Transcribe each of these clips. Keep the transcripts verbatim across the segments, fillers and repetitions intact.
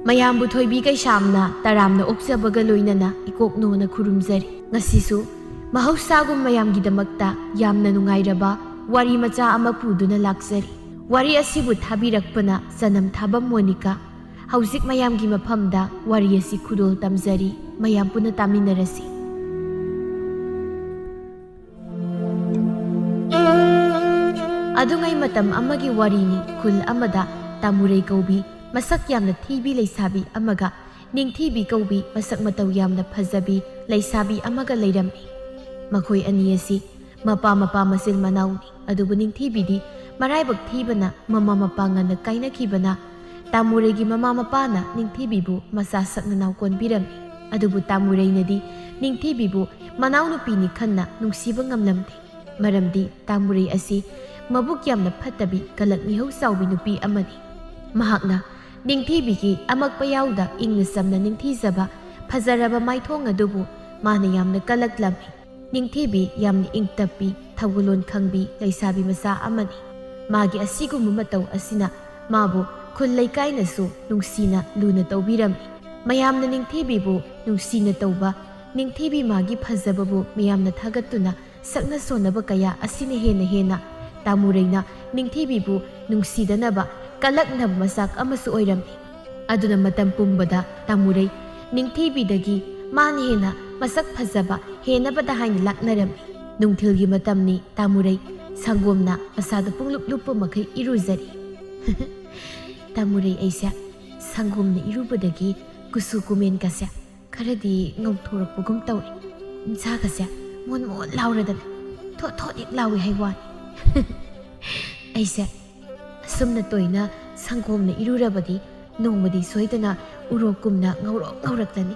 ꯃꯌꯥꯝꯕꯨ ꯊꯣꯏꯕꯤ ꯀꯩꯁꯥꯝꯅ ꯇꯔꯥꯝꯅ ꯑꯣꯛꯆꯕꯒ ꯂꯣꯏꯅꯅ ꯏꯀꯣꯛꯅꯣꯅ ꯈꯨꯔꯨꯝꯖꯔꯤ꯫ ꯉꯁꯤꯁꯨ ꯃꯍꯧꯁꯥꯒꯨꯝ ꯃꯌꯥꯝꯒꯤꯗꯃꯛꯇ ꯌꯥꯝꯅ ꯅꯨꯡꯉꯥꯏꯔꯕ ꯋꯥꯔꯤ ꯃꯆꯥ ꯑꯃ ꯄꯨꯗꯨꯅ ꯂꯥꯛꯆꯔꯤ꯫ ꯋꯥꯔꯤ ꯑꯁꯤꯕꯨ ꯊꯥꯕꯤꯔꯛꯄꯅ ꯆꯅꯝ ꯊꯥꯕꯝ ꯃꯣꯅꯤꯀꯥ꯫ ꯍꯧꯖꯤꯛ ꯃꯌꯥꯝꯒꯤ ꯃꯐꯝꯗ ꯋꯥꯔꯤ ꯑꯁꯤ ꯈꯨꯗꯣꯜ ꯇꯝꯖꯔꯤ꯫ ꯃꯌꯥꯝ ꯄꯨꯟꯅ ꯇꯥꯃꯤꯟꯅꯔꯁꯤ꯫ ꯑꯗꯨꯉꯩ ꯃꯇꯝ ꯑꯃꯒꯤ ꯋꯥꯔꯤꯅꯤ꯫ ꯈꯨꯜ ꯑꯃꯗ ꯇꯥꯃꯨꯔꯩ ꯀꯧꯕꯤ ꯃꯁꯛ ꯌꯥꯝꯅ ꯊꯤꯕꯤ ꯂꯩꯁꯥꯕꯤ ꯑꯃꯒ ꯅꯤꯡꯊꯤꯕꯤ ꯀꯧꯕꯤ ꯃꯁꯛ ꯃꯇꯧ ꯌꯥꯝꯅ ꯐꯖꯕꯤ ꯂꯩꯁꯥꯕꯤ ꯑꯃꯒ ꯂꯩꯔꯝꯃꯤ꯫ ꯃꯈꯣꯏ ꯑꯅꯤ ꯑꯁꯤ ꯃꯄꯥ ꯃꯄꯥ ꯃꯆꯤꯟ ꯃꯅꯥꯎꯅꯤ꯫ ꯑꯗꯨꯕꯨ ꯅꯤꯡꯊꯤꯕꯤꯗꯤ ꯃꯔꯥꯏꯕꯛ ꯊꯤꯕꯅ ꯃꯃꯥ ꯃꯄꯥ ꯉꯟꯅ ꯀꯥꯏꯅꯈꯤꯕꯅ ꯇꯥꯃꯨꯔꯩꯒꯤ ꯃꯃꯥ ꯃꯄꯥꯅ ꯅꯤꯡꯊꯤꯕꯤꯕꯨ ꯃꯆꯥ ꯁꯛ ꯅꯅꯥꯎ ꯀꯣꯟꯕꯤꯔꯝꯃꯤ꯫ ꯑꯗꯨꯕꯨ ꯇꯥꯃꯨꯔꯩꯅꯗꯤ ꯅꯤꯡꯊꯤꯕꯤꯕꯨ ꯃꯅꯥꯎꯅꯨꯄꯤꯅꯤ ꯈꯟꯅ ꯅꯨꯡꯁꯤꯕ ꯉꯝꯂꯝꯗꯦ꯫ ꯃꯔꯝꯗꯤ ꯇꯥꯃꯨꯔꯩ ꯑꯁꯤ ꯃꯕꯨꯛ ꯌꯥꯝꯅ ꯐꯠꯇꯕꯤ ꯀꯂꯛ ꯃꯤꯍꯧ ꯆꯥꯎꯕꯤ ꯅꯨꯄꯤ ꯑꯃꯅꯤ꯫ ꯃꯍꯥꯛꯅ ꯅꯤꯡꯊꯤꯕꯤꯒꯤ ꯑꯃꯛꯄ ꯌꯥꯎꯗ ꯏꯪꯅ ꯆꯝꯅ ꯅꯤꯡꯊꯤꯖꯕ ꯐꯖꯔꯕ ꯃꯥꯏꯊꯣꯡ ꯑꯗꯨꯕꯨ ꯃꯥꯅ ꯌꯥꯝꯅ ꯀꯂꯛꯂꯝꯃꯤ꯫ ꯅꯤꯡꯊꯤꯕꯤ ꯌꯥꯝꯅ ꯏꯪ ꯇꯞꯄꯤ, ꯊꯧꯒꯜꯂꯣꯟ ꯈꯪꯕꯤ ꯂꯩꯁꯥꯕꯤ ꯃꯆꯥ ꯑꯃꯅꯤ꯫ ꯃꯥꯒꯤ ꯑꯁꯤꯒꯨꯝꯕ ꯃꯇꯧ ꯑꯁꯤꯅ ꯃꯥꯕꯨ ꯈꯨꯜ ꯂꯩꯀꯥꯏꯅꯁꯨ ꯅꯨꯡꯁꯤꯅ ꯂꯨꯅ ꯇꯧꯕꯤꯔꯝꯃꯤ꯫ ꯃꯌꯥꯝꯅ ꯅꯤꯡꯊꯤꯕꯤꯕꯨ ꯅꯨꯡꯁꯤꯅ ꯇꯧꯕ, ꯅꯤꯡꯊꯤꯕꯤ ꯃꯥꯒꯤ ꯐꯖꯕꯕꯨ ꯃꯌꯥꯝꯅ ꯊꯥꯒꯠꯇꯨꯅ ꯁꯛꯅ ꯁꯣꯟꯅꯕ ꯀꯌꯥ ꯑꯁꯤꯅ ꯍꯦꯟꯅ ꯍꯦꯟꯅ ꯇꯥꯃꯨꯔꯩꯅ ꯅꯤꯡꯊꯤꯕꯤꯕꯨ ꯅꯨꯡꯁꯤꯗꯅꯕ ꯀꯂꯛꯅꯕ ꯃꯆꯥꯛ ꯑꯃꯁꯨ ꯑꯣꯏꯔꯝꯃꯤ꯫ ꯑꯗꯨꯅ ꯃꯇꯝ ꯄꯨꯝꯕꯗ ꯇꯥꯃꯨꯔꯩ ꯅꯤꯡꯊꯤꯕꯤꯗꯒꯤ ꯃꯥꯅ ꯍꯦꯟꯅ ꯃꯁꯛ ꯐꯖꯕ ꯍꯦꯟꯅꯕꯗ ꯍꯥꯏꯅ ꯂꯥꯛꯅꯔꯝꯃꯤ꯫ ꯅꯨꯡꯊꯤꯜꯒꯤ ꯃꯇꯝꯅꯤ꯫ ꯇꯥꯃꯨꯔꯩ ꯁꯪꯒꯣꯝꯅ ꯃꯁꯥꯗ ꯄꯨꯡꯂꯨꯞ ꯂꯨꯞꯄ ꯃꯈꯩ ꯏꯔꯨꯖꯔꯤ꯫ ꯇꯥꯃꯨꯔꯩ, ꯑꯩꯁꯦ ꯁꯪꯒꯣꯝꯅ ꯏꯔꯨꯕꯗꯒꯤ ꯀꯨꯆꯨ ꯀꯨꯃꯦꯟꯒꯁꯦ ꯈꯔꯗꯤ ꯉꯧꯊꯣꯔꯛꯄꯒꯨꯝ ꯇꯧꯔꯦ꯫ ꯏꯁꯥꯒꯁꯦ ꯃꯣꯟ ꯃꯣꯟ ꯂꯥꯎꯔꯗꯅ ꯊꯣꯠ ꯊꯣꯠ ꯍꯦꯛ ꯂꯥꯎꯏ ꯍꯥꯏ ꯋꯥꯅꯤ꯫ ꯑꯩꯁꯦ ꯑꯁꯨꯝꯅ ꯇꯣꯏꯅ ꯁꯪꯒꯣꯝꯅ ꯏꯔꯨꯔꯕꯗꯤ ꯅꯣꯡꯃꯗꯤ ꯁꯣꯏꯗꯅ ꯎꯔꯣꯛꯀꯨꯝꯅ ꯉꯧꯔꯣꯛ ꯉꯧꯔꯛꯂꯅꯤ꯫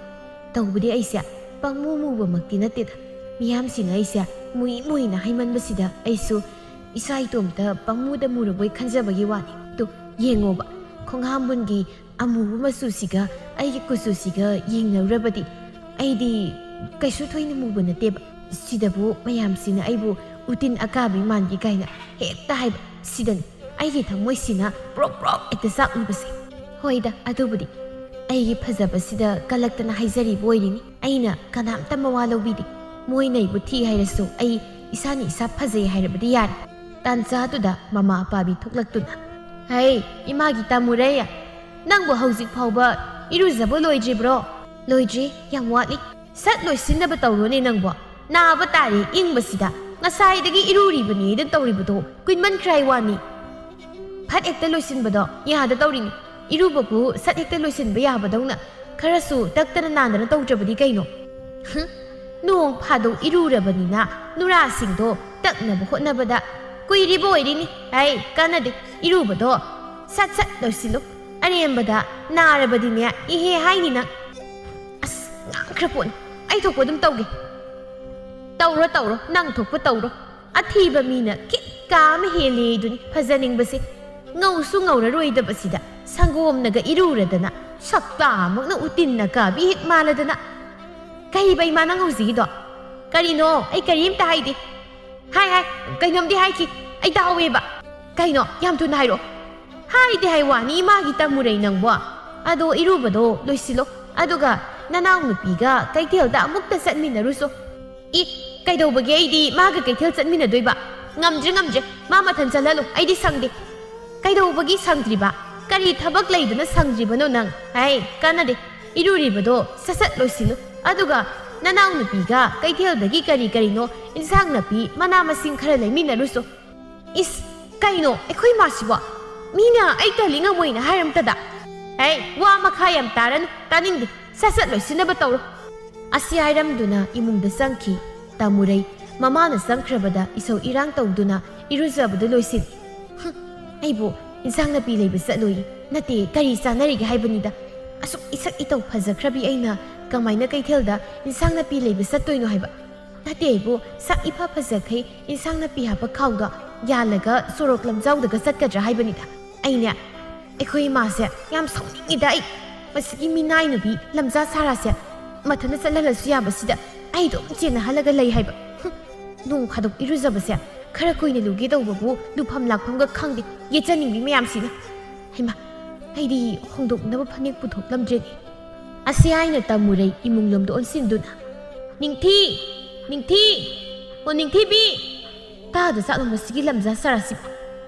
ꯇꯧꯕꯗꯤ ꯑꯩꯁꯦ ꯄꯪꯃꯨ ꯃꯨꯕꯃꯛꯇꯤ ꯅꯠꯇꯦꯗ꯫ ꯃꯤꯌꯥꯝꯁꯤꯡꯅ ꯑꯩꯁꯦ ꯃꯨꯏ ꯃꯨꯏꯅ ꯍꯥꯏꯃꯟꯕꯁꯤꯗ ꯑꯩꯁꯨ ꯏꯁꯥ ꯏꯇꯣꯝꯇ ꯄꯪꯃꯨꯗ ꯃꯨꯔꯕꯣꯏ ꯈꯟꯖꯕꯒꯤ ꯋꯥꯅꯤ꯫ ꯑꯗꯣ ꯌꯦꯡꯉꯣꯕ, ꯈꯣꯡꯍꯥꯝꯕꯨꯟꯒꯤ ꯑꯃꯨꯕ ꯃꯆꯨꯁꯤꯒ ꯑꯩꯒꯤ ꯀꯨꯆꯨꯁꯤꯒ ꯌꯦꯡꯅꯔꯨꯔꯕꯗꯤ ꯑꯩꯗꯤ ꯀꯩꯁꯨ ꯊꯣꯏꯅ ꯃꯨꯕ ꯅꯠꯇꯦꯕ꯫ ꯁꯤꯗꯕꯨ ꯃꯌꯥꯝꯁꯤꯅ ꯑꯩꯕꯨ ꯎꯇꯤꯟ ꯑꯀꯥꯕꯤ ꯃꯥꯟꯒꯦ ꯀꯥꯏꯅ ꯍꯦꯛꯇ ꯍꯥꯏꯕ꯫ ꯁꯤꯗꯅꯤ ꯑꯩꯒꯤ ꯊꯃꯣꯏꯁꯤꯅ ꯄ꯭ꯔꯣꯛ ꯄ꯭ꯔꯣꯛ ꯍꯦꯛꯇ ꯆꯥꯛꯂꯤꯕꯁꯦ꯫ ꯍꯣꯏꯗ, ꯑꯗꯨꯕꯨꯗꯤ ꯑꯩꯒꯤ ꯐꯖꯕꯁꯤꯗ ꯀꯜꯂꯛꯇꯅ ꯍꯥꯏꯖꯔꯤꯕ ꯑꯣꯏꯔꯤꯅꯤ꯫ ꯑꯩꯅ ꯀꯅꯥꯝꯇ ꯃꯋꯥ ꯂꯧꯕꯤꯗꯦ꯫ ꯃꯣꯏꯅ ꯑꯩꯕꯨ ꯊꯤ ꯍꯥꯏꯔꯁꯨ ꯑꯩ ꯏꯁꯥꯅ ꯏꯁꯥ ꯐꯖꯩ ꯍꯥꯏꯔꯕꯗꯤ ꯌꯥꯔꯦ꯫ ꯇꯥꯟꯖꯥꯗꯨꯗ ꯃꯃꯥ ꯑꯄꯥꯕꯤ ꯊꯣꯛꯂꯛꯇꯨꯅ, "ꯍꯩ, ꯏꯃꯥꯒꯤ ꯇꯥꯃꯨꯔꯩ, ꯅꯪꯕꯨ ꯍꯧꯖꯤꯛ ꯐꯥꯎꯕ ꯏꯔꯨꯖꯕ ꯂꯣꯏꯗ꯭ꯔꯤꯕ꯭ꯔꯣ?" "ꯂꯣꯏꯗ꯭ꯔꯤ, ꯌꯥꯝ ꯋꯥꯠꯂꯤ꯫" "ꯁꯠ ꯂꯣꯏꯁꯤꯟꯅꯕ ꯇꯧꯔꯣꯅꯦ ꯅꯪꯕꯣ꯫ ꯅꯥꯕ ꯇꯥꯔꯦ ꯏꯪꯕꯁꯤꯗ꯫ ꯉꯁꯥꯏꯗꯒꯤ ꯏꯔꯨꯔꯤꯕꯅꯤꯗ ꯇꯧꯔꯤꯕꯗꯣ ꯀꯨꯏꯃꯟꯈ꯭ꯔꯦ ꯍꯥꯏ ꯋꯥꯅꯤ꯫ ꯐꯠ ꯍꯦꯛꯇ ꯂꯣꯏꯁꯤꯟꯕꯗꯣ ꯌꯥꯗ ꯇꯧꯔꯤꯅꯤ꯫ ꯏꯔꯨꯕꯕꯨ ꯁꯠ ꯍꯦꯛꯇ ꯂꯣꯏꯁꯤꯟꯕ ꯌꯥꯕꯗꯧꯅ ꯈꯔꯁꯨ ꯇꯛꯇꯅ ꯅꯥꯟꯗꯅ ꯇꯧꯗ꯭ꯔꯕꯗꯤ ꯀꯩꯅꯣ?" ꯍꯨꯝ, ꯅꯣꯡ ꯐꯥꯗꯣꯛ ꯏꯔꯨꯔꯕꯅꯤꯅ ꯅꯨꯔꯥꯁꯤꯡꯗꯣ ꯇꯛꯅꯕ ꯍꯣꯠꯅꯕꯗ ꯀꯨꯏꯔꯤꯕ ꯑꯣꯏꯔꯤꯅꯤ꯫ ꯍꯩ, ꯀꯥꯟꯅꯗꯦ꯫ ꯏꯔꯨꯕꯗꯣ ꯁꯠ ꯁꯠ ꯂꯣꯏꯁꯤꯜꯂꯨ꯫ ꯑꯔꯦꯝꯕꯗ ꯅꯥꯔꯕꯗꯤꯅꯦ, ꯏꯍꯦ ꯍꯥꯏꯅꯤ ꯅꯪ꯫ ꯑꯁ, ꯉꯥꯡꯈ꯭ꯔ ꯄꯣꯠꯅꯤ꯫ ꯑꯩ ꯊꯣꯛꯄ ꯑꯗꯨꯝ ꯇꯧꯒꯦ꯫ ꯇꯧꯔꯣ, ꯇꯧꯔꯣ, ꯅꯪ ꯊꯣꯛꯄ ꯇꯧꯔꯣ꯫ ꯑꯊꯤꯕ ꯃꯤꯅ ꯈꯤꯠꯀ ꯑꯃ ꯍꯦꯜꯂꯦꯗꯨꯅꯤ ꯐꯖꯅꯤꯡꯕꯁꯦ꯫ ꯉꯧꯁꯨ ꯉꯧꯔꯔꯣꯏꯗꯕꯁꯤꯗ ꯁꯪꯒꯣꯝꯅꯒ ꯏꯔꯨꯔꯗꯅ ꯁꯛꯇꯥꯃꯛꯅ ꯎꯇꯤꯟꯅ ꯀꯥꯕꯤ ꯍꯦꯛ ꯃꯥꯜꯂꯗꯅ꯫ ꯀꯩꯕ ꯏꯃꯥ ꯅꯪ ꯍꯧꯖꯤꯛꯀꯤꯗꯣ? ꯀꯔꯤꯅꯣ? ꯑꯩ ꯀꯔꯤꯝꯇ ꯍꯥꯏꯗꯦ꯫ ꯍꯥꯏ, ꯍꯥꯏ, ꯀꯩꯅꯣꯝꯗꯤ ꯍꯥꯏꯈꯤ꯫ ꯑꯩ ꯇꯥꯍꯧꯋꯦꯕ꯫ ꯀꯩꯅꯣ? ꯌꯥꯝ ꯊꯨꯅ ꯍꯥꯏꯔꯛꯑꯣ꯫ ꯍꯥꯏꯗꯤ ꯍꯥꯏ ꯋꯥꯅꯤ, ꯏꯃꯥꯒꯤ ꯇꯥꯃꯨꯔꯩ ꯅꯪꯕꯣ꯫ ꯑꯗꯣ ꯏꯔꯨꯕꯗꯣ ꯂꯣꯏꯁꯤꯜꯂꯣ꯫ ꯑꯗꯨꯒ ꯅꯅꯥꯎꯅꯨꯄꯤꯒ ꯀꯩꯊꯦꯜꯗ ꯑꯃꯨꯛꯇ ꯆꯠꯃꯤꯟꯅꯔꯨꯁꯣ꯫ ꯏ, ꯀꯩꯗꯧꯕꯒꯤ ꯑꯩꯗꯤ ꯃꯥꯒ ꯀꯩꯊꯦꯜ ꯆꯠꯃꯤꯟꯅꯗꯣꯏꯕ? ꯉꯝꯗ꯭ꯔꯦ, ꯉꯝꯗ꯭ꯔꯦ꯫ ꯃꯥ ꯃꯊꯟ ꯆꯠꯍꯜꯂꯨ, ꯑꯩꯗꯤ ꯁꯪꯗꯦ꯫ ꯀꯩꯗꯧꯕꯒꯤ ꯁꯪꯗ꯭ꯔꯤꯕ? ꯀꯔꯤ ꯊꯕꯛ ꯂꯩꯗꯅ ꯁꯪꯗ꯭ꯔꯤꯕꯅꯣ ꯅꯪ? ꯍꯩ, ꯀꯥꯟꯅꯗꯦ꯫ ꯏꯔꯨꯔꯤꯕꯗꯣ ꯁꯠ ꯁꯠ ꯂꯣꯏꯁꯤꯜꯂꯨ꯫ ꯑꯗꯨꯒ ꯅꯅꯥꯎꯅꯨꯄꯤꯒ ꯀꯩꯊꯦꯜꯗꯒꯤ ꯀꯔꯤ ꯀꯔꯤꯅꯣ ꯏꯟꯁꯥꯡ ꯅꯥꯄꯤ, ꯃꯅꯥ ꯃꯁꯤꯡ ꯈꯔ ꯂꯩꯃꯤꯟꯅꯔꯨꯁꯣ꯫ ꯏꯁ, ꯀꯩꯅꯣ ꯑꯩꯈꯣꯏ ꯃꯥꯁꯤꯕꯣ? ꯃꯤꯅ ꯑꯩ ꯇꯜꯂꯤ ꯉꯝꯃꯣꯏꯅ ꯍꯥꯏꯔꯝꯇꯗ꯫ ꯍꯩ, ꯋꯥ ꯃꯈꯥ ꯌꯥꯝ ꯇꯥꯔꯅꯨ, ꯇꯥꯅꯤꯡꯗꯦ꯫ ꯁꯠ ꯁꯠ ꯂꯣꯏꯁꯤꯟꯅꯕ ꯇꯧꯔꯣ꯫ ꯑꯁꯤ ꯍꯥꯏꯔꯝꯗꯨꯅ ꯏꯃꯨꯡꯗ ꯆꯪꯈꯤ꯫ ꯇꯥꯃꯨꯔꯩ ꯃꯃꯥꯅ ꯆꯪꯈ꯭ꯔꯕꯗ ꯏꯁꯧ ꯏꯔꯥꯡ ꯇꯧꯗꯨꯅ ꯏꯔꯨꯖꯕꯗꯨ ꯂꯣꯏꯁꯤꯜꯂꯤ꯫ ꯍꯨꯝ, ꯑꯩꯕꯨ ꯏꯟꯁꯥꯡ ꯅꯥꯄꯤ ꯂꯩꯕ ꯆꯠꯂꯨꯏ꯫ ꯅꯠꯇꯦ, ꯀꯔꯤ ꯆꯥꯅꯔꯤꯒꯦ ꯍꯥꯏꯕꯅꯤꯗ꯫ ꯑꯁꯨꯛ ꯏꯁꯛ ꯏꯇꯧ ꯐꯖꯈ꯭ꯔꯕꯤ ꯑꯩꯅ ꯀꯃꯥꯏꯅ ꯀꯩꯊꯦꯜꯗ ꯏꯟꯁꯥꯡ ꯅꯥꯄꯤ ꯂꯩꯕ ꯆꯠꯇꯣꯏꯅꯣ ꯍꯥꯏꯕ? ꯅꯠꯇꯦ ꯑꯩꯕꯨ, ꯁꯛ ꯏꯐ ꯐꯖꯈꯩ ꯏꯟꯁꯥꯡ ꯅꯥꯄꯤ ꯍꯥꯞꯄ ꯈꯥꯎꯗꯣ ꯌꯥꯜꯂꯒ ꯁꯣꯔꯣꯛ ꯂꯝꯖꯥꯎꯗꯒ ꯆꯠꯀꯗ꯭ꯔꯥ ꯍꯥꯏꯕꯅꯤꯗ꯫ ꯑꯩꯅꯦ, ꯑꯩꯈꯣꯏ ꯏꯃꯥꯁꯦ ꯌꯥꯝ ꯁꯥꯎꯅꯤꯡꯉꯤꯗ ꯑꯩ꯫ ꯃꯁꯤꯒꯤ ꯃꯤꯅꯥꯏ ꯅꯨꯄꯤ ꯂꯝꯖꯥ ꯁꯥꯔꯥꯁꯦ ꯃꯊꯟꯇ ꯆꯠꯍꯜꯂꯁꯨ ꯌꯥꯕꯁꯤꯗ꯫ ꯑꯩ ꯑꯗꯨꯝ ꯆꯦꯟꯅꯍꯜꯂꯒ ꯂꯩ ꯍꯥꯏꯕ꯫ ꯍꯨꯝ, ꯅꯣꯡ ꯐꯥꯗꯣꯛ ꯏꯔꯨꯖꯕꯁꯦ ꯈꯔ ꯀꯨꯏꯅ ꯂꯨꯒꯦ ꯇꯧꯕꯕꯨ ꯂꯨꯐꯝ ꯂꯥꯛꯐꯝꯒ ꯈꯪꯗꯦ꯫ ꯌꯦꯠꯆꯅꯤꯡꯕꯤ ꯃꯌꯥꯝꯁꯤꯅ꯫ ꯍꯩꯃꯥ, ꯑꯩꯗꯤ ꯍꯣꯡꯗꯣꯛꯅꯕ ꯐꯅꯦꯛ ꯄꯨꯊꯣꯛꯂꯝꯗ꯭ꯔꯦꯅꯦ꯫ ꯑꯁꯤ ꯍꯥꯏꯅ ꯇꯥꯃꯨꯔꯩ ꯏꯃꯨꯡꯂꯣꯝꯗ ꯑꯣꯟꯁꯤꯟꯗꯨꯅ, "ꯅꯤꯡꯊꯤ! ꯅꯤꯡꯊꯤ! ꯑꯣ ꯅꯤꯡꯊꯤꯕꯤ!" ꯇꯥꯗ ꯆꯥꯠꯂꯣ ꯃꯁꯤꯒꯤ ꯂꯝꯖꯥ ꯆꯥꯔꯥꯁꯤꯕꯨ꯫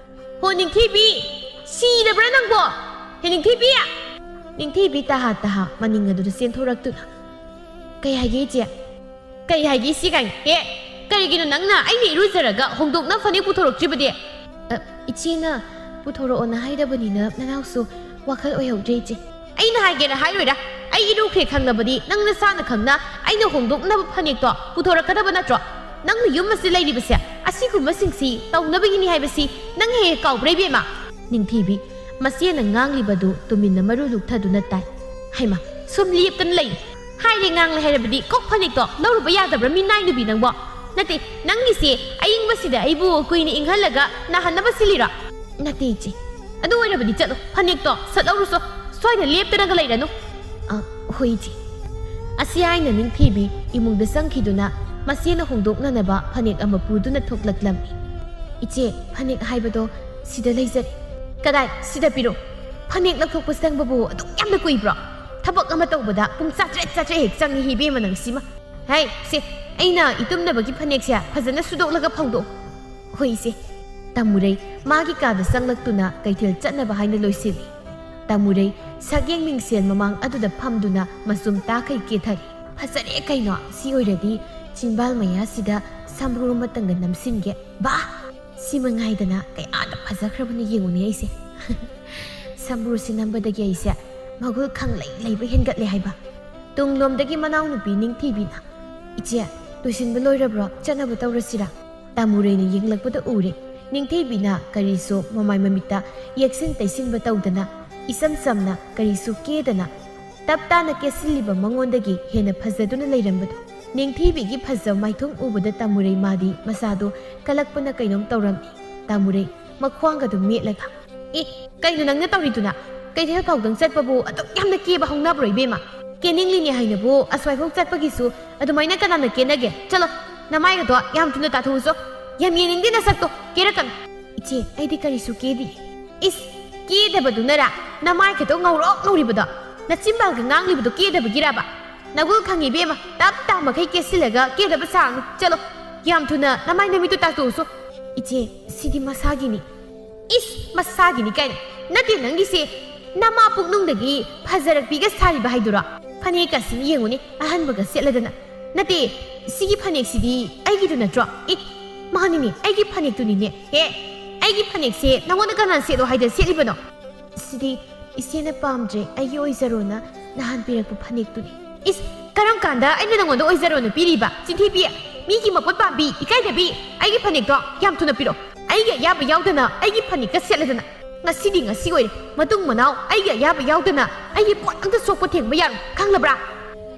"ꯍꯣ ꯅꯤꯡꯊꯤꯕꯤ! ꯁꯤꯔꯕ꯭ꯔꯥ ꯅꯪꯕꯣ? ꯍꯦ ꯅꯤꯡꯊꯤꯕꯤ!" ꯅꯤꯡꯊꯤꯕꯤ ꯇꯍꯥ ꯇꯍꯥ ꯃꯅꯤꯡ ꯑꯗꯨꯗ ꯆꯦꯟꯊꯣꯔꯛꯇꯨꯅ, "ꯀꯩ ꯍꯥꯏꯒꯦ ꯏꯆꯦ? ꯀꯩ ꯍꯥꯏꯒꯦ ꯏꯆꯦ ꯀꯥꯏꯅ? ꯑꯦ, ꯀꯔꯤꯒꯤꯅꯣ ꯅꯪꯅ ꯑꯩꯅ ꯏꯔꯨꯖꯔꯒ ꯍꯣꯡꯗꯣꯛꯅ ꯐꯅꯦꯛ ꯄꯨꯊꯣꯔꯛꯇ꯭ꯔꯤꯕꯗꯤ?" "ꯑ, ꯏꯆꯦꯅ ꯄꯨꯊꯣꯔꯛꯑꯣꯅ ꯍꯥꯏꯗꯕꯅꯤꯅ ꯅꯅꯥꯎꯁꯨ ꯋꯥꯈꯜ ꯑꯣꯏꯍꯧꯗ꯭ꯔꯦ ꯏꯆꯦ꯫" "ꯑꯩꯅ ꯍꯥꯏꯒꯦꯔꯥ ꯍꯥꯏꯔꯣꯏꯔꯥ? ꯑꯩ ꯏꯔꯨꯈ꯭ꯔꯦ ꯈꯪꯂꯕꯗꯤ ꯅꯪ ꯅꯁꯥꯅ ꯈꯪꯅ ꯑꯩꯅ ꯍꯣꯡꯗꯣꯛꯅꯕ ꯐꯅꯦꯛꯇꯣ ꯄꯨꯊꯣꯔꯛꯀꯗꯕ ꯅꯠꯇ꯭ꯔꯣ? ꯅꯪꯅ ꯌꯨꯝ ꯑꯁꯤꯗ ꯂꯩꯔꯤꯕꯁꯦ ꯑꯁꯤꯒꯨꯝꯕꯁꯤꯡꯁꯤ ꯇꯧꯅꯕꯒꯤꯅꯤ ꯍꯥꯏꯕꯁꯤ ꯅꯪ ꯍꯦꯛ ꯍꯦꯛ ꯀꯥꯎꯕ꯭ꯔꯥ ꯏꯕꯦꯝꯃ?" ꯅꯤꯡꯊꯤꯕꯤ ꯃꯆꯦꯅ ꯉꯥꯡꯂꯤꯕꯗꯨ ꯇꯨꯃꯤꯟꯅ ꯃꯔꯨ ꯂꯨꯛꯊꯗꯨꯅ ꯇꯥꯏ꯫ "ꯍꯩꯃꯥ, ꯁꯨꯝ ꯂꯦꯞꯇꯅ ꯂꯩ꯫ ꯍꯥꯏꯔꯦ ꯉꯥꯡꯂꯦ ꯍꯥꯏꯔꯕꯗꯤ ꯀꯣꯛ ꯐꯅꯦꯛꯇꯣ ꯂꯧꯔꯨꯕ ꯌꯥꯗꯕ꯭ꯔꯥ ꯃꯤꯅꯥꯏ ꯅꯨꯄꯤ ꯅꯪꯕꯣ? ꯅꯠꯇꯦ, ꯅꯪꯒꯤꯁꯦ ꯑꯏꯪꯕꯁꯤꯗ ꯑꯩꯕꯨ ꯀꯨꯏꯅ ꯏꯪꯍꯜꯂꯒ ꯅꯥꯍꯟꯅꯕ ꯁꯤꯜꯂꯤꯔꯣ?" "ꯅꯠꯇꯦ ꯏꯆꯦ꯫" "ꯑꯗꯨ ꯑꯣꯏꯔꯕꯗꯤ ꯆꯠꯂꯣ, ꯐꯅꯦꯛꯇꯣ ꯁꯠ ꯂꯧꯔꯨꯁꯣ, ꯁ꯭ꯋꯥꯏꯗ ꯂꯦꯞꯇꯅꯒ ꯂꯩꯔꯅꯨ꯫" "ꯑ, ꯍꯣꯏ ꯏꯆꯦ꯫" ꯑꯁꯤ ꯍꯥꯏꯅ ꯅꯤꯡꯊꯤꯕꯤ ꯏꯃꯨꯡꯗ ꯆꯪꯈꯤꯗꯨꯅ ꯃꯆꯦꯅ ꯍꯣꯡꯗꯣꯛꯅꯅꯕ ꯐꯅꯦꯛ ꯑꯃ ꯄꯨꯗꯨꯅ ꯊꯣꯛꯂꯛꯂꯝꯃꯤ꯫ "ꯏꯆꯦ, ꯐꯅꯦꯛ ꯍꯥꯏꯕꯗꯣ ꯁꯤꯗ ꯂꯩꯖꯔꯦ꯫" "ꯀꯗꯥꯏ? ꯁꯤꯗ ꯄꯤꯔꯣ꯫ ꯐꯅꯦꯛ ꯂꯧꯊꯣꯛꯄ ꯆꯪꯕꯕꯨ ꯑꯗꯨꯛ ꯌꯥꯝꯅ ꯀꯨꯏꯕ꯭ꯔꯣ? ꯊꯕꯛ ꯑꯃ ꯇꯧꯕꯗ ꯄꯨꯡ ꯆꯥꯇ꯭ꯔꯦꯠ ꯆꯥꯇ꯭ꯔꯦꯠ ꯍꯦꯛ ꯆꯪꯉꯤ ꯏꯕꯦꯝꯃ ꯅꯪꯁꯤꯃ꯫ ꯍꯩ, ꯁꯦ, ꯑꯩꯅ ꯏꯇꯨꯝꯅꯕꯒꯤ ꯐꯅꯦꯛꯁꯦ ꯐꯖꯅ ꯁꯨꯗꯣꯛꯂꯒ ꯐꯧꯗꯣꯛꯑꯣ꯫" "ꯍꯣꯏ ꯏꯆꯦ꯫" ꯇꯥꯃꯨꯔꯩ ꯃꯥꯒꯤ ꯀꯥꯗ ꯆꯪꯂꯛꯇꯨꯅ ꯀꯩꯊꯦꯜ ꯆꯠꯅꯕ ꯍꯥꯏꯅ ꯂꯣꯏꯁꯤꯜꯂꯤ꯫ ꯇꯥꯃꯨꯔꯩ ꯁꯛꯌꯦꯡ ꯃꯤꯡꯁꯦꯜ ꯃꯃꯥꯡ ꯑꯗꯨꯗ ꯐꯝꯗꯨꯅ ꯃꯆꯨꯝ ꯇꯥꯈꯩ ꯀꯦꯊꯔꯤ꯫ "ꯐꯖꯔꯦ ꯀꯩꯅꯣ, ꯁꯤ ꯑꯣꯏꯔꯗꯤ ꯆꯤꯟꯕꯥꯜ ꯃꯌꯥꯁꯤꯗ ꯁꯝꯕ꯭ꯔꯨ ꯑꯃꯇꯪꯒ ꯅꯝꯁꯤꯟꯒꯦ꯫ ꯕꯥ! ꯁꯤ ꯃꯉꯥꯏꯗꯅ ꯀꯌꯥꯗ ꯐꯖꯈ꯭ꯔꯕꯅꯣ ꯌꯦꯡꯉꯨꯅꯦ ꯑꯩꯁꯦ꯫" ꯁꯝꯕ꯭ꯔꯨꯁꯤ ꯅꯝꯕꯗꯒꯤ ꯑꯩꯁꯦ ꯃꯒꯨꯜ ꯈꯪꯂꯩ ꯂꯩꯕ ꯍꯦꯟꯒꯠꯂꯦ ꯍꯥꯏꯕ꯫ ꯇꯨꯡꯂꯣꯝꯗꯒꯤ ꯃꯅꯥꯎꯅꯨꯄꯤ ꯅꯤꯡꯊꯤꯕꯤꯅ, "ꯏꯆꯦ, ꯂꯣꯏꯁꯤꯟꯕ ꯂꯣꯏꯔꯕ꯭ꯔꯣ? ꯆꯠꯅꯕ ꯇꯧꯔꯁꯤꯔꯥ?" ꯇꯥꯃꯨꯔꯩꯅ ꯌꯦꯡꯂꯛꯄꯗ ꯎꯔꯦ ꯅꯤꯡꯊꯤꯕꯤꯅ ꯀꯔꯤꯁꯨ ꯃꯃꯥꯏ ꯃꯃꯤꯠꯇ ꯌꯦꯛꯁꯤꯟ ꯇꯩꯁꯤꯟꯕ ꯇꯧꯗꯅ ꯏꯆꯝ ꯆꯝꯅ ꯀꯔꯤꯁꯨ ꯀꯦꯗꯅ ꯇꯞ ꯇꯥꯅ ꯀꯦꯁꯤꯜꯂꯤꯕ ꯃꯉꯣꯟꯗꯒꯤ ꯍꯦꯟꯅ ꯐꯖꯗꯨꯅ ꯂꯩꯔꯝꯕꯗꯨ꯫ ꯅꯤꯡꯊꯤꯕꯤꯒꯤ ꯐꯖꯕ ꯃꯥꯏꯊꯣꯡ ꯎꯕꯗ ꯇꯥꯃꯨꯔꯩ ꯃꯥꯗꯤ ꯃꯁꯥꯗꯨ ꯀꯂꯛꯄꯅ ꯀꯩꯅꯣꯝ ꯇꯧꯔꯝꯃꯤ꯫ ꯇꯥꯃꯨꯔꯩ ꯃꯈ꯭ꯋꯥꯡꯒꯗꯨ ꯃꯦꯠꯂꯒ, "ꯑꯦ, ꯀꯩꯅꯣ ꯅꯪꯅ ꯇꯧꯔꯤꯗꯨꯅ? ꯀꯩꯊꯦꯜ ꯐꯥꯎꯗꯪ ꯆꯠꯄꯕꯨ ꯑꯗꯨꯛ ꯌꯥꯝꯅ ꯀꯦꯕ ꯍꯧꯅꯕ꯭ꯔꯣ ꯏꯕꯦꯝꯃ? ꯀꯦꯅꯤꯡꯂꯤꯅꯦ ꯍꯥꯏꯅꯕꯨ ꯑꯁ꯭ꯋꯥꯏꯐꯥꯎ ꯆꯠꯄꯒꯤꯁꯨ ꯑꯗꯨꯃꯥꯏꯅ ꯀꯅꯥꯅ ꯀꯦꯅꯒꯦ? ꯆꯠꯂꯣ, ꯅꯃꯥꯏꯒꯗꯣ ꯌꯥꯝ ꯊꯨꯅ ꯇꯥꯊꯣꯛꯎꯆꯣ꯫ ꯌꯥꯝ ꯌꯦꯡꯅꯤꯡꯗꯦ ꯅꯁꯛꯇꯣ, ꯀꯦꯔꯛꯀꯅꯨ꯫ ꯏꯆꯦ, ꯑꯩꯗꯤ ꯀꯔꯤꯁꯨ ꯀꯦꯗꯤꯌꯦ꯫ ꯏꯁ, ꯀꯦꯗꯕꯗꯨꯅꯔꯥ ꯅꯃꯥꯏ ꯈꯛꯇ ꯉꯧꯔꯣꯛ ꯉꯧꯔꯤꯕꯗꯣ? ꯅꯆꯤꯟꯕꯥꯜꯒ ꯉꯥꯡꯂꯤꯕꯗꯣ ꯀꯦꯗꯕꯒꯤꯔꯕ? ꯅꯒꯨꯜ ꯈꯪꯉꯤ ꯏꯕꯦꯝꯃ, ꯇꯞ ꯇꯥ ꯃꯈꯩ ꯀꯦꯁꯤꯜꯂꯒ ꯀꯦꯗꯕ ꯁꯥꯔꯅꯨ꯫ ꯆꯠꯂꯣ, ꯌꯥꯝ ꯊꯨꯅ ꯅꯃꯥꯏ ꯅꯃꯤꯠꯇꯨ ꯇꯥꯊꯣꯛꯎꯆꯣ꯫ ꯏꯆꯦ, ꯁꯤꯗꯤ ꯃꯁꯥꯒꯤꯅꯤ꯫ ꯏꯁ, ꯃꯁꯥꯒꯤꯅꯤ ꯀꯥꯏꯅ꯫ ꯅꯠꯇꯦ, ꯅꯪꯒꯤꯁꯦ ꯅꯃꯥ ꯄꯨꯛꯅꯨꯡꯗꯒꯤ ꯐꯖꯔꯛꯄꯤꯒ ꯁꯥꯔꯤꯕ ꯍꯥꯏꯗꯨꯔꯣ? ꯐꯅꯦꯛꯀꯁꯤ ꯌꯦꯡꯉꯨꯅꯦ, ꯑꯍꯟꯕꯒ ꯁꯦꯠꯂꯗꯅ꯫ ꯅꯠꯇꯦ, ꯁꯤꯒꯤ ꯐꯅꯦꯛꯁꯤꯗꯤ ꯑꯩꯒꯤꯗꯨ ꯅꯠꯇ꯭ꯔꯣ? ꯏ, ꯃꯥꯅꯤꯅꯦ, ꯑꯩꯒꯤ ꯐꯅꯦꯛꯇꯨꯅꯤꯅꯦ꯫ ꯍꯦ, ꯑꯩꯒꯤ ꯐꯅꯦꯛꯁꯦ ꯅꯉꯣꯟꯗ ꯀꯅꯥꯅ ꯁꯦꯠꯂꯣ ꯍꯥꯏꯗꯅ ꯁꯦꯠꯂꯤꯕꯅꯣ? ꯁꯤꯗꯤ ꯏꯆꯦꯅ ꯄꯥꯝꯗ꯭ꯔꯦ, ꯑꯩꯒꯤ ꯑꯣꯏꯖꯔꯣꯅ ꯅꯍꯥꯟ ꯄꯤꯔꯛꯄ ꯐꯅꯦꯛꯇꯨꯅꯤ꯫ ꯏꯁ, ꯀꯔꯝ ꯀꯥꯟꯗ ꯑꯩꯅ ꯅꯉꯣꯟꯗ ꯑꯣꯏꯖꯔꯣꯅ ꯄꯤꯔꯤꯕ? ꯆꯤꯟꯊꯤꯕꯤ, ꯃꯤꯒꯤ ꯃꯄꯣꯠ ꯄꯥꯝꯕꯤ, ꯏꯀꯥꯏꯗꯕꯤ, ꯑꯩꯒꯤ ꯐꯅꯦꯛꯇꯣ ꯌꯥꯝ ꯊꯨꯅ ꯄꯤꯔꯛꯑꯣ꯫ ꯑꯩꯒꯤ ꯑꯌꯥꯕ ꯌꯥꯎꯗꯅ ꯑꯩꯒꯤ ꯐꯅꯦꯛꯀ ꯁꯦꯠꯂꯗꯅ꯫ ꯉꯁꯤꯗꯤ ꯉꯁꯤ ꯑꯣꯏꯔꯦ, ꯃꯇꯨꯡ ꯃꯅꯥꯎ ꯑꯩꯒꯤ ꯑꯌꯥꯕ ꯌꯥꯎꯗꯅ ꯑꯩꯒꯤ ꯄꯣꯠ ꯑꯝꯇ ꯁꯣꯛꯄ ꯊꯦꯡꯕ ꯌꯥꯔꯣꯏ, ꯈꯪꯂꯕ꯭ꯔꯥ?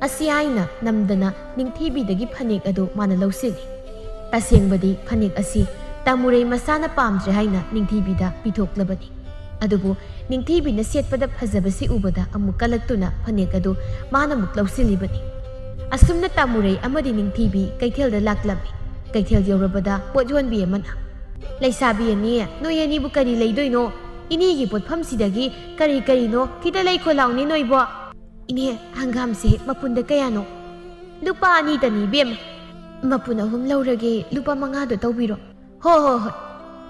ꯑꯁꯤ ꯍꯥꯏꯅ ꯅꯝꯗꯅ ꯅꯤꯡꯊꯤꯕꯤꯗꯒꯤ ꯐꯅꯦꯛ ꯑꯗꯨ ꯃꯥꯅ ꯂꯧꯁꯤꯜꯂꯤ꯫ ꯇꯁꯦꯡꯕꯗꯤ ꯐꯅꯦꯛ ꯑꯁꯤ ꯇꯥꯃꯨꯔꯩ ꯃꯁꯥꯅ ꯄꯥꯝꯗ꯭ꯔꯦ ꯍꯥꯏꯅ ꯅꯤꯡꯊꯤꯕꯤꯗ ꯄꯤꯊꯣꯛꯂꯕꯅꯤ꯫ ꯑꯗꯨꯕꯨ ꯅꯤꯡꯊꯤꯕꯤꯅ ꯁꯦꯠꯄꯗ ꯐꯖꯕꯁꯤ ꯎꯕꯗ ꯑꯃꯨꯛ ꯀꯜꯂꯛꯇꯨꯅ ꯐꯅꯦꯛ ꯑꯗꯨ ꯃꯥꯅ ꯑꯃꯨꯛ ꯂꯧꯁꯤꯜꯂꯤꯕꯅꯤ꯫ ꯑꯁꯨꯝꯅ ꯇꯥꯃꯨꯔꯩ ꯑꯃꯗꯤ ꯅꯤꯡꯊꯤꯕꯤ ꯀꯩꯊꯦꯜꯗ ꯂꯥꯛꯂꯝꯃꯤ꯫ ꯀꯩꯊꯦꯜ ꯌꯧꯔꯕꯗ ꯄꯣꯠ ꯌꯣꯟꯕꯤ ꯑꯃꯅ, "ꯂꯩꯁꯥꯕꯤ ꯑꯅꯤ, ꯅꯣꯏ ꯑꯅꯤꯕꯨ ꯀꯔꯤ ꯂꯩꯗꯣꯏꯅꯣ? ꯏꯅꯦꯒꯤ ꯄꯣꯠꯐꯝꯁꯤꯗꯒꯤ ꯀꯔꯤ ꯀꯔꯤꯅꯣ ꯈꯤꯇ ꯂꯩꯈꯣ ꯂꯥꯎꯅꯦ ꯅꯣꯏꯕꯣ꯫" "ꯏꯅꯦ, ꯍꯪꯒꯥꯝꯁꯦ ꯃꯄꯨꯟꯗ ꯀꯌꯥꯅꯣ?" "ꯂꯨꯄꯥ ꯑꯅꯤꯗꯅꯤ ꯏꯕꯦꯝꯃ꯫" "ꯃꯄꯨꯟ ꯑꯍꯨꯝ ꯂꯧꯔꯒꯦ, ꯂꯨꯄꯥ ꯃꯉꯥꯗꯣ ꯇꯧꯕꯤꯔꯣ꯫" "ꯍꯣ ꯍꯣ ꯍꯣꯏ꯫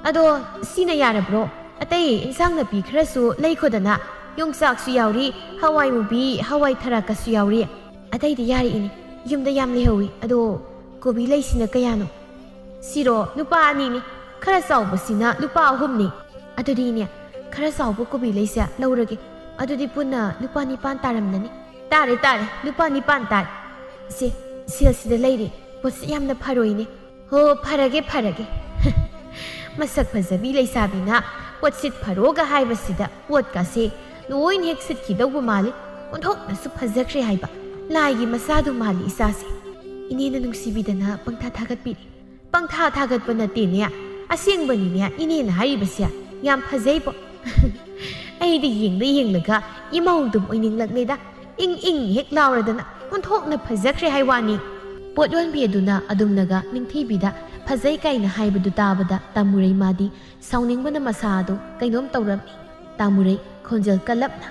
ꯑꯗꯣ ꯁꯤꯅ ꯌꯥꯔꯕ꯭ꯔꯣ? ꯑꯇꯩ ꯏꯟꯁꯥꯡ ꯅꯥꯄꯤ ꯈꯔꯁꯨ ꯂꯩꯈꯣꯗꯅ꯫ ꯌꯣꯡꯆꯥꯛꯁꯨ ꯌꯥꯎꯔꯤ, ꯍꯋꯥꯏ ꯃꯨꯕꯤ, ꯍꯋꯥꯏ ꯊꯔꯥꯛꯀꯁꯨ ꯌꯥꯎꯔꯤ꯫ ꯑꯇꯩꯗꯤ ꯌꯥꯔꯦ ꯏꯅꯦ, ꯌꯨꯝꯗ ꯌꯥꯝ ꯂꯩꯍꯧꯋꯤ꯫ ꯑꯗꯣ ꯀꯣꯕꯤ ꯂꯩꯁꯤꯅ ꯀꯌꯥꯅꯣ?" "ꯁꯤꯔꯣ? ꯂꯨꯄꯥ ꯑꯅꯤꯅꯤ꯫ ꯈꯔ ꯆꯥꯎꯕꯁꯤꯅ ꯂꯨꯄꯥ ꯑꯍꯨꯝꯅꯤ꯫" "ꯑꯗꯨꯗꯤ ꯏꯅꯦ, ꯈꯔ ꯆꯥꯎꯕ ꯀꯣꯕꯤ ꯂꯩꯁꯦ ꯂꯧꯔꯒꯦ꯫ ꯑꯗꯨꯗꯤ ꯄꯨꯟꯅ ꯂꯨꯄꯥ ꯅꯤꯄꯥꯟ ꯇꯥꯔꯝꯂꯅꯤ꯫" "ꯇꯥꯔꯦ, ꯇꯥꯔꯦ, ꯂꯨꯄꯥ ꯅꯤꯄꯥꯟ ꯇꯥꯔꯦ꯫ ꯁꯦ, ꯁꯦꯜꯁꯤꯗ ꯂꯩꯔꯦ꯫ ꯄꯣꯠꯁꯤ ꯌꯥꯝꯅ ꯐꯔꯣꯏꯅꯦ꯫" "ꯍꯣ, ꯐꯔꯒꯦ, ꯐꯔꯒꯦ꯫" ꯃꯁꯛ ꯐꯖꯕꯤ ꯂꯩꯁꯥꯕꯤꯅ ꯄꯣꯠꯁꯤꯠ ꯐꯔꯣꯒ ꯍꯥꯏꯕꯁꯤꯗ ꯄꯣꯠꯀꯁꯦ ꯂꯣꯏꯅ ꯍꯦꯛ ꯁꯤꯠꯈꯤꯗꯧꯕ ꯃꯥꯜꯂꯤ꯫ ꯑꯣꯟꯊꯣꯛꯅꯁꯨ ꯐꯖꯈ꯭ꯔꯦ ꯍꯥꯏꯕ꯫ ꯂꯥꯏꯒꯤ ꯃꯆꯥꯗꯨ ꯃꯥꯜꯂꯤ ꯏꯆꯥꯁꯦ꯫ ꯏꯅꯦꯅ ꯅꯨꯡꯁꯤꯕꯤꯗꯅ ꯄꯪꯊꯥ ꯊꯥꯒꯠꯄꯤꯔꯦ꯫ ꯄꯪꯊꯥ ꯊꯥꯒꯠꯄ ꯅꯠꯇꯦꯅꯦ, ꯑꯁꯦꯡꯕꯅꯤꯅꯦ ꯏꯅꯦꯅ ꯍꯥꯏꯔꯤꯕꯁꯦ꯫ ꯌꯥꯝ ꯐꯖꯩꯕꯣ꯫ ꯑꯩꯗꯤ ꯌꯦꯡꯂ ꯌꯦꯡꯂꯒ ꯏꯃꯧ ꯑꯗꯨꯝ ꯑꯣꯏꯅꯤꯡꯂꯛꯂꯦꯗ꯫ ꯏꯪ ꯏꯪ ꯍꯦꯛ ꯂꯥꯎꯔꯗꯅ ꯑꯣꯟꯊꯣꯛꯅ ꯐꯖꯈ꯭ꯔꯦ ꯍꯥꯏ ꯋꯥꯅꯤ꯫ ꯄꯣꯠ ꯌꯣꯟꯕꯤ ꯑꯗꯨꯅ ꯑꯗꯨꯝꯅꯒ ꯅꯤꯡꯊꯤꯕꯤꯗ ꯐꯖꯩ ꯀꯥꯏꯅ ꯍꯥꯏꯕꯗꯨ ꯇꯥꯕꯗ ꯇꯥꯃꯨꯔꯩ ꯃꯥꯗꯤ ꯁꯥꯎꯅꯤꯡꯕꯅ ꯃꯁꯥ ꯑꯗꯨ ꯀꯩꯅꯣꯝ ꯇꯧꯔꯝꯃꯤ꯫ ꯇꯥꯃꯨꯔꯩ ꯈꯣꯟꯖꯦꯜ ꯀꯜꯂꯞꯅ,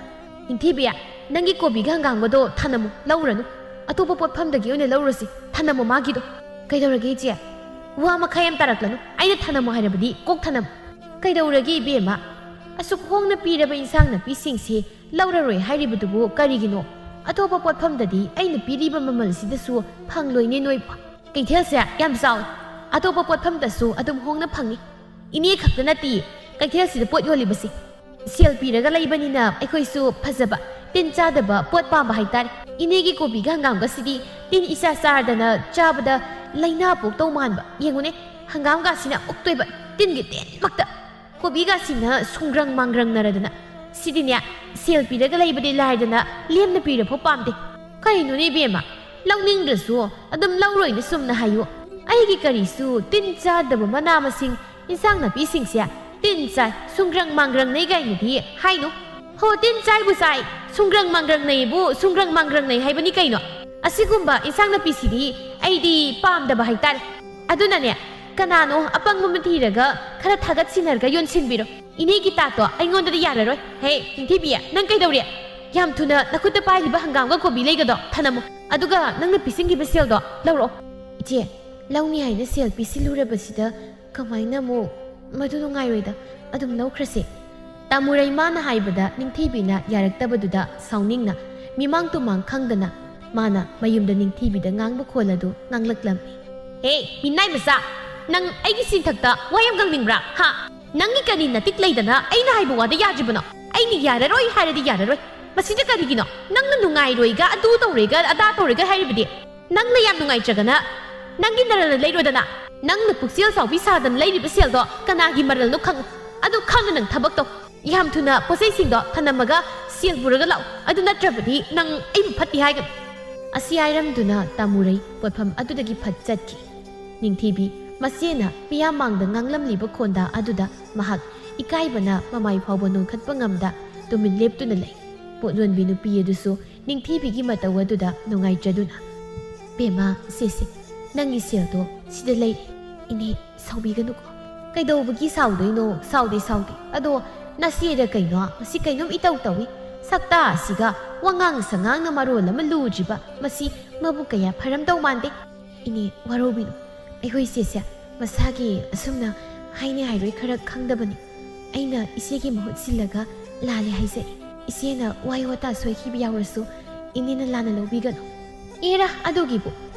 "ꯅꯤꯡꯊꯤꯕꯤ, ꯅꯪꯒꯤ ꯀꯣꯕꯤꯒ ꯍꯪꯒꯥꯝꯒꯗꯣ ꯊꯅꯝꯃꯨ, ꯂꯧꯔꯅꯨ꯫ ꯑꯇꯣꯞꯄ ꯄꯣꯠꯐꯝꯗꯒꯤ ꯑꯣꯏꯅ ꯂꯧꯔꯁꯤ, ꯊꯅꯝꯃꯨ ꯃꯥꯒꯤꯗꯣ꯫" "ꯀꯩꯗꯧꯔꯒꯦ ꯏꯆꯦ? ꯋꯥ ꯃꯈꯥ ꯌꯥꯝ ꯇꯥꯔꯛꯂꯅꯨ, ꯑꯩꯅ ꯊꯅꯝꯃꯨ ꯍꯥꯏꯔꯕꯗꯤ ꯀꯣꯛ ꯊꯅꯝꯃꯨ꯫" "ꯀꯩꯗꯧꯔꯒꯦ ꯏꯕꯦꯝꯃ? ꯑꯁꯨꯛ ꯍꯣꯡꯅ ꯄꯤꯔꯕ ꯏꯟꯁꯥꯡ ꯅꯥꯄꯤꯁꯤꯡꯁꯦ ꯂꯧꯔꯔꯣꯏ ꯍꯥꯏꯔꯤꯕꯗꯨꯕꯨ ꯀꯔꯤꯒꯤꯅꯣ? ꯑꯇꯣꯞꯄ ꯄꯣꯠꯐꯝꯗꯗꯤ ꯑꯩꯅ ꯄꯤꯔꯤꯕ ꯃꯃꯜꯁꯤꯗꯁꯨ ꯐꯪꯂꯣꯏꯅꯦ ꯅꯣꯏꯕꯨ꯫ ꯀꯩꯊꯦꯜꯁꯦ ꯌꯥꯝ ꯆꯥꯎꯏ, ꯑꯇꯣꯞꯄ ꯄꯣꯠꯐꯝꯗꯁꯨ ꯑꯗꯨꯝ ꯍꯣꯡꯅ ꯐꯪꯏ꯫ ꯏꯅꯦ ꯈꯛꯇ ꯅꯠꯇꯦ ꯀꯩꯊꯦꯜꯁꯤꯗ ꯄꯣꯠ ꯌꯣꯜꯂꯤꯕꯁꯦ꯫ ꯁꯦꯜ ꯄꯤꯔꯒ ꯂꯩꯕꯅꯤꯅ ꯑꯩꯈꯣꯏꯁꯨ ꯐꯖꯕ, ꯇꯤꯟ ꯆꯥꯗꯕ ꯄꯣꯠ ꯄꯥꯝꯕ ꯍꯥꯏꯇꯥꯔꯦ꯫ ꯏꯅꯦꯒꯤ ꯀꯣꯕꯤꯒ ꯍꯪꯒꯥꯝꯒꯁꯤꯗꯤ ꯇꯤꯟ ꯏꯆꯥ ꯆꯥꯔꯗꯅ ꯆꯥꯕꯗ ꯂꯥꯏꯅꯥ ꯄꯣꯛꯇꯧ ꯃꯥꯟꯕ꯫ ꯌꯦꯡꯉꯨꯅꯦ, ꯍꯪꯒꯥꯝꯒꯁꯤꯅ ꯎꯛꯇꯣꯏꯕ, ꯇꯤꯟꯒꯤ ꯇꯤꯟꯃꯛꯇ꯫ ꯀꯣꯕꯤꯒꯁꯤꯅ ꯁꯨꯡꯒ꯭ꯔꯪ ꯃꯥꯡꯒ꯭ꯔꯪꯅꯔꯗꯅ꯫ ꯁꯤꯗꯤꯅꯦ, ꯁꯦꯜ ꯄꯤꯔꯒ ꯂꯩꯕꯗꯤ ꯂꯥꯏꯗꯅ ꯂꯦꯝꯅ ꯄꯤꯔꯐꯥꯎ ꯄꯥꯝꯗꯦ꯫" "ꯀꯩꯅꯣꯅꯦ ꯏꯕꯦꯝꯃ, ꯂꯧꯅꯤꯡꯗ꯭ꯔꯁꯨ ꯑꯗꯨꯝ ꯂꯧꯔꯣꯏꯅ ꯁꯨꯝꯅ ꯍꯥꯏꯌꯨ꯫ ꯑꯩꯒꯤ ꯀꯔꯤꯁꯨ ꯇꯤꯟ ꯆꯥꯗꯕ ꯃꯅꯥ ꯃꯁꯤꯡ, ꯏꯟꯁꯥꯡ ꯅꯥꯄꯤꯁꯤꯡꯁꯦ ꯇꯤꯟ ꯆꯥꯏ, ꯁꯨꯡꯒ꯭ꯔꯪ ꯃꯥꯡꯒ꯭ꯔꯪꯅꯩ ꯀꯥꯏꯅꯗꯤ ꯍꯥꯏꯅꯨ꯫" "ꯍꯣ, ꯇꯤꯟ ꯆꯥꯏꯕꯨ ꯆꯥꯏ, ꯁꯨꯡꯒ꯭ꯔꯪ ꯃꯥꯡꯒ꯭ꯔꯪꯅꯩꯕꯨ ꯁꯨꯡꯒ꯭ꯔꯪ ꯃꯥꯡꯒ꯭ꯔꯪꯅꯩ ꯍꯥꯏꯕꯅꯤ ꯀꯩꯅꯣ? ꯑꯁꯤꯒꯨꯝꯕ ꯏꯟꯁꯥꯡ ꯅꯥꯄꯤꯁꯤꯗꯤ ꯑꯩꯗꯤ ꯄꯥꯝꯗꯕ ꯍꯥꯏꯇꯥꯔꯦ꯫ ꯑꯗꯨꯅꯅꯦ, ꯀꯅꯥꯅꯣ ꯑꯄꯪꯕ ꯑꯃ ꯊꯤꯔꯒ ꯈꯔ ꯊꯥꯒꯠ ꯁꯤꯟꯅꯔꯒ ꯌꯣꯟꯁꯤꯟꯕꯤꯔꯣ꯫ ꯏꯅꯦꯒꯤ ꯇꯥꯠꯇꯣ ꯑꯩꯉꯣꯟꯗꯗꯤ ꯌꯥꯔꯔꯣꯏ꯫" "ꯍꯦ, ꯅꯤꯡꯊꯤꯕꯤ, ꯅꯪ ꯀꯩꯗꯧꯔꯤ? ꯌꯥꯝ ꯊꯨꯅ ꯅꯈꯨꯠꯇ ꯄꯥꯏꯔꯤꯕ ꯍꯪꯒꯥꯝꯒ ꯀꯣꯕꯤ ꯂꯩꯒꯗꯣ ꯊꯅꯝꯃꯨ꯫ ꯑꯗꯨꯒ ꯅꯪꯅ ꯄꯤꯁꯤꯟꯈꯤꯕ ꯁꯦꯜꯗꯣ ꯂꯧꯔꯛꯑꯣ꯫" "ꯏꯆꯦ, ꯂꯧꯅꯤ ꯍꯥꯏꯅ ꯁꯦꯜ ꯄꯤꯁꯤꯜꯂꯨꯔꯕꯁꯤꯗ ꯀꯃꯥꯏꯅ ꯑꯃꯨꯛ?" "ꯃꯗꯨ ꯅꯨꯡꯉꯥꯏꯔꯣꯏꯗ, ꯑꯗꯨꯝ ꯂꯧꯈ꯭ꯔꯁꯦ꯫" ꯇꯥꯃꯨꯔꯩ ꯃꯥꯅ ꯍꯥꯏꯕꯗ ꯅꯤꯡꯊꯤꯕꯤꯅ ꯌꯥꯔꯛꯇꯕꯗꯨꯗ ꯁꯥꯎꯅꯤꯡꯅ, ꯃꯤꯃꯥꯡ ꯇꯨꯃꯥꯡ ꯈꯪꯗꯅ ꯃꯥꯅ ꯃꯌꯨꯝꯗ ꯅꯤꯡꯊꯤꯕꯤꯗ ꯉꯥꯡꯕ ꯈꯣꯜ ꯑꯗꯨ ꯉꯥꯡꯂꯛꯂꯝꯃꯤ꯫ "ꯍꯦ, ꯃꯤꯅꯥꯏ ꯃꯆꯥ! ꯅꯪ ꯑꯩꯒꯤ ꯁꯤꯟꯊꯛꯇ ꯋꯥ ꯌꯥꯝ ꯉꯥꯡꯅꯤꯡꯕ꯭ꯔꯥ? ꯍꯥ? ꯅꯪꯒꯤ ꯀꯔꯤ ꯅꯇꯤꯛ ꯂꯩꯗꯅ ꯑꯩꯅ ꯍꯥꯏꯕ ꯋꯥꯗ ꯌꯥꯗ꯭ꯔꯤꯕꯅꯣ? ꯑꯩꯅ ꯌꯥꯔꯔꯣꯏ ꯍꯥꯏꯔꯗꯤ ꯌꯥꯔꯔꯣꯏ꯫ ꯃꯁꯤꯗ ꯀꯔꯤꯒꯤꯅꯣ? ꯅꯪꯅ ꯅꯨꯡꯉꯥꯏꯔꯣꯏꯒ, ꯑꯗꯨ ꯇꯧꯔꯣꯏꯒ, ꯑꯗꯥ ꯇꯧꯔꯣꯏꯒ ꯍꯥꯏꯔꯤꯕꯗꯤ? ꯅꯪꯅ ꯌꯥꯝ ꯅꯨꯡꯉꯥꯏꯇ꯭ꯔꯒꯅ ꯅꯪꯒꯤ ꯅꯔꯜꯅ ꯂꯩꯔꯣꯗꯅ꯫ ꯅꯪꯅ ꯄꯨꯛꯆꯦꯜ ꯆꯥꯎꯕꯤ ꯁꯥꯗꯅ ꯂꯩꯔꯤꯕ ꯁꯦꯜꯗꯣ ꯀꯅꯥꯒꯤ ꯃꯔꯜꯅꯣ ꯈꯪꯉꯨ꯫ ꯑꯗꯨ ꯈꯪꯅ ꯅꯪ ꯊꯕꯛ ꯇꯧ꯫ ꯌꯥꯝ ꯊꯨꯅ ꯄꯣꯠꯆꯩꯁꯤꯡꯗꯣ ꯊꯅꯝꯃꯒ ꯁꯦꯜ ꯄꯨꯔꯒ ꯂꯥꯛꯎ꯫ ꯑꯗꯨ ꯅꯠꯇ꯭ꯔꯕꯗꯤ ꯅꯪ ꯑꯩꯕꯨ ꯐꯠꯇꯦ ꯍꯥꯏꯒꯅꯤ꯫" ꯑꯁꯤ ꯍꯥꯏꯔꯝꯗꯨꯅ ꯇꯥꯃꯨꯔꯩ ꯄꯣꯠꯐꯝ ꯑꯗꯨꯗꯒꯤ ꯐꯠ ꯆꯠꯈꯤ꯫ ꯅꯤꯡꯊꯤꯕꯤ ꯃꯆꯦꯅ ꯃꯤꯌꯥꯝ ꯃꯥꯡꯗ ꯉꯥꯡꯂꯝꯂꯤꯕ ꯈꯣꯟꯗꯥ ꯑꯗꯨꯗ ꯃꯍꯥꯛ ꯏꯀꯥꯏꯕꯅ ꯃꯃꯥꯏ ꯐꯥꯎꯕ ꯅꯣꯟꯈꯠꯄ ꯉꯝꯗ ꯇꯨꯃꯤꯟ ꯂꯦꯞꯇꯨꯅ ꯂꯩ꯫ ꯄꯣꯠ ꯌꯣꯟꯕꯤ ꯅꯨꯄꯤ ꯑꯗꯨꯁꯨ ꯅꯤꯡꯊꯤꯕꯤꯒꯤ ꯃꯇꯧ ꯑꯗꯨꯗ ꯅꯨꯡꯉꯥꯏꯖꯗꯨꯅ, "ꯕꯦꯝꯃ, ꯁꯦꯁꯦ, ꯅꯪꯒꯤ ꯁꯦꯜꯗꯣ ꯁꯤꯗ ꯂꯩ꯫ ꯏꯅꯦ, ꯁꯥꯎꯕꯤꯒꯅꯨꯀꯣ꯫" "ꯀꯩꯗꯧꯕꯒꯤ ꯁꯥꯎꯗꯣꯏꯅꯣ? ꯁꯥꯎꯗꯦ, ꯁꯥꯎꯗꯦ꯫ ꯑꯗꯣ ꯅꯆꯦꯗ ꯀꯩꯅꯣ? ꯃꯁꯤ ꯀꯩꯅꯣꯝ ꯏꯇꯧ ꯇꯧꯏ꯫ ꯁꯛꯇꯥ ꯑꯁꯤꯒ ꯋꯥꯉꯥꯡ ꯁꯉꯥꯡꯅ ꯃꯔꯣꯜ ꯑꯃ ꯂꯨꯗ꯭ꯔꯤꯕ꯫ ꯃꯁꯤ ꯃꯕꯨꯛ ꯀꯌꯥ ꯐꯔꯝꯗꯧ ꯃꯥꯟꯗꯦ꯫" "ꯏꯅꯦ, ꯋꯥꯔꯧꯕꯤꯅꯨ꯫ ꯑꯩꯈꯣꯏ ꯏꯆꯦꯁꯦ ꯃꯁꯥꯒꯤ ꯑꯁꯨꯝꯅ ꯍꯥꯏꯅꯤ ꯍꯥꯏꯔꯣꯏ ꯈꯔ ꯈꯪꯗꯕꯅꯤ꯫ ꯑꯩꯅ ꯏꯆꯦꯒꯤ ꯃꯍꯨꯠ ꯁꯤꯜꯂꯒ ꯂꯥꯜꯂꯦ ꯍꯥꯏꯖꯔꯤ꯫ ꯏꯆꯦꯅ ꯋꯥꯍꯩ ꯋꯥꯇꯥ ꯁꯣꯏꯈꯤꯕ ꯌꯥꯎꯔꯁꯨ ꯏꯅꯦꯅ ꯂꯥꯟꯅ ꯂꯧꯕꯤꯒꯅꯨ꯫" "ꯑꯦꯔꯥ, ꯑꯗꯨꯒꯤꯕꯨ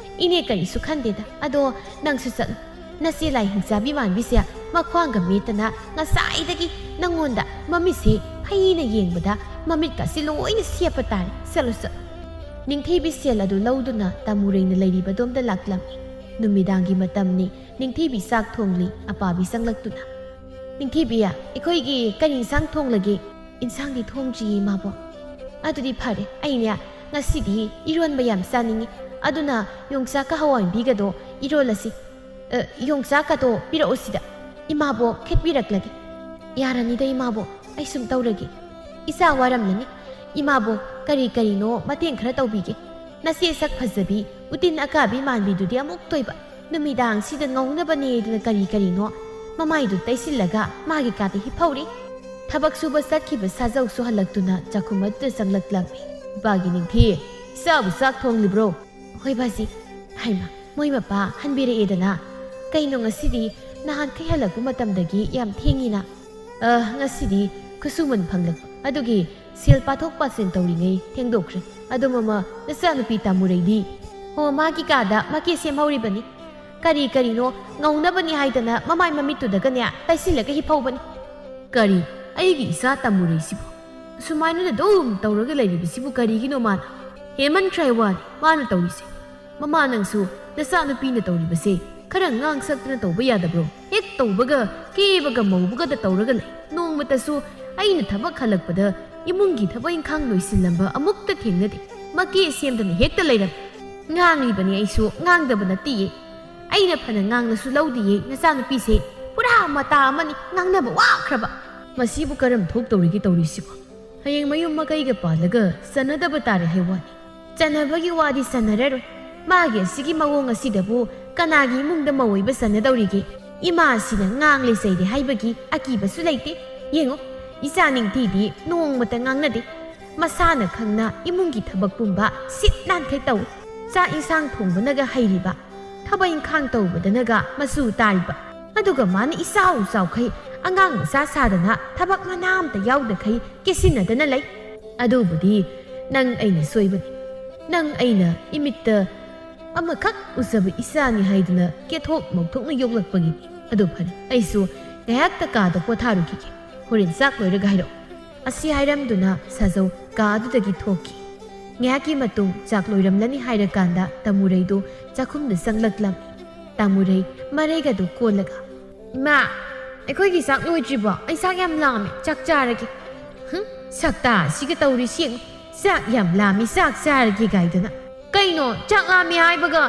ꯏꯅꯦ ꯀꯔꯤꯁꯨ ꯈꯟꯗꯦꯗ꯫ ꯑꯗꯣ ꯅꯪꯁꯨ ꯆꯠꯂꯨ꯫ ꯅꯆꯦ ꯂꯥꯏ ꯍꯤꯡꯆꯥꯕꯤ ꯃꯥꯟꯕꯤꯁꯦ ꯃꯈ꯭ꯋꯥꯡꯒ ꯃꯦꯠꯇꯅ ꯉꯁꯥꯏꯗꯒꯤ ꯅꯪꯉꯣꯟꯗ ꯃꯃꯤꯠꯁꯦ ꯐꯩꯅ ꯌꯦꯡꯕꯗ ꯃꯃꯤꯠꯀꯁꯤ ꯂꯣꯏꯅ ꯁꯦꯞꯄ ꯇꯥꯔꯦ꯫ ꯆꯠꯂꯨ, ꯆꯠꯂꯨ꯫" ꯅꯤꯡꯊꯤꯕꯤ ꯁꯦꯜ ꯑꯗꯨ ꯂꯧꯗꯨꯅ ꯇꯥꯃꯨꯔꯩꯅ ꯂꯩꯔꯤꯕꯗꯣꯝꯗ ꯂꯥꯛꯂꯝꯃꯤ꯫ ꯅꯨꯃꯤꯗꯥꯡꯒꯤ ꯃꯇꯝꯅꯤ꯫ ꯅꯤꯡꯊꯤꯕꯤ ꯆꯥꯛ ꯊꯣꯡꯂꯤ꯫ ꯑꯄꯥꯕꯤ ꯆꯪꯂꯛꯇꯨꯅ, "ꯅꯤꯡꯊꯤꯕꯤ, ꯑꯩꯈꯣꯏꯒꯤ ꯀꯔꯤ ꯏꯟꯁꯥꯡ ꯊꯣꯡꯂꯒꯦ?" "ꯏꯟꯁꯥꯡꯗꯤ ꯊꯣꯡꯗ꯭ꯔꯤꯌꯦ, ꯏꯃꯥꯕꯣꯛ꯫" "ꯑꯗꯨꯗꯤ ꯐꯔꯦ, ꯑꯩꯅꯦ ꯉꯁꯤꯗꯤ ꯏꯔꯣꯟꯕ ꯌꯥꯝ ꯆꯥꯅꯤꯡꯉꯤ꯫ ꯑꯗꯨꯅ ꯌꯣꯡꯆꯥꯛꯀ ꯍꯋꯥꯏꯕꯤꯒꯗꯣ ꯏꯔꯣꯜꯂꯁꯤ꯫ ꯑ, ꯌꯣꯡꯆꯥꯛꯀꯗꯣ ꯄꯤꯔꯛꯑꯣ ꯁꯤꯗ, ꯏꯃꯥꯕꯣꯛ ꯈꯦꯠꯄꯤꯔꯛꯂꯒꯦ꯫" "ꯌꯥꯔꯅꯤꯗ ꯏꯃꯥꯕꯣꯛ, ꯑꯩ ꯁꯨꯝ ꯇꯧꯔꯒꯦ꯫" "ꯏꯆꯥ ꯋꯥꯔꯝꯂꯅꯤ꯫ ꯏꯃꯥꯕꯣꯛ, ꯀꯔꯤ ꯀꯔꯤꯅꯣ ꯃꯇꯦꯡ ꯈꯔ ꯇꯧꯕꯤꯒꯦ꯫ ꯅꯆꯦ ꯁꯛ ꯐꯖꯕꯤ, ꯎꯇꯤꯟ ꯑꯀꯥꯕꯤ ꯃꯥꯟꯕꯤꯗꯨꯗꯤ ꯑꯃꯨꯛ ꯇꯣꯏꯕ꯫ ꯅꯨꯃꯤꯗꯥꯡꯁꯤꯗ ꯉꯧꯅꯕꯅꯦꯗꯅ ꯀꯔꯤ ꯀꯔꯤꯅꯣ ꯃꯃꯥꯏꯗꯨ ꯇꯩꯁꯤꯜꯂꯒ ꯃꯥꯒꯤ ꯀꯥꯗ ꯍꯤꯞꯍꯧꯔꯤ꯫" ꯊꯕꯛ ꯁꯨꯕ ꯆꯠꯈꯤꯕ ꯁꯥꯖꯧꯁꯨ ꯍꯜꯂꯛꯇꯨꯅ ꯆꯥꯛꯈꯨꯝ ꯑꯗꯨꯗ ꯆꯪꯂꯛꯂꯝꯃꯤ꯫ "ꯕꯥꯒꯤ ꯅꯤꯡꯊꯤ, ꯏꯆꯥꯕꯨ ꯆꯥꯛ ꯊꯣꯡꯂꯤꯕ꯭ꯔꯣ?" "ꯍꯣꯏ ꯕꯥꯖꯤ꯫" "ꯍꯩꯃꯥ, ꯃꯣꯏ ꯃꯄꯥ ꯍꯟꯕꯤꯔꯛꯑꯦꯗꯅ꯫ ꯀꯩꯅꯣ ꯉꯁꯤꯗꯤ ꯅꯍꯥꯟꯈꯩ ꯍꯜꯂꯛꯄ ꯃꯇꯝꯗꯒꯤ ꯌꯥꯝ ꯊꯦꯡꯉꯤꯅ?" "ꯑ, ꯉꯁꯤꯗꯤ ꯈꯨꯠꯁꯨꯃꯟ ꯐꯪꯂꯛꯄ ꯑꯗꯨꯒꯤ ꯁꯦꯜ ꯄꯥꯊꯣꯛ ꯄꯥꯁꯤꯟ ꯇꯧꯔꯤꯉꯩ ꯊꯦꯡꯗꯣꯛꯈ꯭ꯔꯦ꯫ ꯑꯗꯣ ꯃꯃꯥ, ꯅꯆꯥꯅꯨꯄꯤ ꯇꯥꯃꯨꯔꯩꯗꯤ?" "ꯑꯣ, ꯃꯥꯒꯤ ꯀꯥꯗ ꯃꯀꯦ ꯁꯦꯝꯍꯧꯔꯤꯕꯅꯤ꯫" "ꯀꯔꯤ ꯀꯔꯤꯅꯣ ꯉꯧꯅꯕꯅꯤ ꯍꯥꯏꯗꯅ ꯃꯃꯥꯏ ꯃꯃꯤꯠꯇꯨꯗꯒꯅꯦ ꯇꯩꯁꯤꯜꯂꯒ ꯍꯤꯞꯍꯧꯕꯅꯤ꯫" "ꯀꯔꯤ? ꯑꯩꯒꯤ ꯏꯆꯥ ꯇꯥꯃꯨꯔꯩꯁꯤꯕꯨ ꯁꯨꯃꯥꯏꯅ ꯑꯗꯨꯝ ꯇꯧꯔꯒ ꯂꯩꯔꯤꯕꯁꯤꯕꯨ ꯀꯔꯤꯒꯤꯅꯣ ꯃꯥꯅ? ꯍꯦꯟꯃꯟꯈ꯭ꯔꯦ ꯋꯥꯅꯤ ꯃꯥꯅ ꯇꯧꯔꯤꯁꯦ꯫ ꯃꯃꯥ, ꯅꯪꯁꯨ ꯅꯆꯥꯅꯨꯄꯤꯅ ꯇꯧꯔꯤꯕꯁꯦ ꯈꯔ ꯉꯥꯡ ꯁꯛꯇꯅ ꯇꯧꯕ ꯌꯥꯗꯕ꯭ꯔꯣ? ꯍꯦꯛ ꯇꯧꯕꯒ ꯀꯦꯕꯒ ꯃꯧꯕꯒꯗ ꯇꯧꯔꯒ ꯂꯩ꯫ ꯅꯣꯡꯃꯇꯁꯨ ꯑꯩꯅ ꯊꯕꯛ ꯍꯜꯂꯛꯄꯗ ꯏꯃꯨꯡꯒꯤ ꯊꯕꯛ ꯏꯪꯈꯥꯡ ꯂꯣꯏꯁꯤꯜꯂꯝꯕ ꯑꯃꯨꯛꯇ ꯊꯦꯡꯅꯗꯦ꯫ ꯃꯀꯦ ꯁꯦꯝꯗꯅ ꯍꯦꯛꯇ ꯂꯩꯔꯝꯃꯤ꯫" "ꯉꯥꯡꯂꯤꯕꯅꯤ ꯑꯩꯁꯨ, ꯉꯥꯡꯗꯕ ꯅꯠꯇꯤꯌꯦ꯫ ꯑꯩꯅ ꯐꯅ ꯉꯥꯡꯂꯁꯨ ꯂꯧꯗꯤꯌꯦ꯫ ꯅꯆꯥꯅꯨꯄꯤꯁꯦ ꯄꯨꯔꯥ ꯃꯇꯥ ꯑꯃꯅꯤ, ꯉꯥꯡꯅꯕ ꯋꯥꯈ꯭ꯔꯕ꯫ ꯃꯁꯤꯕꯨ ꯀꯔꯝ ꯊꯣꯛꯇꯧꯔꯤꯒꯦ ꯇꯧꯔꯤꯁꯤꯕꯣ? ꯍꯌꯦꯡ ꯃꯌꯨꯝ ꯃꯀꯩꯒ ꯄꯥꯜꯂꯒ ꯆꯟꯅꯗꯕ ꯇꯥꯔꯦ ꯍꯥꯏ ꯋꯥꯅꯤ꯫ ꯆꯟꯅꯕꯒꯤ ꯋꯥꯗꯤ ꯆꯟꯅꯔꯔꯣꯏ꯫ ꯃꯥꯒꯤ ꯑꯁꯤꯒꯤ ꯃꯑꯣꯡ ꯑꯁꯤꯗꯕꯨ ꯀꯅꯥꯒꯤ ꯏꯃꯨꯡꯗ ꯃꯧ ꯑꯣꯏꯕ ꯆꯟꯅꯗꯧꯔꯤꯒꯦ? ꯏꯃꯥꯁꯤꯅ ꯉꯥꯡꯂꯦ ꯆꯩꯔꯦ ꯍꯥꯏꯕꯒꯤ ꯑꯀꯤꯕꯁꯨ ꯂꯩꯇꯦ꯫ ꯌꯦꯡꯉꯨ, ꯏꯆꯥ ꯅꯤꯡꯊꯤꯗꯤ ꯅꯣꯡꯃꯇ ꯉꯥꯡꯅꯗꯦ꯫ ꯃꯁꯥꯅ ꯈꯪꯅ ꯏꯃꯨꯡꯒꯤ ꯊꯕꯛ ꯄꯨꯝꯕ ꯁꯤꯠ ꯅꯥꯟꯈꯩ ꯇꯧꯏ꯫ ꯆꯥꯛ ꯏꯟꯁꯥꯡ ꯊꯣꯡꯕꯅꯒ ꯍꯩꯔꯤꯕ, ꯊꯕꯛ ꯏꯟꯈꯥꯡ ꯇꯧꯕꯗꯅꯒ ꯃꯆꯨ ꯇꯥꯔꯤꯕ꯫ ꯑꯗꯨꯒ ꯃꯥꯅ ꯏꯆꯥꯎ ꯆꯥꯎꯈꯩ ꯑꯉꯥꯡ ꯃꯆꯥ ꯁꯥꯗꯅ ꯊꯕꯛ ꯃꯅꯥ ꯑꯝꯇ ꯌꯥꯎꯗꯈꯩ ꯀꯦꯁꯤꯟꯅꯗꯅ ꯂꯩ꯫ ꯑꯗꯨꯕꯨꯗꯤ ꯅꯪ ꯑꯩꯅ ꯁꯣꯏꯕꯅꯤ꯫ ꯅꯪ ꯑꯩꯅ ꯏꯃꯤꯠꯇ ꯑꯃꯈꯛ ꯎꯖꯕ ꯏꯆꯥꯅꯤ ꯍꯥꯏꯗꯨꯅ ꯀꯦꯊꯣꯛ ꯃꯧꯊꯣꯛꯅ ꯌꯣꯛꯂꯛꯄꯒꯤꯅꯤ꯫ ꯑꯗꯨ ꯐꯔꯦ, ꯑꯩꯁꯨ ꯉꯥꯏꯍꯥꯛꯇ ꯀꯥꯗ ꯄꯣꯊꯥꯔꯨꯈꯤꯒꯦ꯫ ꯍꯣꯔꯦꯟ ꯆꯥꯛ ꯂꯣꯏꯔꯒ ꯍꯥꯏꯔꯛꯑꯣ꯫ ꯑꯁꯤ ꯍꯥꯏꯔꯝꯗꯨꯅ ꯁꯥꯖꯧ ꯀꯥ ꯑꯗꯨꯗꯒꯤ ꯊꯣꯛꯈꯤ꯫ ꯉꯥꯏꯍꯥꯛꯀꯤ ꯃꯇꯨꯡ ꯆꯥꯛ ꯂꯣꯏꯔꯝꯂꯅꯤ ꯍꯥꯏꯔꯀꯥꯟꯗ ꯇꯥꯃꯨꯔꯩꯗꯨ ꯆꯥꯛꯈꯨꯝꯗ ꯆꯪꯂꯛꯂꯝꯃꯤ꯫ ꯇꯥꯃꯨꯔꯩ ꯃꯔꯩꯒꯗꯨ ꯀꯣꯜꯂꯒ, "ꯏꯃꯥ, ꯑꯩꯈꯣꯏꯒꯤ ꯆꯥꯛ ꯂꯣꯏꯗ꯭ꯔꯤꯕꯣ? ꯑꯩ ꯆꯥꯛ ꯌꯥꯝ ꯂꯥꯝꯃꯦ, ꯆꯥꯛ ꯆꯥꯔꯒꯦ꯫" "ꯍꯨꯝ, ꯁꯛꯇꯥ ꯁꯤꯒ ꯇꯧꯔꯤꯁꯤ ꯌꯦꯡꯉꯨ꯫ ꯆꯥꯛ ꯌꯥꯝ ꯂꯥꯝꯃꯤ, ꯆꯥꯛ ꯆꯥꯔꯒꯦ ꯀꯥꯏꯗꯅ꯫ ꯀꯩꯅꯣ, ꯆꯥꯛ ꯂꯥꯝꯃꯤ ꯍꯥꯏꯕꯒ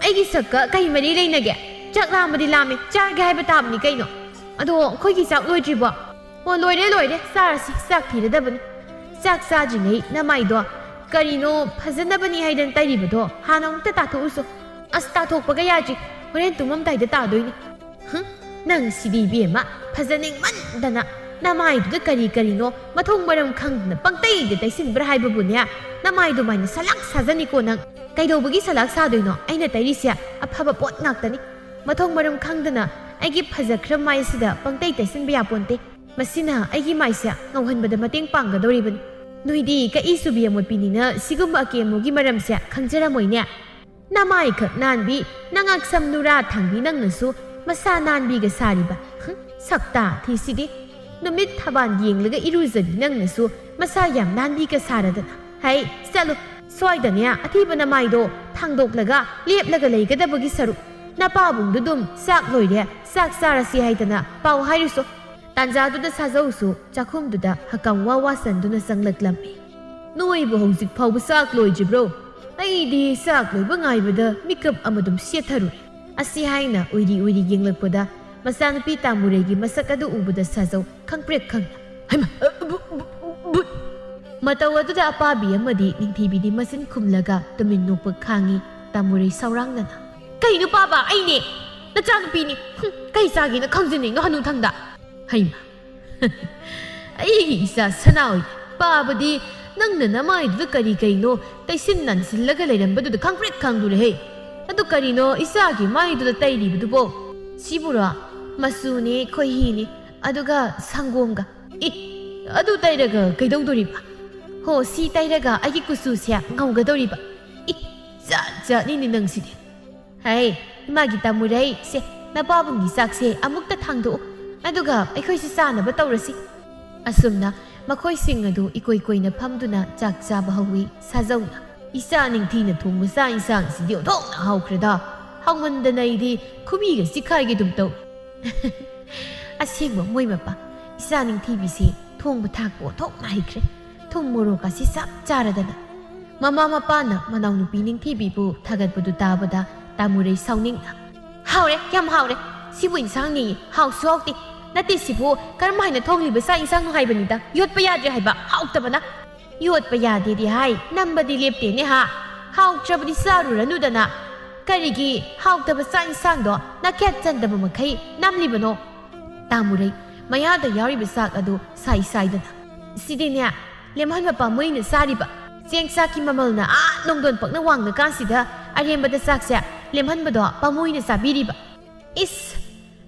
ꯑꯩꯒꯤ ꯁꯛꯀ ꯀꯩ ꯃꯔꯤ ꯂꯩꯅꯒꯦ? ꯆꯥꯛ ꯂꯥꯝꯕꯗꯤ ꯂꯥꯝꯃꯦ, ꯆꯥꯔꯒꯦ ꯍꯥꯏꯕ ꯇꯥꯕꯅꯤ ꯀꯩꯅꯣ꯫ ꯑꯗꯣ ꯑꯩꯈꯣꯏꯒꯤ ꯆꯥꯛ ꯂꯣꯏꯗ꯭ꯔꯤꯕꯣ?" "ꯑꯣ, ꯂꯣꯏꯔꯦ, ꯂꯣꯏꯔꯦ, ꯆꯥꯔꯁꯤ, ꯆꯥꯛ ꯊꯤꯔꯗꯕꯅꯤ꯫ ꯆꯥꯛ ꯆꯥꯗ꯭ꯔꯤꯉꯩ ꯅꯃꯥꯏꯗꯣ ꯀꯔꯤꯅꯣ ꯐꯖꯅꯕꯅꯤ ꯍꯥꯏꯗꯅ ꯇꯩꯔꯤꯕꯗꯣ ꯍꯥꯟꯅ ꯑꯃꯨꯛꯇ ꯇꯥꯊꯣꯛꯎꯁꯣ꯫" "ꯑꯁ, ꯇꯥꯊꯣꯛꯄꯒ ꯌꯥꯗ꯭ꯔꯤ, ꯍꯣꯔꯦꯟ ꯇꯨꯝꯃꯝꯗꯥꯏꯗ ꯇꯥꯗꯣꯏꯅꯤ꯫" "ꯍꯨꯝ, ꯅꯪ ꯁꯤꯗꯤ ꯏꯕꯦꯝꯃ, ꯐꯖꯅꯤꯡꯃꯟꯗꯅ ꯅꯃꯥꯏꯗꯨꯗ ꯀꯔꯤ ꯀꯔꯤꯅꯣ ꯃꯊꯣꯡ ꯃꯔꯝ ꯈꯪꯗꯅ ꯄꯪꯇꯩꯗ ꯇꯩꯁꯤꯟꯕ꯭ꯔꯥ ꯍꯥꯏꯕꯕꯨꯅꯦ, ꯅꯃꯥꯏꯗꯨꯃꯥꯏꯅ ꯁꯂꯥꯛ ꯁꯥꯖꯅꯤꯀꯣ ꯅꯪ꯫ ꯀꯩꯗꯧꯕꯒꯤ ꯁꯂꯥꯛ ꯁꯥꯗꯣꯏꯅꯣ? ꯑꯩꯅ ꯇꯩꯔꯤꯁꯦ ꯑꯐꯕ ꯄꯣꯠ ꯉꯥꯛꯇꯅꯤ꯫ ꯃꯊꯣꯡ ꯃꯔꯝ ꯈꯪꯗꯅ ꯑꯩꯒꯤ ꯐꯖꯈ꯭ꯔꯕ ꯃꯥꯏꯁꯤꯗ ꯄꯪꯇꯩ ꯇꯩꯁꯤꯟꯕ ꯌꯥꯄꯣꯟꯇꯦ꯫ ꯃꯁꯤꯅ ꯑꯩꯒꯤ ꯃꯥꯏꯁꯦ ꯉꯧꯍꯟꯕꯗ ꯃꯇꯦꯡ ꯄꯥꯡꯒꯗꯧꯔꯤꯕꯅꯤ꯫ ꯅꯣꯏꯗꯤ ꯀꯛꯏ ꯆꯨꯕꯤ ꯑꯃꯣꯠꯄꯤꯅꯤꯅ ꯁꯤꯒꯨꯝꯕ ꯑꯀꯦ ꯑꯃꯧꯒꯤ ꯃꯔꯝꯁꯦ ꯈꯪꯖꯔꯝꯃꯣꯏꯅꯦ꯫ ꯅꯃꯥꯏꯈꯛ ꯅꯥꯟꯕꯤ, ꯅꯉꯛꯁꯝ ꯅꯨꯔꯥ ꯊꯥꯡꯕꯤ ꯅꯪꯅꯁꯨ ꯃꯁꯥ ꯅꯥꯟꯕꯤꯒ ꯁꯥꯔꯤꯕ꯫ ꯍꯨꯝ, ꯁꯛꯇꯥ ꯊꯤꯁꯤꯗꯤ꯫ ꯅꯨꯃꯤꯠ ꯊꯕꯥꯟ ꯌꯦꯡꯂꯒ ꯏꯔꯨꯖꯕꯤ ꯅꯪꯅꯁꯨ ꯃꯁꯥ ꯌꯥꯝ ꯅꯥꯟꯕꯤꯒ ꯁꯥꯔꯗꯅ꯫ ꯍꯩ, ꯆꯠꯂꯨ, ꯁ꯭ꯋꯥꯏꯗꯅꯦ ꯑꯊꯤꯕ ꯅꯃꯥꯏꯗꯣ ꯊꯥꯡꯗꯣꯛꯂꯒ ꯂꯦꯞꯂꯒ ꯂꯩꯒꯗꯕꯒꯤ ꯁꯔꯨꯛ ꯅꯄꯥꯕꯨꯡꯗꯨꯗꯨꯝ ꯆꯥꯛ ꯂꯣꯏꯔꯦ, ꯆꯥꯛ ꯆꯥꯔꯁꯤ ꯍꯥꯏꯗꯅ ꯄꯥꯎ ꯍꯥꯏꯔꯨꯁꯣ꯫ ꯇꯥꯟꯖꯥꯗꯨꯗ ꯁꯥꯖꯧꯁꯨ ꯆꯥꯛꯈꯨꯝꯗꯨꯗ ꯍꯀꯝ ꯋꯥ ꯋꯥ ꯁꯟꯗꯨꯅ ꯆꯪꯂꯛꯂꯝꯃꯤ꯫ "ꯅꯣꯏꯕꯨ ꯍꯧꯖꯤꯛ ꯐꯥꯎꯕ ꯆꯥꯛ ꯂꯣꯏꯗ꯭ꯔꯤꯕ꯭ꯔꯣ? ꯑꯩꯗꯤ ꯆꯥꯛ ꯂꯣꯏꯕ ꯉꯥꯏꯕꯗ ꯃꯤꯀꯞ ꯑꯃꯗꯨꯝ ꯁꯦꯠꯊꯔꯨꯔꯦ꯫" ꯑꯁꯤ ꯍꯥꯏꯅ ꯎꯏꯔꯤ ꯎꯏꯔꯤ ꯌꯦꯡꯂꯛꯄꯗ ꯃꯆꯥꯅꯨꯄꯤ ꯇꯥꯃꯨꯔꯩꯒꯤ ꯃꯁꯛ ꯑꯗꯨ ꯎꯕꯗ ꯁꯥꯖꯧ ꯈꯪꯄ꯭ꯔꯦꯛ ꯈꯪꯅ, "ꯍꯩꯃꯥ, ꯑ, ꯕꯨ-, ꯕꯨ-, ꯕꯨ-, ꯕꯨꯠ ꯃꯇꯧ ꯑꯗꯨꯗ ꯑꯄꯥꯕꯤ ꯑꯃꯗꯤ ꯅꯤꯡꯊꯤꯕꯤꯗꯤ ꯃꯆꯤꯟ ꯈꯨꯝꯂꯒ ꯇꯨꯃꯤꯟ ꯅꯣꯛꯄ ꯈꯥꯡꯉꯤ꯫ ꯇꯥꯃꯨꯔꯩ ꯁꯥꯎꯔꯥꯡꯅꯅ, "ꯀꯩꯅꯣ ꯄꯥꯕ? ꯑꯩꯅꯦ ꯅꯆꯥꯅꯨꯄꯤꯅꯤ꯫ ꯍꯨꯝ, ꯀꯩ ꯆꯥꯒꯦꯅ ꯈꯪꯖꯅꯤꯡꯅꯣ ꯍꯅꯨꯊꯪꯗ?" ꯍꯩꯃ, ꯑꯩꯒꯤ ꯏꯆꯥ ꯁꯅꯥꯍꯣꯏ, ꯄꯥꯕꯗꯤ ꯅꯪꯅ ꯅꯃꯥꯏꯗꯨꯗ ꯀꯔꯤ ꯀꯩꯅꯣ ꯇꯩꯁꯤꯟ ꯅꯥꯟꯁꯤꯜꯂꯒ ꯂꯩꯔꯝꯕꯗꯨꯗ ꯈꯪꯄ꯭ꯔꯦꯛ ꯈꯪꯂꯨꯔꯦꯍꯦ꯫ ꯑꯗꯨ ꯀꯔꯤꯅꯣ ꯏꯆꯥꯒꯤ ꯃꯥꯏꯗꯨꯗ ꯇꯩꯔꯤꯕꯗꯨꯕꯣ? ꯁꯤꯕꯨꯔꯣ? ꯃꯆꯨꯅꯦ, ꯈꯣꯏꯍꯤꯅꯦ, ꯑꯗꯨꯒ ꯁꯪꯒꯣꯝꯒ꯫ ꯑꯦ, ꯑꯗꯨ ꯇꯩꯔꯒ ꯀꯩꯗꯧꯗꯣꯔꯤꯕ? ꯍꯣ, ꯁꯤ ꯇꯩꯔꯒ ꯑꯩꯒꯤ ꯀꯨꯆꯨꯁꯦ ꯉꯧꯒꯗꯧꯔꯤꯕ꯫ ꯑꯦ, ꯖꯥꯠ ꯖꯥꯠꯅꯤꯅꯦ ꯅꯪꯁꯤꯗꯤ꯫ ꯍꯩ, ꯏꯃꯥꯒꯤ ꯇꯥꯃꯨꯔꯩ, ꯁꯦ, ꯅꯄꯥꯕꯨꯡꯒꯤ ꯆꯥꯛꯁꯦ ꯑꯃꯨꯛꯇ ꯊꯥꯡꯗꯣꯛꯎ, ꯑꯗꯨꯒ ꯑꯩꯈꯣꯏꯁꯨ ꯆꯥꯅꯕ ꯇꯧꯔꯁꯤ꯫ ꯑꯁꯨꯝꯅ ꯃꯈꯣꯏꯁꯤꯡ ꯑꯗꯨ ꯏꯀꯣꯏ ꯀꯣꯏꯅ ꯐꯝꯗꯨꯅ ꯆꯥꯛ ꯆꯥꯕ ꯍꯧꯋꯤ ꯁꯥꯖꯧꯅ꯫ ꯏꯆꯥ ꯅꯤꯡꯊꯤꯅ ꯊꯣꯡꯕ ꯆꯥꯛ ꯏꯟꯁꯥꯡꯁꯤꯗꯤ ꯑꯣꯟꯊꯣꯛꯅ ꯍꯥꯎꯈ꯭ꯔꯦꯗ꯫ ꯍꯥꯎꯃꯟꯗꯅ ꯑꯩꯗꯤ ꯈꯨꯕꯤꯒ ꯆꯤꯛꯈꯥꯏꯒꯦ ꯑꯗꯨꯝ ꯇꯧ꯫ ꯑꯁꯦꯡꯕ ꯃꯣꯏ ꯃꯄꯥ, ꯏꯆꯥ ꯅꯤꯡꯊꯤꯕꯤꯁꯤ ꯊꯣꯡꯕ ꯊꯥꯛꯄ ꯑꯣꯟꯊꯣꯛꯅ ꯍꯩꯈ꯭ꯔꯦ꯫ ꯊꯨꯝ ꯃꯣꯔꯣꯛ ꯑꯁꯤ ꯆꯞ ꯆꯥꯔꯗꯅ꯫ ꯃꯃꯥ ꯃꯄꯥꯅ ꯃꯅꯥꯎꯅꯨꯄꯤ ꯅꯤꯡꯊꯤꯕꯤꯕꯨ ꯊꯥꯒꯠꯄꯗꯨ ꯇꯥꯕꯗ ꯇꯥꯃꯨꯔꯩ ꯁꯥꯎꯅꯤꯡꯅ, "ꯍꯥꯎꯔꯦ, ꯌꯥꯝ ꯍꯥꯎꯔꯦ꯫ ꯁꯤꯕꯨ ꯏꯟꯁꯥꯡꯅꯤ, ꯍꯥꯎꯁꯨ ꯍꯥꯎꯇꯦ꯫ ꯅꯠꯇꯦ, ꯁꯤꯕꯨ ꯀꯔꯝ ꯍꯥꯏꯅ ꯊꯣꯡꯂꯤꯕ ꯆꯥꯛ ꯏꯟꯁꯥꯡꯅꯣ ꯍꯥꯏꯕꯅꯤꯗ, ꯌꯣꯠꯄ ꯌꯥꯗ꯭ꯔꯦ ꯍꯥꯏꯕ, ꯍꯥꯎꯇꯕꯅ꯫" "ꯌꯣꯠꯄ ꯌꯥꯗꯦꯗꯤ ꯍꯥꯏ, ꯅꯝꯕꯗꯤ ꯂꯦꯞꯇꯦꯅꯦ ꯍꯥ꯫ ꯍꯥꯎꯇ꯭ꯔꯕꯗꯤ ꯆꯥꯔꯨꯔꯅꯨꯗꯅ꯫ ꯀꯔꯤꯒꯤ ꯍꯥꯎꯇꯕ ꯆꯥꯛ ꯏꯟꯁꯥꯡꯗꯣ ꯅꯥꯈꯦꯠ ꯆꯟꯗꯕ ꯃꯈꯩ ꯅꯝꯂꯤꯕꯅꯣ?" ꯇꯥꯃꯨꯔꯩ ꯃꯌꯥꯗ ꯌꯥꯎꯔꯤꯕ ꯆꯥꯛ ꯑꯗꯨ ꯁꯥꯏ ꯁꯥꯏꯗꯅ, "ꯁꯤꯗꯤꯅꯦ, ꯂꯦꯝꯍꯟꯕ ꯄꯥꯝꯃꯨꯏꯅ ꯆꯥꯔꯤꯕ꯫ ꯆꯦꯡ ꯆꯥꯛꯀꯤ ꯃꯃꯜꯅ ꯑꯥ ꯅꯣꯡꯗꯣꯟ ꯄꯛꯅ ꯋꯥꯡꯉ ꯀꯥꯟꯁꯤꯗ ꯑꯔꯦꯝꯕꯗ ꯆꯥꯛꯁꯦ ꯂꯦꯝꯍꯟꯕꯗꯣ ꯄꯥꯝꯃꯨꯏꯅ ꯆꯥꯕꯤꯔꯤꯕ꯫ ꯏꯁ,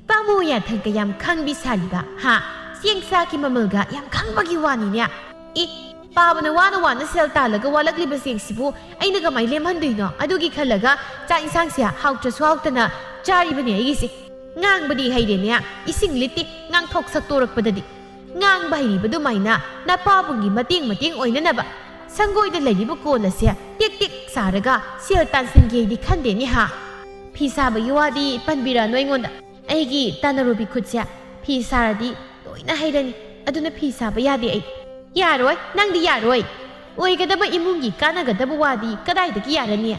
ꯄꯥꯝꯃꯨ ꯌꯥꯊꯪꯒ ꯌꯥꯝ ꯈꯪꯕꯤ ꯁꯥꯔꯤꯕ, ꯍꯥ? ꯆꯦꯡ ꯆꯥꯛꯀꯤ ꯃꯃꯜꯒ ꯌꯥꯝ ꯈꯪꯕꯒꯤ ꯋꯥꯅꯤꯅꯦ꯫ ꯑꯦ, ꯄꯥꯕꯅ ꯋꯥꯅ ꯋꯥꯅ ꯁꯦꯜ ꯇꯥꯜꯂꯒ ꯋꯥꯂꯛꯂꯤꯕ ꯆꯦꯡꯁꯤꯕꯨ ꯑꯩꯅ ꯀꯃꯥꯏ ꯂꯦꯝꯍꯟꯗꯣꯏꯅꯣ? ꯑꯗꯨꯒꯤ ꯈꯜꯂꯒ ꯆꯥꯛ ꯏꯟꯁꯥꯡꯁꯦ ꯍꯥꯎꯇ꯭ꯔꯁꯨ ꯍꯥꯎꯇꯅ ꯆꯥꯔꯤꯕꯅꯦ ꯑꯩꯒꯤꯁꯦ꯫ ꯉꯥꯡꯕꯗꯤ ꯍꯩꯔꯦꯅꯦ, ꯏꯁꯤꯡ ꯂꯤꯠꯇꯦ, ꯉꯥꯡꯊꯣꯛ ꯁꯛꯇꯣꯔꯛꯄꯗꯗꯤ꯫ ꯉꯥꯡꯕ ꯍꯩꯔꯤꯕ ꯑꯗꯨꯃꯥꯏꯅ ꯅꯄꯥꯕꯨꯡꯒꯤ ꯃꯇꯦꯡ ꯃꯇꯦꯡ ꯑꯣꯏꯅꯅꯕ ꯁꯪꯒꯣꯏꯗ ꯂꯩꯔꯤꯕ ꯀꯣꯟ ꯑꯁꯦ ꯇꯦꯛ ꯇꯦꯛ ꯁꯥꯔꯒ ꯁꯦꯜ ꯇꯥꯟꯁꯤꯟꯒꯦꯗꯤ ꯈꯟꯗꯦꯅꯦ ꯍꯥ꯫ ꯐꯤ ꯁꯥꯕꯒꯤ ꯋꯥꯗꯤ ꯄꯟꯕꯤꯔꯅꯨ ꯑꯩꯉꯣꯟꯗ꯫ ꯑꯩꯒꯤ ꯇꯥꯅꯔꯨꯕꯤ ꯈꯨꯠꯁꯦ ꯐꯤ ꯁꯥꯔꯗꯤ ꯂꯣꯏꯅ ꯍꯩꯔꯅꯤ꯫ ꯑꯗꯨꯅ ꯐꯤ ꯁꯥꯕ ꯌꯥꯗꯦ ꯑꯩ꯫ ꯌꯥꯔꯣꯏ, ꯅꯪꯗꯤ ꯌꯥꯔꯣꯏ꯫ ꯑꯣꯏꯒꯗꯕ ꯏꯃꯨꯡꯒꯤ ꯀꯥꯟꯅꯒꯗꯕ ꯋꯥꯗꯤ ꯀꯗꯥꯏꯗꯒꯤ ꯌꯥꯔꯅꯤ?"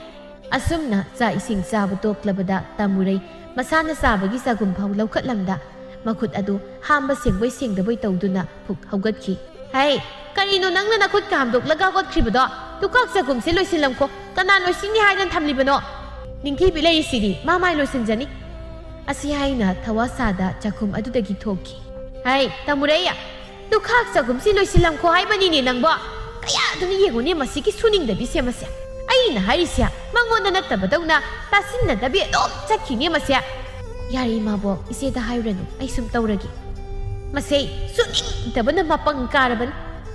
ꯑꯁꯨꯝꯅ ꯆꯥꯛ ꯏꯁꯤꯡ ꯆꯥꯕ ꯇꯣꯛꯂꯕꯗ ꯇꯥꯃꯨꯔꯩ ꯃꯁꯥꯅ ꯆꯥꯕꯒꯤ ꯆꯒꯨꯝ ꯐꯥꯎ ꯂꯧꯈꯠꯂꯝꯗ ꯃꯈꯨꯠ ꯑꯗꯨ ꯍꯥꯝꯕ ꯁꯦꯡꯕꯣꯏ ꯁꯦꯡꯗꯕꯣꯏ ꯇꯧꯗꯨꯅ ꯐꯨꯛ ꯍꯧꯒꯠꯈꯤ꯫ ꯍꯩ, ꯀꯔꯤꯅꯣ ꯅꯪꯅ ꯅꯈꯨꯠꯀ ꯍꯥꯝꯗꯣꯛꯂꯒ ꯍꯧꯒꯠꯈ꯭ꯔꯤꯕꯗꯣ? ꯂꯨꯈꯥꯛ ꯆꯒꯨꯝꯁꯦ ꯂꯣꯏꯁꯤꯜꯂꯝꯈꯣ꯫ ꯀꯅꯥ ꯂꯣꯏꯁꯤꯟꯅꯤ ꯍꯥꯏꯗꯅ ꯊꯝꯂꯤꯕꯅꯣ? ꯅꯤꯡꯊꯤꯕꯤ ꯂꯩꯔꯤꯁꯤꯗꯤ ꯃꯥ ꯃꯥꯏ ꯂꯣꯏꯁꯤꯟꯖꯅꯤ꯫ ꯑꯁꯤ ꯍꯥꯏꯅ ꯊꯋꯥ ꯁꯥꯗ ꯆꯥꯛꯈꯨꯝ ꯑꯗꯨꯗꯒꯤ ꯊꯣꯛꯈꯤ꯫ ꯍꯩ, ꯇꯥꯃꯨꯔꯩ, ꯂꯨꯈꯥꯛ ꯆꯒꯨꯝꯁꯤ ꯂꯣꯏꯁꯤꯜꯂꯝꯈꯣ ꯍꯥꯏꯕꯅꯤꯅꯦ ꯅꯪꯕꯣ꯫ ꯀꯌꯥꯗꯨꯅ ꯌꯦꯡꯉꯨꯅꯦ ꯃꯁꯤꯒꯤ ꯁꯨꯅꯤꯡꯗꯕꯤꯁꯦ ꯃꯁꯦ꯫ ꯑꯩꯅ ꯍꯥꯏꯔꯤꯁꯦ ꯃꯉꯣꯟꯗ ꯅꯠꯇꯕꯗꯧꯅ ꯇꯥꯁꯤꯟꯅꯗꯕꯤ ꯑꯗꯨꯝ ꯆꯠꯈꯤꯅꯦ ꯃꯁꯦ꯫ ꯌꯥꯔꯦ ꯏꯃꯥꯕꯣꯛ, ꯏꯆꯦꯗ ꯍꯥꯏꯔꯨꯔꯅꯨ, ꯑꯩ ꯁꯨꯝ ꯇꯧꯔꯒꯦ꯫ ꯃꯁꯦ ꯁꯨꯅꯤꯡꯗꯕꯅ ꯃꯄꯪ ꯀꯥꯔꯕꯅꯤ꯫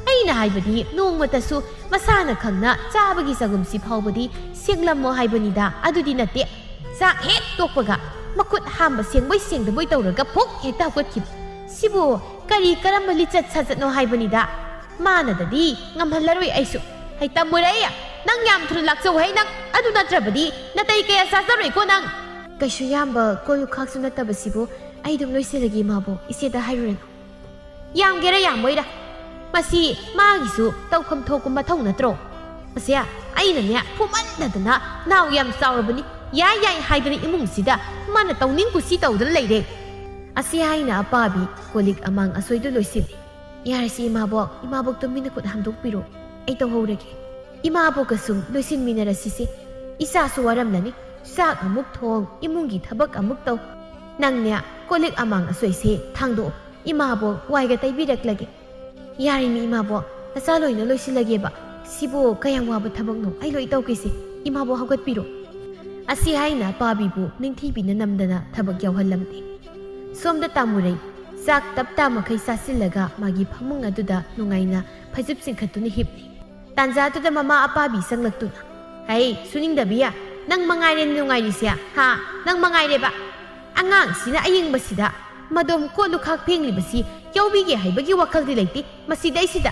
ꯑꯩꯅ ꯍꯥꯏꯕꯗꯤ ꯅꯣꯡꯃꯇꯁꯨ ꯃꯁꯥꯅ ꯈꯪꯅ ꯆꯥꯕꯒꯤ ꯆꯒꯨꯝꯁꯤ ꯐꯥꯎꯕꯗꯤ ꯁꯦꯡꯂꯝꯃꯣ ꯍꯥꯏꯕꯅꯤꯗ, ꯑꯗꯨꯗꯤ ꯅꯠꯇꯦ꯫ ꯆꯥꯛ ꯍꯦꯛ ꯇꯣꯛꯄꯒ ꯃꯈꯨꯠ ꯍꯥꯝꯕ ꯁꯦꯡꯕꯣꯏ ꯁꯦꯡꯗꯕꯣꯏ ꯇꯧꯔꯒ ꯐꯨꯛ ꯍꯦꯛꯇ ꯍꯧꯒꯠꯈꯤꯕ꯫ ꯁꯤꯕꯨ ꯀꯔꯤ ꯀꯔꯝꯕ ꯂꯤꯆꯠ ꯁꯥꯖꯠꯅꯣ ꯍꯥꯏꯕꯅꯤꯗ꯫ ꯃꯥꯅꯗꯗꯤ ꯉꯝꯍꯜꯂꯔꯣꯏ ꯑꯩꯁꯨ꯫ ꯍꯩ ꯇꯝꯃꯨꯔꯦ, ꯅꯪ ꯌꯥꯝ ꯊꯨꯅ ꯂꯥꯛꯆꯧ ꯍꯩ ꯅꯪ, ꯑꯗꯨ ꯅꯠꯇ꯭ꯔꯕꯗꯤ ꯅꯇꯩ ꯀꯌꯥ ꯆꯥꯖꯔꯣꯏꯀꯣ ꯅꯪ꯫ ꯀꯩꯁꯨ ꯌꯥꯝꯕ ꯀꯣꯜ ꯂꯨꯈꯥꯛꯁꯨ ꯅꯠꯇꯕꯁꯤꯕꯨ ꯑꯩ ꯑꯗꯨꯝ ꯂꯣꯏꯁꯤꯜꯂꯒꯦ ꯏꯃꯥꯕꯣꯛ, ꯏꯆꯦꯗ ꯍꯥꯏꯔꯨꯔꯅꯨ꯫ ꯌꯥꯝꯒꯦꯔꯥ ꯌꯥꯝꯃꯣꯏꯔꯥ, ꯃꯁꯤ ꯃꯥꯒꯤꯁꯨ ꯇꯧꯐꯝ ꯊꯣꯛꯄ ꯃꯊꯧ ꯅꯠꯇ꯭ꯔꯣ? ꯃꯁꯦ ꯑꯩꯅꯅꯦ ꯐꯨꯃꯟꯗꯗꯅ ꯅꯥꯎ ꯌꯥꯝ ꯆꯥꯎꯔꯕꯅꯤ, ꯌꯥꯏ ꯌꯥꯏ ꯍꯥꯏꯗꯅ ꯏꯃꯨꯡꯁꯤꯗ ꯃꯥꯅ ꯇꯧꯅꯤꯡ ꯀꯨꯁꯤ ꯇꯧꯗꯅ ꯂꯩꯔꯦ꯫ ꯑꯁꯤ ꯍꯥꯏꯅ ꯑꯄꯥꯕꯤ ꯀꯣꯂꯤꯛ ꯑꯃꯥꯡ ꯑꯁꯣꯏꯗꯨ ꯂꯣꯏꯁꯤꯜꯂꯤ꯫ ꯌꯥꯔꯁꯤ ꯏꯃꯥꯕꯣꯛ, ꯏꯃꯥꯕꯣꯛ ꯇꯨꯃꯤꯟꯅ ꯈꯨꯠ ꯍꯥꯝꯗꯣꯛꯄꯤꯔꯣ, ꯑꯩ ꯇꯧꯍꯧꯔꯒꯦ꯫ ꯏꯃꯥꯕꯣꯛꯀ ꯁꯨꯝ ꯂꯣꯏꯁꯤꯟꯃꯤꯟꯅꯔꯁꯤꯁꯦ꯫ ꯏꯆꯥꯁꯨ ꯋꯥꯔꯝꯂꯅꯤ, ꯆꯥꯛ ꯑꯃꯨꯛ ꯊꯣꯡ, ꯏꯃꯨꯡꯒꯤ ꯊꯕꯛ ꯑꯃꯨꯛ ꯇꯧ꯫ ꯅꯪꯅꯦ ꯀꯣꯂꯤꯛ ꯑꯃꯥꯡ ꯑꯁꯣꯏꯁꯦ ꯊꯥꯡꯗꯣꯛꯑꯣ, ꯏꯃꯥꯕꯣꯛ ꯋꯥꯏꯒ ꯇꯩꯕꯤꯔꯛꯂꯒꯦ꯫ ꯌꯥꯔꯤꯃꯤ ꯏꯃꯥꯕꯣꯛ, ꯅꯆꯥ ꯂꯣꯏꯅ ꯂꯣꯏꯁꯤꯜꯂꯒꯦꯕ꯫ ꯁꯤꯕꯨ ꯀꯌꯥꯝ ꯋꯥꯕ ꯊꯕꯛꯅꯣ, ꯑꯩ ꯂꯣꯏ ꯇꯧꯒꯦꯁꯦ꯫ ꯏꯃꯥꯕꯣꯛ ꯍꯧꯒꯠꯄꯤꯔꯣ꯫ ꯑꯁꯤ ꯍꯥꯏꯅ ꯑꯄꯥꯕꯤꯕꯨ ꯅꯤꯡꯊꯤꯕꯤꯅ ꯅꯝꯗꯅ ꯊꯕꯛ ꯌꯥꯎꯍꯜꯂꯝꯗꯦ꯫ ꯁꯣꯝꯗ ꯇꯥꯃꯨꯔꯩ ꯆꯥꯛ ꯇꯞꯇꯥ ꯃꯈꯩ ꯆꯥꯁꯤꯜꯂꯒ ꯃꯥꯒꯤ ꯐꯃꯨꯡ ꯑꯗꯨꯗ ꯅꯨꯡꯉꯥꯏꯅ ꯐꯩꯖꯨꯞ ꯆꯤꯡꯈꯠꯇꯨꯅ ꯍꯤꯞꯂꯤ꯫ ꯇꯥꯟꯖꯥꯗꯨꯗ ꯃꯃꯥ ꯑꯄꯥꯕꯤ ꯆꯪꯂꯛꯇꯨꯅ, "ꯍꯩ, ꯁꯨꯅꯤꯡꯗꯕꯤ, ꯅꯪ ꯃꯉꯥꯏꯔꯦ ꯅꯨꯡꯉꯥꯏꯔꯤꯁꯦ, ꯍꯥ? ꯅꯪ ꯃꯉꯥꯏꯔꯦꯕ꯫ ꯑꯉꯥꯡꯁꯤꯅ ꯑꯌꯤꯡꯕꯁꯤꯗ ꯃꯗꯣꯝ ꯀꯣꯜ ꯂꯨꯈꯥꯛ ꯐꯦꯡꯂꯤꯕꯁꯤ ꯌꯥꯎꯕꯤꯒꯦ ꯍꯥꯏꯕꯒꯤ ꯋꯥꯈꯜꯗꯤ ꯂꯩꯇꯦ ꯃꯁꯤꯗꯩꯁꯤꯗ꯫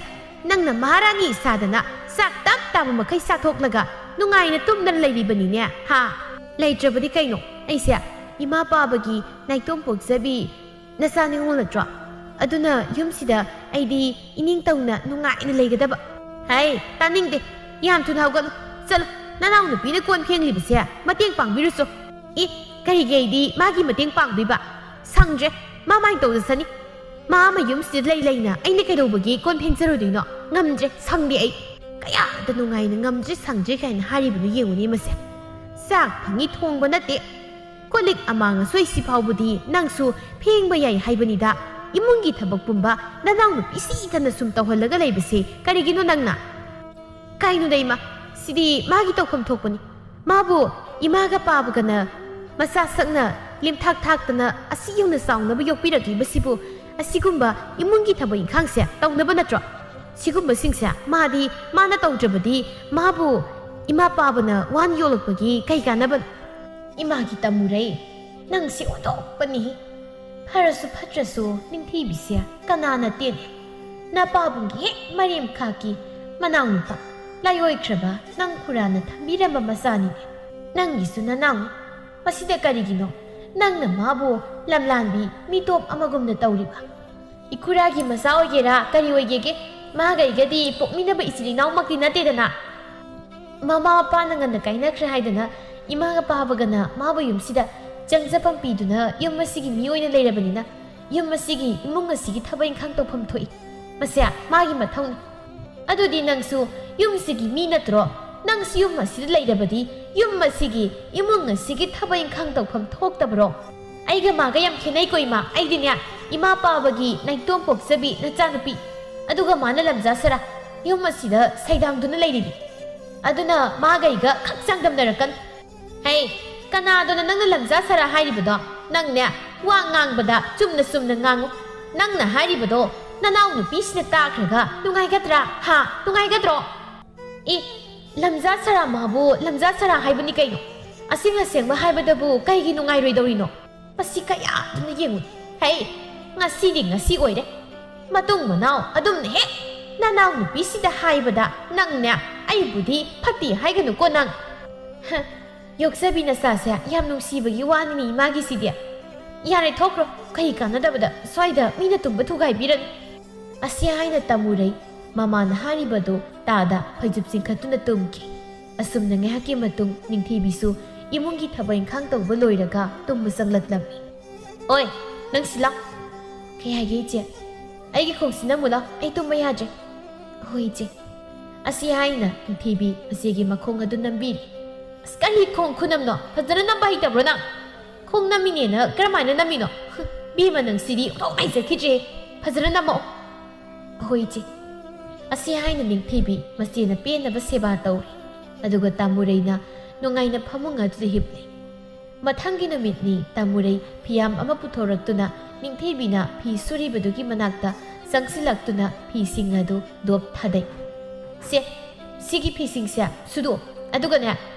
ꯅꯪꯅ ꯃꯍꯥꯔꯥꯅꯤ ꯁꯥꯗꯅ ꯆꯥꯛ ꯇꯞ ꯇꯥꯕ ꯃꯈꯩ ꯆꯥꯊꯣꯛꯂꯒ ꯅꯨꯡꯉꯥꯏꯅ ꯇꯨꯝꯗꯅ ꯂꯩꯔꯤꯕꯅꯤꯅꯦ, ꯍꯥ? ꯂꯩꯇ꯭ꯔꯕꯗꯤ ꯀꯩꯅꯣ? ꯑꯩꯁꯦ ꯏꯃꯥ ꯄꯥꯕꯒꯤ ꯅꯥꯏꯇꯣꯝ ꯄꯣꯛꯆꯕꯤ ꯅꯆꯥ ꯅꯤꯉꯣꯜ ꯅꯠꯇ꯭ꯔꯣ? ꯑꯗꯨꯅ ꯌꯨꯝꯁꯤꯗ ꯑꯩꯗꯤ ꯏꯅꯤꯡ ꯇꯧꯅ ꯅꯨꯡꯉꯥꯏꯅ ꯂꯩꯒꯗꯕ꯫ ꯍꯩ, ꯇꯥꯅꯤꯡꯗꯦ꯫ ꯌꯥꯝ ꯊꯨꯅ ꯍꯧꯒꯠꯂꯨ꯫ ꯆꯠꯂꯨ, ꯅꯅꯥꯎ ꯅꯨꯄꯤꯅ ꯀꯣꯟ ꯐꯦꯡꯂꯤꯕꯁꯦ ꯃꯇꯦꯡ ꯄꯥꯡꯕꯤꯔꯨꯆꯣ꯫ ꯏ, ꯀꯔꯤꯒꯤ ꯑꯩꯗꯤ ꯃꯥꯒꯤ ꯃꯇꯦꯡ ꯄꯥꯡꯗꯣꯏꯕ? ꯁꯪꯗ꯭ꯔꯦ, ꯃꯥ ꯃꯥꯏ ꯇꯧꯖꯁꯅꯤ꯫ ꯃꯥ ꯃꯌꯨꯝꯁꯤꯗ ꯂꯩ ꯂꯩꯅ ꯑꯩꯅ ꯀꯩꯗꯧꯕꯒꯤ ꯀꯣꯟ ꯐꯦꯡꯖꯔꯨꯗꯣꯏꯅꯣ? ꯉꯝꯗ꯭ꯔꯦ, ꯁꯪꯗꯦ ꯑꯩ꯫ ꯀꯌꯥꯗ ꯅꯨꯡꯉꯥꯏꯅ ꯉꯝꯗ꯭ꯔꯦ ꯁꯪꯗ꯭ꯔꯦ ꯀꯥꯏꯅ ꯍꯥꯏꯔꯤꯕꯅꯣ ꯌꯦꯡꯉꯨꯅꯦ ꯃꯁꯦ꯫ ꯆꯥꯛ ꯐꯪꯉꯤ ꯊꯣꯡꯕ ꯅꯠꯇꯦ꯫ ꯀꯣꯜ ꯂꯤꯛ ꯑꯃꯥꯡ ꯑꯁꯣꯏꯁꯤ ꯐꯥꯎꯕꯗꯤ ꯅꯪꯁꯨ ꯐꯦꯡꯕ ꯌꯥꯏ ꯍꯥꯏꯕꯅꯤꯗ꯫ ꯏꯃꯨꯡꯒꯤ ꯊꯕꯛ ꯄꯨꯝꯕ ꯅꯅꯥꯎ ꯅꯨꯄꯤꯁꯤꯗꯅ ꯁꯨꯝ ꯇꯧꯍꯜꯂꯒ ꯂꯩꯕꯁꯦ ꯀꯔꯤꯒꯤꯅꯣ ꯅꯪꯅ? ꯀꯩꯅꯣꯗ ꯏꯃꯥ, ꯁꯤꯗꯤ ꯃꯥꯒꯤ ꯇꯧꯐꯝ ꯊꯣꯛꯄꯅꯤ꯫ ꯃꯥꯕꯨ ꯏꯃꯥꯒ ꯄꯥꯕꯒꯅ ꯃꯆꯥ ꯁꯛꯅ ꯂꯤꯝꯊꯥꯛ ꯊꯥꯛꯇꯅ ꯑꯁꯤ ꯌꯧꯅ ꯆꯥꯎꯅꯕ ꯌꯣꯛꯄꯤꯔꯛꯂꯤꯕꯁꯤꯕꯨ ꯑꯁꯤꯒꯨꯝꯕ ꯏꯃꯨꯡꯒꯤ ꯊꯕꯛ ꯏꯪꯈꯥꯡꯁꯦ ꯇꯧꯅꯕ ꯅꯠꯇ꯭ꯔꯣ? ꯁꯤꯒꯨꯝꯕꯁꯤꯡꯁꯦ ꯃꯥꯗꯤ ꯃꯥꯅ ꯇꯧꯗ꯭ꯔꯕꯗꯤ ꯃꯥꯕꯨ ꯏꯃꯥ ꯄꯥꯕꯅ ꯋꯥꯅ ꯌꯣꯛꯂꯛꯄꯒꯤ ꯀꯩ ꯀꯥꯟꯅꯕꯅꯣ? ꯏꯃꯥꯒꯤ ꯇꯝꯃꯨꯔꯦ꯫ ꯅꯪꯁꯤ ꯑꯣꯟꯊꯣꯛꯄꯅꯤ꯫ ꯐꯔꯁꯨ ꯐꯠꯇ꯭ꯔꯁꯨ ꯅꯤꯡꯊꯤꯕꯤꯁꯦ ꯀꯅꯥꯅ ꯇꯦꯟꯅꯦ? ꯅꯄꯥꯕꯨꯡꯒꯤ ꯍꯦꯛ ꯃꯔꯦꯝꯈꯥꯛꯀꯤ ꯃꯅꯥꯎꯅꯨꯄꯥ ꯂꯥꯏꯑꯣꯏꯈ꯭ꯔꯕ ꯅꯪ ꯈꯨꯔꯥꯅ ꯊꯝꯕꯤꯔꯝꯕ ꯃꯆꯥꯅꯤꯅꯦ꯫ ꯅꯪꯒꯤꯁꯨ ꯅꯅꯥꯎꯅꯤ꯫ ꯃꯁꯤꯗ ꯀꯔꯤꯒꯤꯅꯣ ꯅꯪꯅ ꯃꯥꯕꯨ ꯂꯝꯂꯥꯟꯕꯤ ꯃꯤꯇꯣꯞ ꯑꯃꯒꯨꯝꯅ ꯇꯧꯔꯤꯕ? ꯏꯈꯨꯔꯥꯒꯤ ꯃꯆꯥ ꯑꯣꯏꯒꯦꯔꯥ ꯀꯔꯤ ꯑꯣꯏꯒꯦꯒꯦ, ꯃꯥꯒ ꯑꯩꯒꯗꯤ ꯄꯣꯛꯃꯤꯟꯅꯕ ꯏꯆꯤꯜ ꯏꯅꯥꯎꯃꯛꯇꯤ ꯅꯠꯇꯦꯗꯅ꯫ ꯃꯃꯥ ꯃꯄꯥꯅ ꯉꯟꯅ ꯀꯥꯏꯅꯈ꯭ꯔꯦ ꯍꯥꯏꯗꯅ ꯏꯃꯥꯒ ꯄꯥꯕꯒꯅ ꯃꯥꯕꯨ ꯌꯨꯝꯁꯤꯗ ꯆꯪꯖꯐꯝ ꯄꯤꯗꯨꯅ ꯌꯨꯝ ꯑꯁꯤꯒꯤ ꯃꯤ ꯑꯣꯏꯅ ꯂꯩꯔꯕꯅꯤꯅ ꯌꯨꯝ ꯑꯁꯤꯒꯤ ꯏꯃꯨꯡ ꯑꯁꯤꯒꯤ ꯊꯕꯛ ꯏꯪꯈꯥꯡ ꯇꯧꯐꯝ ꯊꯣꯛꯏ꯫ ꯃꯁꯦ ꯃꯥꯒꯤ ꯃꯊꯧꯅꯤ꯫ ꯑꯗꯨꯗꯤ ꯅꯪꯁꯨ ꯌꯨꯝꯁꯤꯒꯤ ꯃꯤ ꯅꯠꯇ꯭ꯔꯣ? ꯅꯪꯁꯨ ꯌꯨꯝ ꯑꯁꯤꯗ ꯂꯩꯔꯕꯗꯤ ꯌꯨꯝ ꯑꯁꯤꯒꯤ ꯏꯃꯨꯡ ꯑꯁꯤꯒꯤ ꯊꯕꯛ ꯏꯪꯈꯥꯡ ꯇꯧꯐꯝ ꯊꯣꯛꯇꯕ꯭ꯔꯣ? ꯑꯩꯒ ꯃꯥꯒ ꯌꯥꯝ ꯈꯦꯠꯅꯩꯀꯣ ꯏꯃꯥ꯫ ꯑꯩꯗꯤꯅꯦ ꯏꯃꯥ ꯄꯥꯕꯒꯤ ꯅꯥꯏꯇꯣꯝ ꯄꯣꯛꯆꯕꯤ ꯅꯆꯥꯅꯨꯄꯤ, ꯑꯗꯨꯒ ꯃꯥꯅ ꯂꯝꯖꯥ ꯁꯔꯥ ꯌꯨꯝ ꯑꯁꯤꯗ ꯁꯩꯗꯥꯡꯗꯨꯅ ꯂꯩꯔꯤꯕꯤ꯫ ꯑꯗꯨꯅ ꯃꯥꯒ ꯑꯩꯒ ꯈꯛ ꯆꯥꯡꯗꯝꯅꯔꯛꯀꯅꯨ꯫ ꯍꯩ, ꯀꯅꯥꯗꯅꯣ ꯅꯪꯅ ꯂꯝꯖꯥ ꯁꯔꯥ ꯍꯥꯏꯔꯤꯕꯗꯣ? ꯅꯪꯅꯦ ꯋꯥ ꯉꯥꯡꯕꯗ ꯆꯨꯝꯅ ꯆꯨꯝꯅ ꯉꯥꯡꯉꯨ꯫ ꯅꯪꯅ ꯍꯥꯏꯔꯤꯕꯗꯣ ꯅꯅꯥꯎ ꯅꯨꯄꯤꯁꯤꯅ ꯇꯥꯈ꯭ꯔꯒ ꯅꯨꯡꯉꯥꯏꯒꯗ꯭ꯔꯥ? ꯍꯥ, ꯅꯨꯡꯉꯥꯏꯒꯗ꯭ꯔꯣ? ꯑꯦ, ꯂꯝꯖꯥ ꯁꯔꯥ ꯃꯥꯕꯨ ꯂꯝꯖꯥ ꯁꯔꯥ ꯍꯥꯏꯕꯅꯤ ꯀꯩꯅꯣ? ꯑꯁꯦꯡ ꯑꯁꯦꯡꯕ ꯍꯥꯏꯕꯗꯕꯨ ꯀꯩꯒꯤ ꯅꯨꯡꯉꯥꯏꯔꯣꯏꯗꯧꯔꯤꯅꯣ? ꯃꯁꯤ ꯀꯌꯥꯗꯨꯅ ꯌꯦꯡꯉꯨ꯫ ꯍꯩ, ꯉꯁꯤꯗꯤ ꯉꯁꯤ ꯑꯣꯏꯔꯦ꯫ ꯃꯇꯨꯡ ꯃꯅꯥꯎ ꯑꯗꯨꯝꯅ ꯍꯦꯛ ꯅꯅꯥꯎ ꯅꯨꯄꯤꯁꯤꯗ ꯍꯥꯏꯕꯗ ꯅꯪꯅꯦ ꯑꯩꯕꯨꯗꯤ ꯐꯠꯇꯦ ꯍꯥꯏꯒꯅꯨꯀꯣ ꯅꯪ꯫ ꯍ, ꯌꯣꯛꯆꯕꯤ ꯅꯆꯥꯁꯦ ꯌꯥꯝ ꯅꯨꯡꯁꯤꯕꯒꯤ ꯋꯥꯅꯤꯅꯦ ꯏꯃꯥꯒꯤꯁꯤꯗꯤ꯫ ꯌꯥꯔꯦ, ꯊꯣꯛꯈ꯭ꯔꯣ, ꯀꯩ ꯀꯥꯟꯅꯗꯕꯗ ꯁ꯭ꯋꯥꯏꯗ ꯃꯤꯅ ꯇꯨꯝꯕ ꯊꯨꯒꯥꯏꯕꯤꯔꯅꯨ꯫ ꯑꯁꯤ ꯍꯥꯏꯅ ꯇꯝꯃꯨꯔꯩ ꯃꯃꯥꯅ ꯍꯥꯏꯔꯤꯕꯗꯨ ꯇꯥꯗ ꯐꯩꯖꯨꯞ ꯆꯤꯡꯈꯠꯇꯨꯅ ꯇꯨꯝꯈꯤ꯫ ꯑꯁꯨꯝꯅ ꯉꯥꯏꯍꯥꯛꯀꯤ ꯃꯇꯨꯡ ꯅꯤꯡꯊꯤꯕꯤꯁꯨ ꯏꯃꯨꯡꯒꯤ ꯊꯕꯛ ꯏꯪꯈꯥꯡ ꯇꯧꯕ ꯂꯣꯏꯔꯒ ꯇꯨꯝꯕ ꯆꯪꯂꯛꯂꯝꯃꯤ꯫ ꯑꯣꯏ, ꯅꯪ ꯁꯤ ꯂꯥꯎ꯫ ꯀꯩ ꯍꯥꯏꯒꯦ ꯏꯆꯦ? ꯑꯩꯒꯤ ꯈꯣꯡꯁꯤ ꯅꯝꯃꯨ ꯂꯥꯎ, ꯑꯩ ꯇꯨꯝꯕ ꯌꯥꯗ꯭ꯔꯦ꯫ ꯍꯣꯏ ꯏꯆꯦ꯫ ꯑꯁꯤ ꯍꯥꯏꯅ ꯅꯤꯡꯊꯤꯕꯤ ꯃꯆꯦꯒꯤ ꯃꯈꯣꯡ ꯑꯗꯨ ꯅꯝꯕꯤꯔꯦ꯫ ꯑꯁ, ꯀꯔꯤ ꯈꯣꯡ ꯈꯨꯅꯝꯅꯣ? ꯐꯖꯅ ꯅꯝꯕ ꯍꯩꯇꯕ꯭ꯔꯣ ꯅꯪ? ꯈꯣꯡ ꯅꯝꯃꯤꯅꯦꯅ ꯀꯔꯝꯍꯥꯏꯅ ꯅꯝꯃꯤꯅꯣ? ꯍꯨꯝ, ꯕꯦꯝꯃ ꯅꯪ ꯁꯤꯗꯤ ꯑꯣꯟꯊꯣꯛ ꯉꯥꯏꯖꯈꯤꯗ꯭ꯔꯦ꯫ ꯐꯖꯅ ꯅꯝꯃꯛꯑꯣ꯫ ꯍꯣꯏ ꯏꯆꯦ꯫ ꯑꯁꯤ ꯍꯥꯏꯅ ꯅꯤꯡꯊꯤꯕꯤ ꯃꯆꯦꯅ ꯄꯦꯟꯅꯕ ꯁꯦꯕꯥ ꯇꯧꯔꯦ꯫ ꯑꯗꯨꯒ ꯇꯥꯃꯨꯔꯩꯅ ꯅꯨꯡꯉꯥꯏꯅ ꯐꯃꯨꯡ ꯑꯗꯨꯗ ꯍꯤꯞꯂꯦ꯫ ꯃꯊꯪꯒꯤ ꯅꯨꯃꯤꯠꯅꯤ ꯇꯥꯃꯨꯔꯩ ꯐꯤꯌꯥꯝ ꯑꯃ ꯄꯨꯊꯣꯔꯛꯇꯨꯅ ꯅꯤꯡꯊꯤꯕꯤꯅ ꯐꯤ ꯁꯨꯔꯤꯕꯗꯨꯒꯤ ꯃꯅꯥꯛꯇ ꯆꯪꯁꯤꯜꯂꯛꯇꯨꯅ ꯐꯤꯁꯤꯡ ꯑꯗꯨ ꯗꯣꯞ ꯊꯥꯗꯩ꯫ "ꯁꯦ, ꯁꯤꯒꯤ ꯐꯤꯁꯤꯡꯁꯦ ꯁꯨꯗꯣꯛꯑꯣ꯫ ꯑꯗꯨꯒꯅꯦ,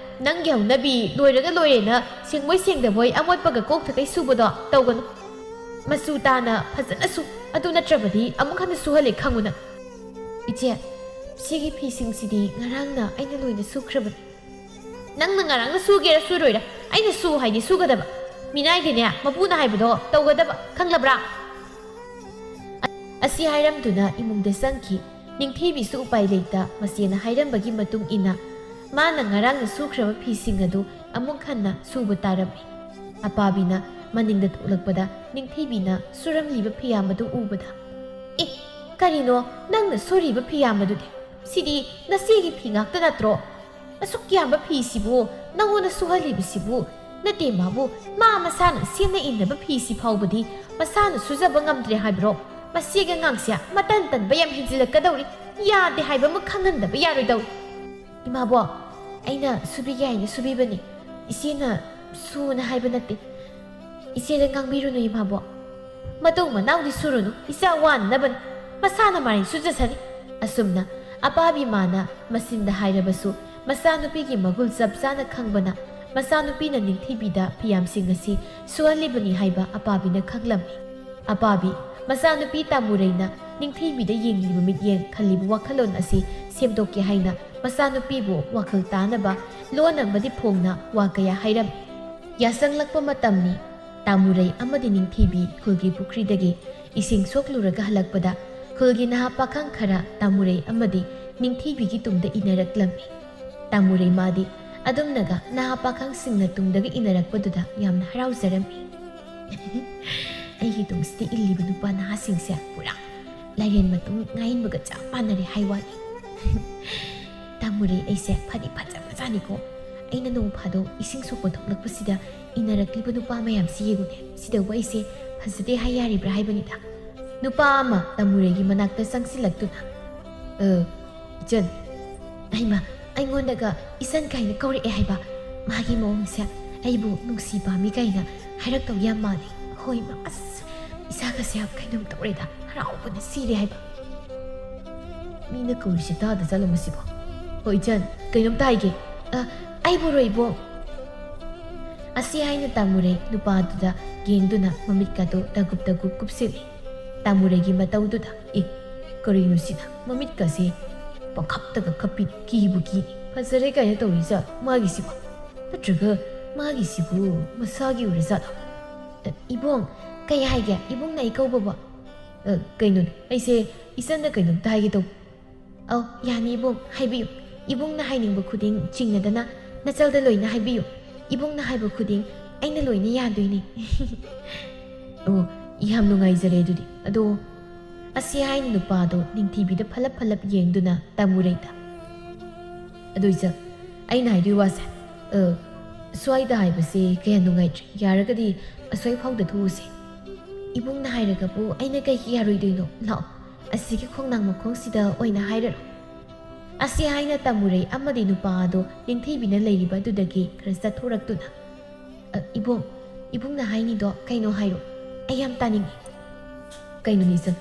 ꯅꯪꯒꯤ ꯍꯧꯅꯕꯤ ꯂꯣꯏꯔꯒ ꯂꯣꯏꯔꯦꯅ ꯁꯦꯡꯕꯣꯏ ꯁꯦꯡꯗꯕꯣꯏ ꯑꯃꯣꯠꯄꯒ ꯀꯣꯛ ꯊꯛꯀꯩ ꯁꯨꯕꯗꯣ ꯇꯧꯒꯅꯨ꯫ ꯃꯆꯨ ꯇꯥꯅ ꯐꯖꯅ ꯁꯨ, ꯑꯗꯨ ꯅꯠꯇ꯭ꯔꯕꯗꯤ ꯑꯃꯨꯛ ꯍꯟꯅ ꯁꯨꯍꯜꯂꯦ ꯈꯪꯉꯨ ꯅꯪ꯫" "ꯏꯆꯦ, ꯁꯤꯒꯤ ꯐꯤꯁꯤꯡꯁꯤꯗꯤ ꯉꯔꯥꯡꯅ ꯑꯩꯅ ꯂꯣꯏꯅ ꯁꯨꯈ꯭ꯔꯕꯅꯤ꯫" "ꯅꯪꯅ ꯉꯔꯥꯡꯅ ꯁꯨꯒꯦꯔꯥ ꯁꯨꯔꯣꯏꯔꯥ, ꯑꯩꯅ ꯁꯨ ꯍꯥꯏꯗꯤ ꯁꯨꯒꯗꯕ꯫ ꯃꯤꯅꯥꯏꯗꯤꯅꯦ, ꯃꯄꯨꯅ ꯍꯥꯏꯕꯗꯣ ꯇꯧꯒꯗꯕ, ꯈꯪꯂꯕ꯭ꯔꯥ?" ꯑꯁꯤ ꯍꯥꯏꯔꯝꯗꯨꯅ ꯏꯃꯨꯡꯗ ꯆꯪꯈꯤ꯫ ꯅꯤꯡꯊꯤꯕꯤꯁꯨ ꯎꯄꯥꯏ ꯂꯩꯇ ꯃꯆꯦꯅ ꯍꯥꯏꯔꯝꯕꯒꯤ ꯃꯇꯨꯡ ꯏꯟꯅ ꯃꯥꯅ ꯉꯔꯥꯡꯅ ꯁꯨꯈ꯭ꯔꯕ ꯐꯤꯁꯤꯡ ꯑꯗꯨ ꯑꯃꯨꯛ ꯍꯟꯅ ꯁꯨꯕ ꯇꯥꯔꯝꯃꯤ꯫ ꯑꯄꯥꯕꯤꯅ ꯃꯅꯤꯡꯗ ꯊꯣꯛꯂꯛꯄꯗ ꯅꯤꯡꯊꯤꯕꯤꯅ ꯁꯨꯔꯝꯂꯤꯕ ꯐꯤꯌꯥꯝ ꯑꯗꯨ ꯎꯕꯗ, "ꯑꯦ, ꯀꯔꯤꯅꯣ ꯅꯪꯅ ꯁꯨꯔꯤꯕ ꯐꯤꯌꯥꯝ ꯑꯗꯨꯗꯤ? ꯁꯤꯗꯤ ꯅꯆꯦꯒꯤ ꯐꯤ ꯉꯥꯛꯇ ꯅꯠꯇ꯭ꯔꯣ? ꯑꯁꯨꯛ ꯌꯥꯝꯕ ꯐꯤꯁꯤꯕꯨ ꯅꯉꯣꯟꯗ ꯁꯨꯍꯜꯂꯤꯕꯁꯤꯕꯨ? ꯅꯠꯇꯦ ꯃꯥꯕꯨ, ꯃꯥ ꯃꯁꯥꯅ ꯁꯦꯠꯅ ꯏꯟꯅꯕ ꯐꯤꯁꯤ ꯐꯥꯎꯕꯗꯤ ꯃꯁꯥꯅ ꯁꯨꯖꯕ ꯉꯝꯗ꯭ꯔꯦ ꯍꯥꯏꯕ꯭ꯔꯣ? ꯃꯁꯤꯒꯤ ꯑꯉꯥꯡꯁꯦ ꯃꯇꯟ ꯇꯟꯕ ꯌꯥꯝ ꯍꯦꯟꯖꯤꯜꯂꯛꯀꯗꯧꯔꯤ꯫ ꯌꯥꯗꯦ ꯍꯥꯏꯕ ꯑꯃ ꯈꯪꯍꯟꯗꯕ ꯌꯥꯔꯣꯏꯗꯧꯔꯤ꯫" "ꯏꯃꯥꯕꯣꯛ, ꯑꯩꯅ ꯁꯨꯕꯤꯒꯦ ꯍꯥꯏꯅ ꯁꯨꯕꯤꯕꯅꯤ꯫ ꯏꯆꯦꯅ ꯁꯨꯅ ꯍꯥꯏꯕ ꯅꯠꯇꯦ꯫ ꯏꯆꯦꯗ ꯉꯥꯡꯕꯤꯔꯨꯅꯨ ꯏꯃꯥꯕꯣꯛ꯫ ꯃꯇꯨꯡ ꯃꯅꯥꯎꯗꯤ ꯁꯨꯔꯨꯅꯨ, ꯏꯆꯥ ꯋꯥꯅꯅꯕꯅꯤ꯫ ꯃꯁꯥꯅ ꯃꯔꯩ ꯁꯨꯖꯁꯅꯤ꯫" ꯑꯁꯨꯝꯅ ꯑꯄꯥꯕꯤ ꯃꯥꯅ ꯃꯆꯤꯟꯗ ꯍꯥꯏꯔꯕꯁꯨ ꯃꯆꯥꯅꯨꯄꯤꯒꯤ ꯃꯒꯨꯜ ꯆꯞ ꯆꯥꯅ ꯈꯪꯕꯅ ꯃꯆꯥꯅꯨꯄꯤꯅ ꯅꯤꯡꯊꯤꯕꯤꯗ ꯐꯤꯌꯥꯝꯁꯤꯡ ꯑꯁꯤ ꯁꯨꯍꯜꯂꯤꯕꯅꯤ ꯍꯥꯏꯕ ꯑꯄꯥꯕꯤꯅ ꯈꯪꯂꯝꯃꯤ꯫ ꯑꯄꯥꯕꯤ ꯃꯆꯥꯅꯨꯄꯤ ꯇꯥꯃꯨꯔꯩꯅ ꯅꯤꯡꯊꯤꯕꯤꯗ ꯌꯦꯡꯂꯤꯕ ꯃꯤꯠꯌꯦꯡ, ꯈꯜꯂꯤꯕ ꯋꯥꯈꯜꯂꯣꯟ ꯑꯁꯤ ꯁꯦꯝꯗꯣꯛꯀꯦ ꯍꯥꯏꯅ ꯃꯆꯥꯅꯨꯄꯤꯕꯨ ꯋꯥꯈꯜ ꯇꯥꯅꯕ ꯂꯣꯟ ꯑꯃꯗꯤ ꯐꯣꯡꯅ ꯋꯥ ꯀꯌꯥ ꯍꯥꯏꯔꯝꯃꯤ꯫ ꯌꯥꯆꯪꯂꯛꯄ ꯃꯇꯝꯅꯤ꯫ ꯇꯥꯃꯨꯔꯩ ꯑꯃꯗꯤ ꯅꯤꯡꯊꯤꯕꯤ ꯈꯨꯜꯒꯤ ꯄꯨꯈ꯭ꯔꯤꯗꯒꯤ ꯏꯁꯤꯡ ꯁꯣꯛꯂꯨꯔꯒ ꯍꯜꯂꯛꯄꯗ ꯈꯨꯜꯒꯤ ꯅꯍꯥ ꯄꯥꯈꯪ ꯈꯔ ꯇꯥꯃꯨꯔꯩ ꯑꯃꯗꯤ ꯅꯤꯡꯊꯤꯕꯤꯒꯤ ꯇꯨꯡꯗ ꯏꯟꯅꯔꯛꯂꯝꯃꯤ꯫ ꯇꯥꯃꯨꯔꯩ ꯃꯥꯗꯤ ꯑꯗꯨꯝꯅꯒ ꯅꯍꯥ ꯄꯥꯈꯪꯁꯤꯡꯅ ꯇꯨꯡꯗꯒ ꯏꯟꯅꯔꯛꯄꯗꯨꯗ ꯌꯥꯝꯅ ꯍꯔꯥꯎꯖꯔꯝꯃꯤ꯫ ꯑꯩꯒꯤ ꯇꯨꯡꯁꯤꯗ ꯏꯜꯂꯤꯕ ꯅꯨꯄꯥ ꯅꯍꯥꯁꯤꯡꯁꯦ ꯄꯨꯔꯥ ꯂꯥꯏꯔꯦꯟ ꯃꯇꯨꯡ ꯉꯥꯏꯟꯕꯒ ꯆꯞ ꯃꯥꯟꯅꯔꯦ ꯍꯥꯏ ꯋꯥꯅꯤ꯫ ꯇꯥꯃꯨꯔꯩ, ꯑꯩꯁꯦ ꯐꯗꯤ ꯐꯖꯕꯖꯥꯠꯅꯤꯀꯣ꯫ ꯑꯩꯅ ꯅꯣꯡ ꯐꯥꯗꯣꯛ ꯏꯁꯤꯡ ꯁꯣꯛꯄ ꯊꯣꯛꯂꯛꯄꯁꯤꯗ ꯏꯟꯅꯔꯛꯂꯤꯕ ꯅꯨꯄꯥ ꯃꯌꯥꯝꯁꯤ ꯌꯦꯡꯉꯨꯅꯦ꯫ ꯁꯤꯗꯕꯨ ꯑꯩꯁꯦ ꯐꯖꯗꯦ ꯍꯥꯏ ꯌꯥꯔꯤꯕ꯭ꯔꯥ ꯍꯥꯏꯕꯅꯤꯗ꯫ ꯅꯨꯄꯥ ꯑꯃ ꯇꯥꯃꯨꯔꯩꯒꯤ ꯃꯅꯥꯛꯇ ꯆꯪꯁꯤꯜꯂꯛꯇꯨꯅ, "ꯑ, ꯏꯆꯟ, ꯍꯩꯃꯥ, ꯑꯩꯉꯣꯟꯗꯒ ꯏꯆꯟ ꯀꯥꯏꯅ ꯀꯧꯔꯛꯑꯦ ꯍꯥꯏꯕ꯫ ꯃꯥꯒꯤ ꯃꯑꯣꯡꯁꯦ ꯑꯩꯕꯨ ꯅꯨꯡꯁꯤ ꯄꯥꯝꯃꯤ ꯀꯥꯏꯅ ꯍꯥꯏꯔꯛꯇꯧ ꯌꯥꯝ ꯃꯥꯜꯂꯤ꯫ ꯍꯣꯏ, ꯃꯥ, ꯑꯁ, ꯏꯁꯥꯒꯁꯦ ꯌꯥꯝ ꯀꯩꯅꯣꯝ ꯇꯧꯔꯦꯗ, ꯍꯔꯥꯎꯕꯅ ꯁꯤꯔꯦ ꯍꯥꯏꯕ꯫ ꯃꯤꯅ ꯀꯧꯔꯤꯁꯦ ꯇꯥꯗ ꯆꯠꯂꯣ ꯃꯁꯤꯕꯣ꯫ ꯍꯣꯏ, ꯏꯆꯟ, ꯀꯩꯅꯣꯝꯇ ꯍꯥꯏꯒꯦ꯫ ꯑ, ꯑꯩꯕꯨꯔꯣ, ꯏꯕꯣ?" ꯑꯁꯤ ꯍꯥꯏꯅ ꯇꯥꯃꯨꯔꯩ ꯅꯨꯄꯥꯗꯨꯗ ꯌꯦꯡꯗꯨꯅ ꯃꯃꯤꯠꯀꯗꯨ ꯇꯒꯨꯞ ꯇꯒꯨꯞ ꯀꯨꯞꯁꯤꯜꯂꯤ꯫ ꯇꯥꯃꯨꯔꯩꯒꯤ ꯃꯇꯧꯗꯨꯗ, "ꯑꯦ, ꯀꯔꯤꯅꯣ ꯁꯤꯅ? ꯃꯃꯤꯠꯀꯁꯦ ꯄꯪꯈꯞꯇꯒ ꯈꯞꯄꯤ, ꯀꯤꯕꯨ ꯀꯤ꯫ ꯐꯖꯔꯦ ꯀꯥꯏꯅ ꯇꯧꯔꯤꯖꯥꯠ ꯃꯥꯒꯤꯁꯤꯕꯣ? ꯅꯠꯇ꯭ꯔꯒ ꯃꯥꯒꯤꯁꯤꯕꯨ ꯃꯁꯥꯒꯤ ꯑꯣꯏꯔꯖꯥꯠꯂꯣ?" "ꯑ, ꯏꯕꯣꯡ, ꯀꯩ ꯍꯥꯏꯒꯦ? ꯏꯕꯨꯡꯅ ꯑꯩ ꯀꯧꯕꯕꯣ?" "ꯑ, ꯀꯩꯅꯣꯅꯦ, ꯑꯩꯁꯦ ꯏꯆꯟꯗ ꯀꯩꯅꯣꯝꯇ ꯍꯥꯏꯒꯦ ꯇꯧꯕ꯫" "ꯑꯧ, ꯌꯥꯅꯤ ꯏꯕꯨꯡ, ꯍꯥꯏꯕꯤꯌꯨ꯫ ꯏꯕꯨꯡꯅ ꯍꯥꯏꯅꯤꯡꯕ ꯈꯨꯗꯤꯡ ꯆꯤꯡꯅꯗꯅ ꯅꯆꯜꯗ ꯂꯣꯏꯅ ꯍꯥꯏꯕꯤꯌꯨ꯫ ꯏꯕꯨꯡꯅ ꯍꯥꯏꯕ ꯈꯨꯗꯤꯡ ꯑꯩꯅ ꯂꯣꯏꯅ ꯌꯥꯗꯣꯏꯅꯤ꯫" "ꯑꯣ, ꯌꯥꯝ ꯅꯨꯡꯉꯥꯏꯖꯔꯦ ꯑꯗꯨꯗꯤ꯫ ꯑꯗꯣ," ꯑꯁꯤ ꯍꯥꯏꯅ ꯅꯨꯄꯥꯗꯣ ꯅꯤꯡꯊꯤꯕꯤꯗ ꯐꯂꯞ ꯐꯂꯞ ꯌꯦꯡꯗꯨꯅ ꯇꯥꯃꯨꯔꯩꯗ, "ꯑꯗꯨ ꯏꯆꯟ, ꯑꯩꯅ ꯍꯥꯏꯗꯣꯏ ꯋꯥꯁꯦ, ꯑ, ꯁ꯭ꯋꯥꯏꯗ ꯍꯥꯏꯕꯁꯦ ꯀꯌꯥ ꯅꯨꯡꯉꯥꯏꯇ꯭ꯔꯦ꯫ ꯌꯥꯔꯒꯗꯤ ꯑꯁ꯭ꯋꯥꯏ ꯐꯥꯎꯗ ꯊꯣꯛꯎꯁꯦ꯫ ꯏꯕꯨꯡꯅ ꯍꯥꯏꯔꯒꯕꯨ ꯑꯩꯅ ꯀꯩꯒꯤ ꯌꯥꯔꯣꯏꯗꯣꯏꯅꯣ? ꯂꯥꯛꯑꯣ, ꯑꯁꯤꯒꯤ ꯈꯣꯡꯅꯥꯡ ꯃꯈꯣꯡꯁꯤꯗ ꯑꯣꯏꯅ ꯍꯥꯏꯔꯔꯣ꯫" ꯑꯁꯤ ꯍꯥꯏꯅ ꯇꯥꯃꯨꯔꯩ ꯑꯃꯗꯤ ꯅꯨꯄꯥ ꯑꯗꯣ ꯅꯤꯡꯊꯤꯕꯤꯅ ꯂꯩꯔꯤꯕ ꯑꯗꯨꯗꯒꯤ ꯈꯔ ꯆꯠꯊꯣꯔꯛꯇꯨꯅ, "ꯑ, ꯏꯕꯨꯡ, ꯏꯕꯨꯡꯅ ꯍꯥꯏꯅꯤꯗꯣ ꯀꯩꯅꯣ ꯍꯥꯏꯔꯣ, ꯑꯩ ꯌꯥꯝ ꯇꯥꯅꯤꯡꯉꯤ꯫" "ꯀꯩꯅꯣꯅꯦ ꯏꯆꯟ,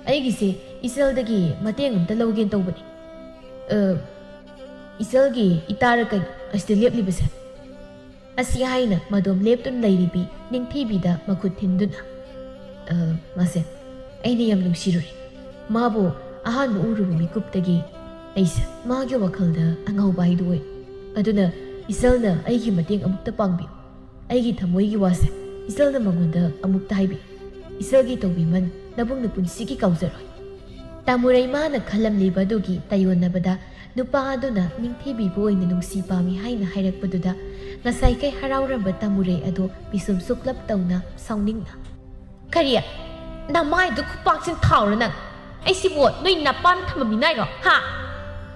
ꯑꯩꯒꯤꯁꯦ ꯏꯆꯜꯗꯒꯤ ꯃꯇꯦꯡ ꯑꯝꯇ ꯂꯧꯒꯦꯅ ꯇꯧꯕꯅꯤ꯫ ꯑ, ꯏꯆꯜꯒꯤ ꯏꯇꯥꯔ ꯀꯩꯅꯣ ꯑꯁꯤꯗ ꯂꯦꯞꯂꯤꯕꯁꯦ?" ꯑꯁꯤ ꯍꯥꯏꯅ ꯃꯗꯣꯝ ꯂꯦꯞꯇꯨꯅ ꯂꯩꯔꯤꯕꯤ ꯅꯤꯡꯊꯤꯕꯤꯗ ꯃꯈꯨꯠ ꯊꯤꯟꯗꯨꯅ, "ꯑ, ꯃꯥꯁꯦ ꯑꯩꯅ ꯌꯥꯝ ꯅꯨꯡꯁꯤꯔꯨꯔꯦ꯫ ꯃꯥꯕꯨ ꯑꯍꯥꯟꯕ ꯎꯔꯨꯕ ꯃꯤꯀꯨꯞꯇꯒꯤ ꯑꯩꯁꯦ ꯃꯥꯒꯤ ꯋꯥꯈꯜꯗ ꯑꯉꯥꯎꯕ ꯍꯥꯏꯗꯨ ꯑꯣꯏ꯫ ꯑꯗꯨꯅ ꯏꯆꯜꯅ ꯑꯩꯒꯤ ꯃꯇꯦꯡ ꯑꯃꯨꯛꯇ ꯄꯥꯡꯕꯤꯌꯨ꯫ ꯑꯩꯒꯤ ꯊꯃꯣꯏꯒꯤ ꯋꯥꯁꯦ ꯏꯆꯜꯅ ꯃꯉꯣꯟꯗ ꯑꯃꯨꯛꯇ ꯍꯥꯏꯕꯤꯌꯨ꯫ ꯏꯆꯜꯒꯤ ꯇꯧꯕꯤꯃꯜ ꯅꯕꯨꯡꯅ ꯄꯨꯟꯁꯤꯒꯤ ꯀꯥꯎꯖꯔꯣꯏ꯫" ꯇꯥꯃꯨꯔꯩ ꯃꯥꯅ ꯈꯜꯂꯝꯂꯤꯕ ꯑꯗꯨꯒꯤ ꯇꯥꯏꯌꯣꯟꯅꯕꯗ ꯅꯨꯄꯥ ꯑꯗꯨꯅ ꯅꯤꯡꯊꯤꯕꯤꯕꯨ ꯑꯣꯏꯅ ꯅꯨꯡꯁꯤ ꯄꯥꯝꯃꯤ ꯍꯥꯏꯅ ꯍꯥꯏꯔꯛꯄꯗꯨꯗ ꯉꯁꯥꯏꯈꯩ ꯍꯔꯥꯎꯔꯝꯕ ꯇꯥꯃꯨꯔꯩ ꯑꯗꯨ ꯄꯤꯁꯨꯝ ꯁꯨꯛꯂꯞ ꯇꯧꯅ ꯁꯥꯎꯅꯤꯡꯅ, ꯀꯔꯤ? ꯅꯃꯥꯏꯗꯨ ꯈꯨꯄꯥꯛꯁꯤꯅ ꯊꯥꯎꯔ ꯅꯪ? ꯑꯩꯁꯤꯕꯨ ꯅꯣꯏ ꯅꯄꯥꯅ ꯊꯝꯕ ꯃꯤꯅꯥꯏꯔꯣ? ꯍꯥ?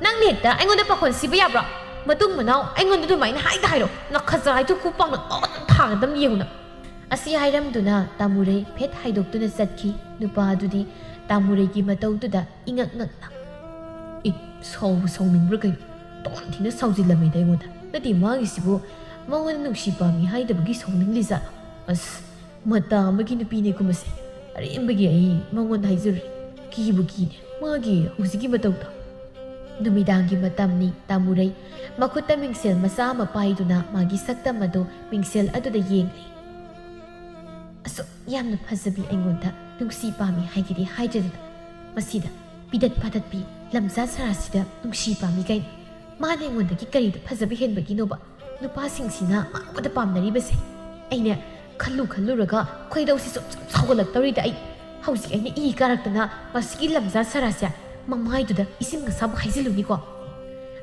ꯅꯪꯅ ꯍꯦꯛꯇ ꯑꯩꯉꯣꯟꯗ ꯄꯥꯈꯣꯟ ꯁꯤꯕ ꯌꯥꯕ꯭ꯔꯣ? ꯃꯇꯨꯡ ꯃꯅꯥꯎ ꯑꯩꯉꯣꯟꯗ ꯑꯗꯨꯃꯥꯏꯅ ꯍꯥꯏꯗ ꯍꯥꯏꯔꯣ꯫ ꯅꯈꯖꯥꯏꯗꯨ ꯈꯨꯄꯥꯛꯅ ꯀꯥꯎꯗꯅ ꯊꯥꯒꯗꯕꯅꯤ ꯌꯦꯡꯉꯨꯅ꯫ ꯑꯁꯤ ꯍꯥꯏꯔꯝꯗꯨꯅ ꯇꯥꯃꯨꯔꯩ ꯐꯦꯠ ꯍꯥꯏꯗꯣꯛꯇꯨꯅ ꯆꯠꯈꯤ꯫ ꯅꯨꯄꯥ ꯑꯗꯨꯗꯤ ꯇꯥꯃꯨꯔꯩꯒꯤ ꯃꯇꯧꯗꯨꯗ ꯏꯉꯛ ꯉꯛꯅ, "ꯏ, ꯁꯥꯎꯕ ꯁꯥꯎꯅꯤꯡꯕ꯭ꯔꯥ ꯀꯩꯅꯣ? ꯇꯣꯟ ꯊꯤꯅ ꯁꯥꯎꯖꯤꯜꯂꯝꯃꯤꯗ ꯑꯩꯉꯣꯟꯗ꯫ ꯅꯠꯇꯦ, ꯃꯥꯒꯤꯁꯤꯕꯨ ꯃꯉꯣꯟꯗ ꯅꯨꯡꯁꯤ ꯄꯥꯝꯃꯤ ꯍꯥꯏꯗꯕꯒꯤ ꯁꯥꯎꯅꯤꯡꯂꯤꯖꯥꯠꯂꯣ? ꯑꯁ, ꯃꯇꯥ ꯑꯃꯒꯤ ꯅꯨꯄꯤꯅꯦ ꯀꯨꯝꯕꯁꯦ꯫ ꯑꯔꯦꯝꯕꯒꯤ ꯑꯩ ꯃꯉꯣꯟꯗ ꯍꯥꯏꯖꯔꯨꯏ꯫ ꯀꯤꯕꯨ ꯀꯤꯅꯦ ꯃꯥꯒꯤ ꯍꯧꯖꯤꯛꯀꯤ ꯃꯇꯧꯗꯣ"꯫ ꯅꯨꯃꯤꯗꯥꯡꯒꯤ ꯃꯇꯝꯅꯤ꯫ ꯇꯥꯃꯨꯔꯩ ꯃꯈꯨꯠꯇ ꯃꯤꯡꯁꯦꯜ ꯃꯆꯥ ꯑꯃ ꯄꯥꯏꯗꯨꯅ ꯃꯥꯒꯤ ꯁꯛꯇꯝ ꯑꯗꯨ ꯃꯤꯡꯁꯦꯜ ꯑꯗꯨꯗ ꯌꯦꯡꯂꯤ꯫ ꯑꯁꯨꯛ ꯌꯥꯝꯅ ꯐꯖꯕꯤ ꯑꯩꯉꯣꯟꯗ ꯅꯨꯡꯁꯤ ꯄꯥꯝꯃꯤ ꯍꯥꯏꯒꯦꯗꯤ ꯍꯥꯏꯗ꯭ꯔꯗꯅ, ꯃꯁꯤꯗ ꯄꯤꯗꯠ ꯄꯥꯗꯠꯄꯤ, ꯂꯝꯖꯥ ꯁꯔꯥꯁꯤꯗ ꯅꯨꯡꯁꯤ ꯄꯥꯝꯃꯤ ꯀꯥꯏꯅ꯫ ꯃꯥꯅ ꯑꯩꯉꯣꯟꯗꯒꯤ ꯀꯔꯤꯗ ꯐꯖꯕ ꯍꯦꯟꯕꯒꯤꯅꯣꯕ ꯅꯨꯄꯥꯁꯤꯡꯁꯤꯅ ꯃꯉꯣꯟꯗ ꯄꯥꯝꯅꯔꯤꯕꯁꯦ? ꯑꯩꯅ ꯈꯜꯂꯨ ꯈꯜꯂꯨꯔꯒ ꯈꯣꯏꯗꯧꯁꯤ ꯁꯨꯝ ꯁꯨꯝ ꯁꯥꯎꯒꯠꯂꯛꯇꯧꯔꯤꯗ ꯑꯩ꯫ ꯍꯧꯖꯤꯛ ꯑꯩꯅ ꯏ ꯀꯥꯔꯛꯇꯅ ꯃꯁꯤꯒꯤ ꯂꯝꯖꯥ ꯁꯔꯥꯁꯦ ꯃꯃꯥꯏꯗꯨꯗ ꯏꯁꯤꯡ ꯑꯁꯥꯕ ꯍꯩꯖꯤꯜꯂꯨꯅꯤꯀꯣ꯫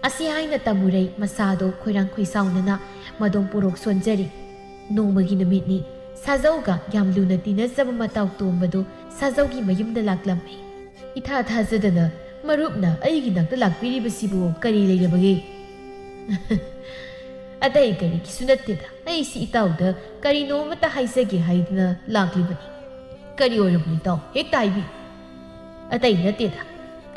ꯑꯁꯤ ꯍꯥꯏꯅ ꯇꯥꯃꯨꯔꯩ ꯃꯁꯥꯗꯣ ꯈꯣꯏꯔꯥꯡ ꯈꯣꯏꯁꯥꯎꯅꯅ ꯃꯗꯣꯝ ꯄꯣꯔꯣꯛ ꯁꯣꯟꯖꯔꯤ꯫ ꯅꯣꯡꯃꯒꯤ ꯅꯨꯃꯤꯠꯅꯤ꯫ ꯁꯥꯖꯧꯒ ꯌꯥꯝ ꯂꯨꯅ ꯇꯤꯟꯅꯖꯕ ꯃꯇꯥꯎ ꯇꯣꯝꯕꯗꯨ ꯁꯥꯖꯧꯒꯤ ꯃꯌꯨꯝꯗ ꯂꯥꯛꯂꯝꯃꯤ꯫ "ꯏꯊꯥ ꯊꯥꯖꯗꯅ ꯃꯔꯨꯞꯅ ꯑꯩꯒꯤ ꯅꯥꯛꯇ ꯂꯥꯛꯄꯤꯔꯤꯕꯁꯤꯕꯨ ꯀꯔꯤ ꯂꯩꯔꯕꯒꯦ?" "ꯑꯇꯩ ꯀꯔꯤꯒꯤꯁꯨ ꯅꯠꯇꯦꯗ, ꯑꯩꯁꯤ ꯏꯇꯥꯎꯗ ꯀꯔꯤꯅꯣ ꯑꯃꯠꯇ ꯍꯥꯏꯖꯒꯦ ꯍꯥꯏꯗꯨꯅ ꯂꯥꯛꯂꯤꯕꯅꯤ꯫" "ꯀꯔꯤ ꯑꯣꯏꯔꯕꯅꯣ ꯏꯇꯥꯎ? ꯍꯦꯛꯇ ꯍꯥꯏꯕꯤꯌꯨ꯫" "ꯑꯇꯩ ꯅꯠꯇꯦꯗ,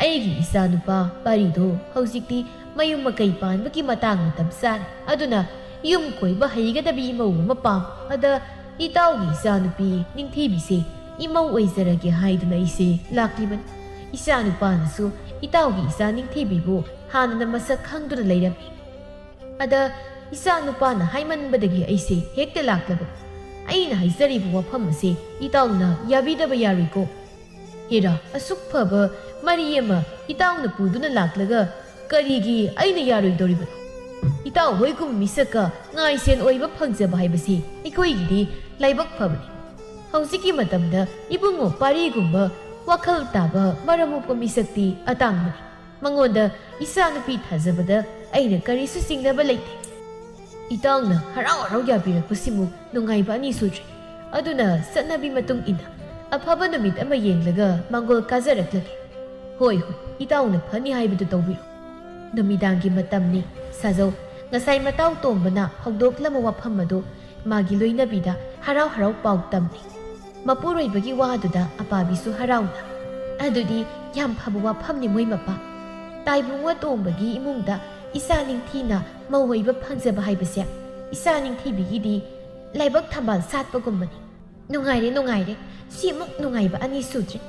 ꯑꯩꯒꯤ ꯏꯆꯥꯅꯨꯄꯥ ꯄꯥꯔꯤꯗꯣ ꯍꯧꯖꯤꯛꯇꯤ ꯃꯌꯨꯝ ꯃꯀꯩ ꯄꯥꯟꯕꯒꯤ ꯃꯇꯥꯡ ꯃꯇꯝ ꯆꯥꯔꯦ꯫ ꯑꯗꯨꯅ ꯌꯨꯝ ꯀꯣꯏꯕ ꯍꯩꯒꯗꯕꯤ ꯃꯧ ꯑꯃ ꯄꯥꯝ꯫ ꯑꯗ ꯏꯇꯥꯎꯒꯤ ꯏꯆꯥꯅꯨꯄꯤ ꯅꯤꯡꯊꯤꯕꯤꯁꯦ ꯏꯃꯧ ꯑꯣꯏꯖꯔꯒꯦ ꯍꯥꯏꯗꯨꯅ ꯑꯩꯁꯦ ꯂꯥꯛꯂꯤꯕꯅꯤ꯫ ꯏꯆꯥꯅꯨꯄꯥꯅꯁꯨ ꯏꯇꯥꯎꯒꯤ ꯏꯆꯥ ꯅꯤꯡꯊꯤꯕꯤꯕꯨ ꯍꯥꯟꯅꯅ ꯃꯁꯛ ꯈꯪꯗꯨꯅ ꯂꯩꯔꯝꯃꯤ꯫ ꯑꯗ ꯏꯆꯥꯅꯨꯄꯥꯅ ꯍꯥꯏꯃꯟꯕꯗꯒꯤ ꯑꯩꯁꯦ ꯍꯦꯛꯇ ꯂꯥꯛꯂꯕꯅꯤ꯫ ꯑꯩꯅ ꯍꯥꯏꯖꯔꯤꯕ ꯋꯥꯐꯝ ꯑꯁꯦ ꯏꯇꯥꯎꯅ ꯌꯥꯕꯤꯗꯕ ꯌꯥꯔꯣꯏꯀꯣ꯫" "ꯍꯦꯔꯥ, ꯑꯁꯨꯛ ꯐꯕ ꯃꯔꯤ ꯑꯃ ꯏꯇꯥꯎꯅ ꯄꯨꯗꯨꯅ ꯂꯥꯛꯂꯒ ꯀꯔꯤꯒꯤ ꯑꯩꯅ ꯌꯥꯔꯣꯏꯗꯧꯔꯤꯕꯅꯣ? ꯏꯇꯥꯎ ꯍꯣꯏꯒꯨꯝꯕ ꯃꯤꯁꯛꯀ ꯉꯥꯏꯁꯦꯟ ꯑꯣꯏꯕ ꯐꯪꯖꯕ ꯍꯥꯏꯕꯁꯤ ꯑꯩꯈꯣꯏꯒꯤꯗꯤ ꯂꯥꯏꯕꯛ ꯐꯕꯅꯤ꯫ ꯍꯧꯖꯤꯛꯀꯤ ꯃꯇꯝꯗ ꯏꯕꯨꯡꯉꯣ ꯄꯥꯔꯤꯒꯨꯝꯕ ꯋꯥꯈꯜ ꯇꯥꯕ ꯃꯔꯝ ꯃꯣꯛꯄ ꯃꯤꯁꯛꯇꯤ ꯑꯇꯥꯡꯕꯅꯤ꯫ ꯃꯉꯣꯟꯗ ꯏꯆꯥꯅꯨꯄꯤ ꯊꯥꯖꯕꯗ ꯑꯩꯅ ꯀꯔꯤꯁꯨ ꯆꯤꯡꯅꯕ ꯂꯩꯇꯦ꯫ ꯏꯇꯥꯎꯅ ꯍꯔꯥꯎ ꯍꯔꯥꯎ ꯌꯥꯕꯤꯔꯛꯄꯁꯤꯃꯨꯛ ꯅꯨꯡꯉꯥꯏꯕ ꯑꯅꯤ ꯁꯨꯗ꯭ꯔꯤ꯫ ꯑꯗꯨꯅ ꯆꯠꯅꯕꯤ ꯃꯇꯨꯡ ꯏꯟꯅ ꯑꯐꯕ ꯅꯨꯃꯤꯠ ꯑꯃ ꯌꯦꯡꯂꯒ ꯃꯥꯡꯒꯣꯜ ꯀꯥꯖꯔꯛꯂꯒꯦ꯫ ꯍꯣꯏ, ꯍꯣꯏ, ꯏꯇꯥꯎꯅ ꯐꯅꯤ ꯍꯥꯏꯕꯗꯨ ꯇꯧꯕꯤꯔꯣ꯫ ꯅꯨꯃꯤꯗꯥꯡꯒꯤ ꯃꯇꯝꯅꯤ, ꯁꯥꯖꯧ꯫ ꯉꯁꯥꯏ ꯃꯇꯥꯎ ꯇꯣꯝꯕꯅ ꯍꯧꯗꯣꯛꯂꯝꯕ ꯋꯥꯐꯝ ꯑꯗꯨ ꯃꯥꯒꯤ ꯂꯣꯏꯅꯕꯤꯗ ꯍꯔꯥꯎ ꯍꯔꯥꯎ ꯄꯥꯎ ꯇꯝꯃꯤ꯫ ꯃꯄꯨꯔꯣꯏꯕꯒꯤ ꯋꯥꯗꯨꯗ ꯑꯄꯥꯕꯤꯁꯨ ꯍꯔꯥꯎꯅ, "ꯑꯗꯨꯗꯤ ꯌꯥꯝ ꯐꯕ ꯋꯥꯐꯝꯅꯤ ꯃꯣꯏ ꯃꯄꯥ꯫ ꯇꯥꯏꯕꯨꯡꯉꯣ ꯇꯣꯝꯕꯒꯤ ꯏꯃꯨꯡꯗ ꯏꯆꯥ ꯅꯤꯡꯊꯤꯅ ꯃꯧ ꯑꯣꯏꯕ ꯐꯪꯖꯕ ꯍꯥꯏꯕꯁꯦ ꯏꯆꯥ ꯅꯤꯡꯊꯤꯕꯤꯒꯤꯗꯤ ꯂꯥꯏꯕꯛ ꯊꯝꯕꯥꯜ ꯁꯥꯠꯄꯒꯨꯝꯕꯅꯤ꯫ ꯅꯨꯡꯉꯥꯏꯔꯦ, ꯅꯨꯡꯉꯥꯏꯔꯦ꯫ ꯁꯤꯃꯨꯛ ꯅꯨꯡꯉꯥꯏꯕ ꯑꯅꯤ ꯁꯨꯗ꯭ꯔꯤ꯫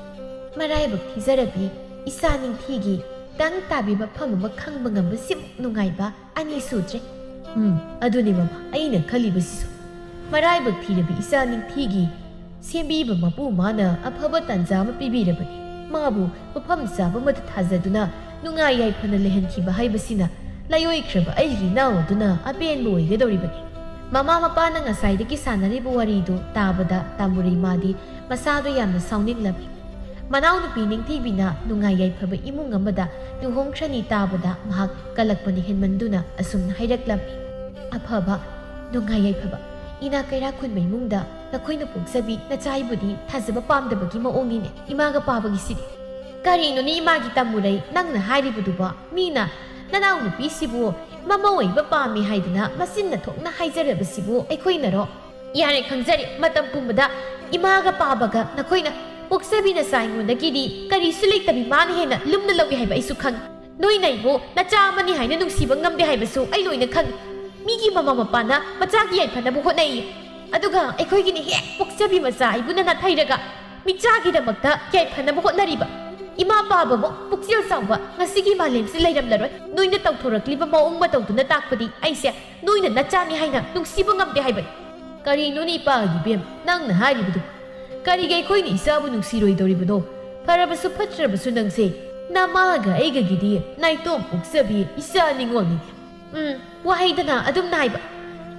ꯃꯔꯥꯏꯕꯛ ꯊꯤꯖꯔꯕꯤ ꯏꯆꯥ ꯅꯤꯡꯊꯤꯒꯤ ꯇꯪ ꯇꯥꯕꯤ ꯃꯐꯝ ꯑꯃ ꯈꯪꯕ ꯉꯝꯕ ꯁꯤꯃꯨꯛ ꯅꯨꯡꯉꯥꯏꯕ ꯑꯅꯤ ꯁꯨꯗ꯭ꯔꯤ꯫" ꯎꯝ, ꯑꯗꯨꯅꯤ ꯃꯃꯥ, ꯑꯩꯅ ꯈꯜꯂꯤꯕꯁꯤꯁꯨ꯫ ꯃꯔꯥꯏꯕꯛ ꯊꯤꯔꯕꯤ ꯏꯆꯥ ꯅꯤꯡꯊꯤꯒꯤ ꯁꯦꯝꯕꯤꯕ ꯃꯄꯨ ꯃꯥꯅ ꯑꯐꯕ ꯇꯥꯟꯖꯥ ꯑꯃ ꯄꯤꯕꯤꯔꯕꯅꯤ꯫ ꯃꯥꯕꯨ ꯃꯐꯝ ꯆꯥꯕ ꯑꯃꯗ ꯊꯥꯖꯗꯨꯅ ꯅꯨꯡꯉꯥꯏ ꯌꯥꯏꯐꯅ ꯂꯩꯍꯟꯈꯤꯕ ꯍꯥꯏꯕꯁꯤꯅ ꯂꯥꯏꯑꯣꯏꯈ꯭ꯔꯕ ꯑꯩꯒꯤ ꯏꯅꯥꯎ ꯑꯗꯨꯅ ꯑꯄꯦꯟꯕ ꯑꯣꯏꯒꯗꯧꯔꯤꯕꯅꯤ꯫ ꯃꯃꯥ ꯃꯄꯥꯅ ꯉꯁꯥꯏꯗꯒꯤ ꯁꯥꯟꯅꯔꯤꯕ ꯋꯥꯔꯤꯗꯨ ꯇꯥꯕꯗ ꯇꯥꯃꯨꯔꯩ ꯃꯥꯗꯤ ꯃꯁꯥꯗꯣ ꯌꯥꯝꯅ ꯁꯥꯎꯅꯤꯡꯂꯝꯃꯤ꯫ ꯃꯅꯥꯎꯅꯨꯄꯤ ꯅꯤꯡꯊꯤꯕꯤꯅ ꯅꯨꯡꯉꯥꯏ ꯌꯥꯏꯐꯕ ꯏꯃꯨꯡ ꯑꯃꯗ ꯂꯨꯍꯣꯡꯈ꯭ꯔꯅꯤ ꯇꯥꯕꯗ ꯃꯍꯥꯛ ꯀꯂꯛꯄꯅ ꯍꯦꯟꯃꯟꯗꯨꯅ ꯑꯁꯨꯝꯅ ꯍꯥꯏꯔꯛꯂꯝꯃꯤ, "ꯑꯐꯕ, ꯅꯨꯡꯉꯥꯏ ꯌꯥꯏꯐꯕ, ꯏꯅꯥ ꯀꯩꯔꯥꯛ ꯈꯨꯟꯕ ꯏꯃꯨꯡꯗ ꯅꯈꯣꯏꯅ ꯄꯣꯛꯆꯕꯤ ꯅꯆꯥ ꯑꯩꯕꯨꯗꯤ ꯊꯥꯖꯕ ꯄꯥꯝꯗꯕꯒꯤ ꯃꯑꯣꯡꯅꯤꯅꯦ ꯏꯃꯥꯒ ꯄꯥꯕꯒꯤꯁꯤꯗꯤ꯫ ꯀꯔꯤꯅꯣꯅꯦ ꯏꯃꯥꯒꯤ ꯇꯥꯃꯨꯔꯩ ꯅꯪꯅ ꯍꯥꯏꯔꯤꯕꯗꯨꯕꯣ? ꯃꯤꯅ ꯅꯅꯥꯎꯅꯨꯄꯤꯁꯤꯕꯨ ꯃꯃꯧ ꯑꯣꯏꯕ ꯄꯥꯝꯃꯤ ꯍꯥꯏꯗꯅ ꯃꯆꯤꯟꯅ ꯊꯣꯛꯅ ꯍꯥꯏꯖꯔꯕꯁꯤꯕꯨ ꯑꯩꯈꯣꯏꯅꯔꯣ?" "ꯌꯥꯔꯦ, ꯈꯪꯖꯔꯦ, ꯃꯇꯝ ꯄꯨꯝꯕꯗ ꯏꯃꯥꯒ ꯄꯥꯕꯒ ꯅꯈꯣꯏꯅ ꯄꯣꯛꯆꯕꯤ ꯅꯆꯥ ꯑꯩꯉꯣꯟꯗꯒꯤꯗꯤ ꯀꯔꯤꯁꯨ ꯂꯩꯇꯕꯤ ꯃꯥꯅ ꯍꯦꯟꯅ ꯂꯨꯝꯅ ꯂꯧꯏ ꯍꯥꯏꯕ ꯑꯩꯁꯨ ꯈꯪꯏ꯫ ꯅꯣꯏꯅ ꯑꯩꯕꯨ ꯅꯆꯥ ꯑꯃꯅꯤ ꯍꯥꯏꯅ ꯅꯨꯡꯁꯤꯕ ꯉꯝꯗꯦ ꯍꯥꯏꯕꯁꯨ ꯑꯩ ꯂꯣꯏꯅ ꯈꯪꯏ꯫ ꯃꯤꯒꯤ ꯃꯃꯥ ꯃꯄꯥꯅ ꯃꯆꯥꯒꯤ ꯌꯥꯏꯐꯅꯕ ꯍꯣꯠꯅꯩ, ꯑꯗꯨꯒ ꯑꯩꯈꯣꯏꯒꯤꯅ ꯍꯦꯛ ꯄꯣꯛꯆꯕꯤ ꯃꯆꯥ ꯑꯩꯕꯨꯅ ꯅꯥꯊꯩꯔꯒ ꯃꯤꯆꯥꯒꯤꯗꯃꯛꯇ ꯌꯥꯏꯐꯅꯕ ꯍꯣꯠꯅꯔꯤꯕ꯫ ꯏꯃꯥ ꯄꯥꯕꯃꯨꯛ ꯄꯨꯛꯆꯦꯜ ꯆꯥꯎꯕ ꯉꯁꯤꯒꯤ ꯃꯥꯂꯦꯝꯁꯤ ꯂꯩꯔꯝꯂꯔꯣꯏ꯫ ꯅꯣꯏꯅ ꯇꯧꯊꯣꯔꯛꯂꯤꯕ ꯃꯑꯣꯡ ꯃꯇꯧꯗꯨꯅ ꯇꯥꯛꯄꯗꯤ ꯑꯩꯁꯦ ꯅꯣꯏꯅ ꯅꯆꯥꯅꯤ ꯍꯥꯏꯅ ꯅꯨꯡꯁꯤꯕ ꯉꯝꯗꯦ ꯍꯥꯏꯕꯅꯤ꯫" "ꯀꯔꯤꯅꯣꯅꯦ ꯏꯄꯥꯒꯤ ꯏꯕꯦꯝ ꯅꯪꯅ ꯍꯥꯏꯔꯤꯕꯗꯨ? ꯀꯔꯤꯒꯤ ꯑꯩꯈꯣꯏꯅ ꯏꯆꯥꯕꯨ ꯅꯨꯡꯁꯤꯔꯣꯏꯗꯧꯔꯤꯕꯅꯣ? ꯐꯔꯕꯁꯨ ꯐꯠꯇ꯭ꯔꯕꯁꯨ ꯅꯪꯁꯦ ꯅꯃꯥꯒ ꯑꯩꯒꯒꯤꯗꯤ ꯅꯥꯏꯇꯣꯝ ꯄꯣꯛꯆꯕꯤ ꯏꯆꯥ ꯅꯤꯉꯣꯜꯅꯤꯅꯦ꯫" "ꯎꯝ, ꯋꯥꯍꯩꯗꯅ ꯑꯗꯨꯝꯅ ꯍꯥꯏꯕ,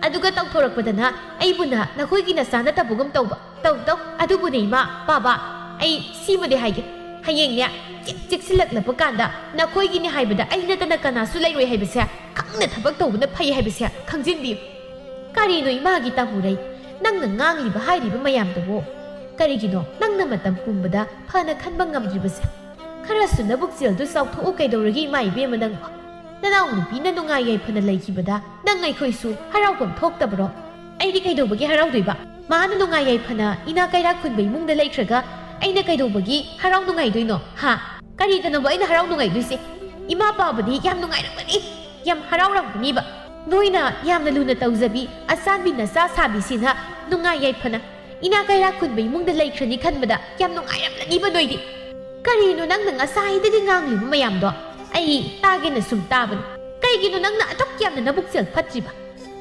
ꯑꯗꯨꯒ ꯇꯧꯊꯣꯔꯛꯄꯗꯅ ꯑꯩꯕꯨꯅ ꯅꯈꯣꯏꯒꯤ ꯅꯆꯥ ꯅꯠꯇꯕꯒꯨꯝ ꯇꯧꯕ꯫ ꯇꯧ, ꯇꯧ, ꯑꯗꯨꯕꯨꯅꯦ ꯏꯃꯥ, ꯄꯥꯕ, ꯑꯩ ꯁꯤꯃꯗꯤ ꯍꯥꯏꯒꯦ꯫ ꯍꯌꯦꯡꯅꯦ, ꯆꯦꯛ ꯆꯦꯛꯁꯤꯜꯂꯛꯂꯕ ꯀꯥꯟꯗ ꯅꯈꯣꯏꯒꯤꯅꯤ ꯍꯥꯏꯕꯗ ꯑꯩ ꯅꯠꯇꯅ ꯀꯅꯥꯁꯨ ꯂꯩꯔꯣꯏ ꯍꯥꯏꯕꯁꯦ ꯈꯪꯅ ꯊꯕꯛ ꯇꯧꯕꯅ ꯐꯩ ꯍꯥꯏꯕꯁꯦ ꯈꯪꯖꯤꯟꯕꯤꯌꯨ꯫" "ꯀꯔꯤꯅꯣ ꯏꯃꯥꯒꯤ ꯇꯥꯃꯨꯔꯩ? ꯅꯪꯅ ꯉꯥꯡꯂꯤꯕ ꯍꯥꯏꯔꯤꯕ ꯃꯌꯥꯝꯗꯨꯕꯨ ꯀꯔꯤꯒꯤꯅꯣ ꯅꯪꯅ ꯃꯇꯝ ꯄꯨꯝꯕꯗ ꯐꯅ ꯈꯟꯕ ꯉꯝꯗ꯭ꯔꯤꯕꯁꯦ? ꯈꯔꯁꯨ ꯅꯕꯨꯛꯆꯦꯜꯗꯨ ꯆꯥꯎꯊꯣꯛꯎ ꯀꯩꯗꯧꯔꯒꯦ, ꯏꯃꯥ ꯏꯕꯦꯝꯃ ꯅꯪꯕꯣ? ꯅꯅꯥꯎ ꯅꯨꯄꯤꯅ ꯅꯨꯡꯉꯥꯏ ꯌꯥꯏꯐꯅ ꯂꯩꯈꯤꯕꯗ ꯅꯪ ꯑꯩꯈꯣꯏꯁꯨ ꯍꯔꯥꯎꯐꯝ ꯊꯣꯛꯇꯕ꯭ꯔꯣ? ꯑꯩꯗꯤ ꯀꯩꯗꯧꯕꯒꯤ ꯍꯔꯥꯎꯗꯣꯏꯕ? ꯃꯥꯅ ꯅꯨꯡꯉꯥꯏ ꯌꯥꯏꯐꯅ ꯏꯅꯥ ꯀꯩꯔꯥꯛ ꯈꯨꯟꯕ ꯏꯃꯨꯡꯗ ꯂꯩꯈ꯭ꯔꯒ ꯑꯩꯅ ꯀꯩꯗꯧꯕꯒꯤ ꯍꯔꯥꯎ ꯅꯨꯡꯉꯥꯏꯗꯣꯏꯅꯣ? ꯍꯥ? ꯀꯔꯤꯗꯅꯣꯕ ꯑꯩꯅ ꯍꯔꯥꯎ ꯅꯨꯡꯉꯥꯏꯗꯣꯏꯁꯦ? ꯏꯃꯥ ꯄꯥꯕꯗꯤ ꯌꯥꯝ ꯅꯨꯡꯉꯥꯏꯔꯝꯒꯅꯤ, ꯌꯥꯝ ꯍꯔꯥꯎꯔꯝꯒꯅꯤꯕ꯫ ꯅꯣꯏꯅ ꯌꯥꯝꯅ ꯂꯨꯅ ꯇꯧꯖꯕꯤ ꯑꯆꯥꯟꯕꯤ ꯅꯆꯥ ꯁꯥꯕꯤꯁꯤꯅ ꯅꯨꯡꯉꯥꯏ ꯌꯥꯏꯐꯅ ꯏꯅꯥ ꯀꯩꯔꯥꯛ ꯈꯨꯟꯕ ꯏꯃꯨꯡꯗ ꯂꯩꯈ꯭ꯔꯅꯤ ꯈꯟꯕꯗ ꯌꯥꯝ ꯅꯨꯡꯉꯥꯏꯔꯝꯂꯅꯤꯕ ꯅꯣꯏꯗꯤ꯫ ꯀꯔꯤꯅꯣ ꯅꯪꯅ ꯉꯁꯥꯏꯗꯒꯤ ꯉꯥꯡꯂꯤꯕ ꯃꯌꯥꯝꯗꯣ? ꯑꯩ ꯇꯥꯒꯦꯅ ꯁꯨꯝ ꯇꯥꯕꯅꯤ꯫ ꯀꯩꯒꯤꯅꯣ ꯅꯪꯅ ꯑꯗꯨꯛ ꯌꯥꯝꯅ ꯅꯕꯨꯛꯆꯦꯜ ꯐꯠꯇ꯭ꯔꯤꯕ?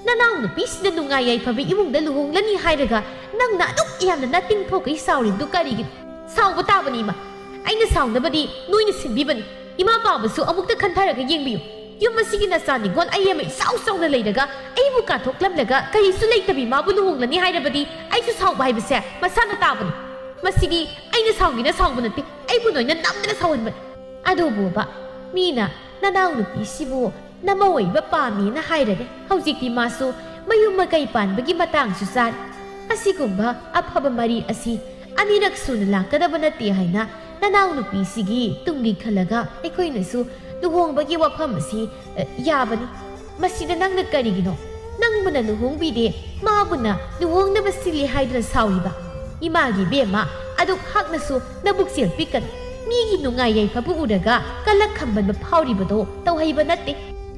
ꯅꯅꯥꯎ ꯅꯨꯄꯤꯁꯤꯅ ꯅꯨꯡꯉꯥꯏ ꯌꯥꯏꯐꯕ ꯏꯃꯨꯡꯗ ꯂꯨꯍꯣꯡꯂꯅꯤ ꯍꯥꯏꯔꯒ ꯅꯪꯅ ꯑꯗꯨꯛ ꯌꯥꯝꯅ ꯅꯇꯤꯡ ꯊꯣꯛꯈꯩ ꯁꯥꯎꯔꯤꯕꯗꯨ ꯀꯔꯤꯒꯤꯅꯣ? ꯁꯥꯎꯕ ꯇꯥꯕꯅꯤ ꯏꯃꯥ꯫ ꯑꯩꯅ ꯁꯥꯎꯅꯕꯗꯤ ꯅꯣꯏꯅ ꯁꯤꯟꯕꯤꯕꯅꯤ꯫ ꯏꯃꯥ ꯄꯥꯕꯁꯨ ꯑꯃꯨꯛꯇ ꯈꯟꯊꯔꯒ ꯌꯦꯡꯕꯤꯌꯨ꯫ ꯌꯨꯝ ꯑꯁꯤꯒꯤ ꯅꯆꯥ ꯅꯤꯉꯣꯜ ꯑꯩ ꯑꯃ ꯏꯆꯥꯎ ꯆꯥꯎꯅ ꯂꯩꯔꯒ ꯑꯩꯕꯨ ꯀꯥꯊꯣꯛꯂꯝꯂꯒ ꯀꯔꯤꯁꯨ ꯂꯩꯇꯕꯤ ꯃꯥꯕꯨ ꯂꯨꯍꯣꯡꯂꯅꯤ ꯍꯥꯏꯔꯕꯗꯤ ꯑꯩꯁꯨ ꯁꯥꯎꯕ ꯍꯥꯏꯕꯁꯦ ꯃꯁꯥꯅ ꯇꯥꯕꯅꯤ꯫ ꯃꯁꯤꯗꯤ ꯑꯩꯅ ꯁꯥꯎꯒꯦꯅ ꯁꯥꯎꯕ ꯅꯠꯇꯦ, ꯑꯩꯕꯨ ꯅꯣꯏꯅ ꯅꯝꯗꯅ ꯁꯥꯎꯍꯟꯕꯅꯤ꯫ ꯑꯗꯨꯕꯨꯕ, ꯃꯤꯅ ꯅꯅꯥꯎ ꯅꯨꯄꯤꯁꯤꯕꯨ ꯅꯃꯧ ꯑꯣꯏꯕ ꯄꯥꯝꯃꯤꯅ ꯍꯥꯏꯔꯔꯦ꯫ ꯍꯧꯖꯤꯛꯇꯤ ꯃꯥꯁꯨ ꯃꯌꯨꯝ ꯃꯀꯩ ꯄꯥꯟꯕꯒꯤ ꯃꯇꯥꯡꯁꯨ ꯆꯥꯔꯦ꯫ ꯑꯁꯤꯒꯨꯝꯕ ꯑꯐꯕ ꯃꯔꯤ ꯑꯁꯤ ꯑꯅꯤꯔꯛ ꯁꯨꯅ ꯂꯥꯛꯀꯗꯕ ꯅꯠꯇꯦ ꯍꯥꯏꯅ ꯅꯅꯥꯎ ꯅꯨꯄꯤꯁꯤꯒꯤ ꯇꯨꯡꯒꯤ ꯈꯜꯂꯒ ꯑꯩꯈꯣꯏꯅꯁꯨ ꯂꯨꯍꯣꯡꯕꯒꯤ ꯋꯥꯐꯝ ꯑꯁꯤ, ꯑ, ꯌꯥꯕꯅꯤ꯫ ꯃꯁꯤꯗ ꯅꯪꯅ ꯀꯔꯤꯒꯤꯅꯣ? ꯅꯪꯕꯨꯅ ꯂꯨꯍꯣꯡꯕꯤꯗꯦ, ꯃꯥꯕꯨꯅ ꯂꯨꯍꯣꯡꯅꯕ ꯁꯤꯜꯂꯤ ꯍꯥꯏꯗꯨꯅ ꯁꯥꯎꯔꯤꯕ? ꯏꯃꯥꯒꯤ ꯏꯕꯦꯝꯃ, ꯑꯗꯨꯛ ꯍꯥꯛꯅꯁꯨ ꯅꯕꯨꯛꯆꯦꯜ ꯄꯤꯛꯀꯅꯨ꯫ ꯃꯤꯒꯤ ꯅꯨꯡꯉꯥꯏ ꯌꯥꯏꯐꯕ ꯎꯔꯒ ꯀꯂꯛ ꯈꯝꯕꯟꯕ ꯐꯥꯎꯔꯤꯕꯗꯣ ꯇꯧꯍꯩꯕ ꯅꯠꯇꯦ꯫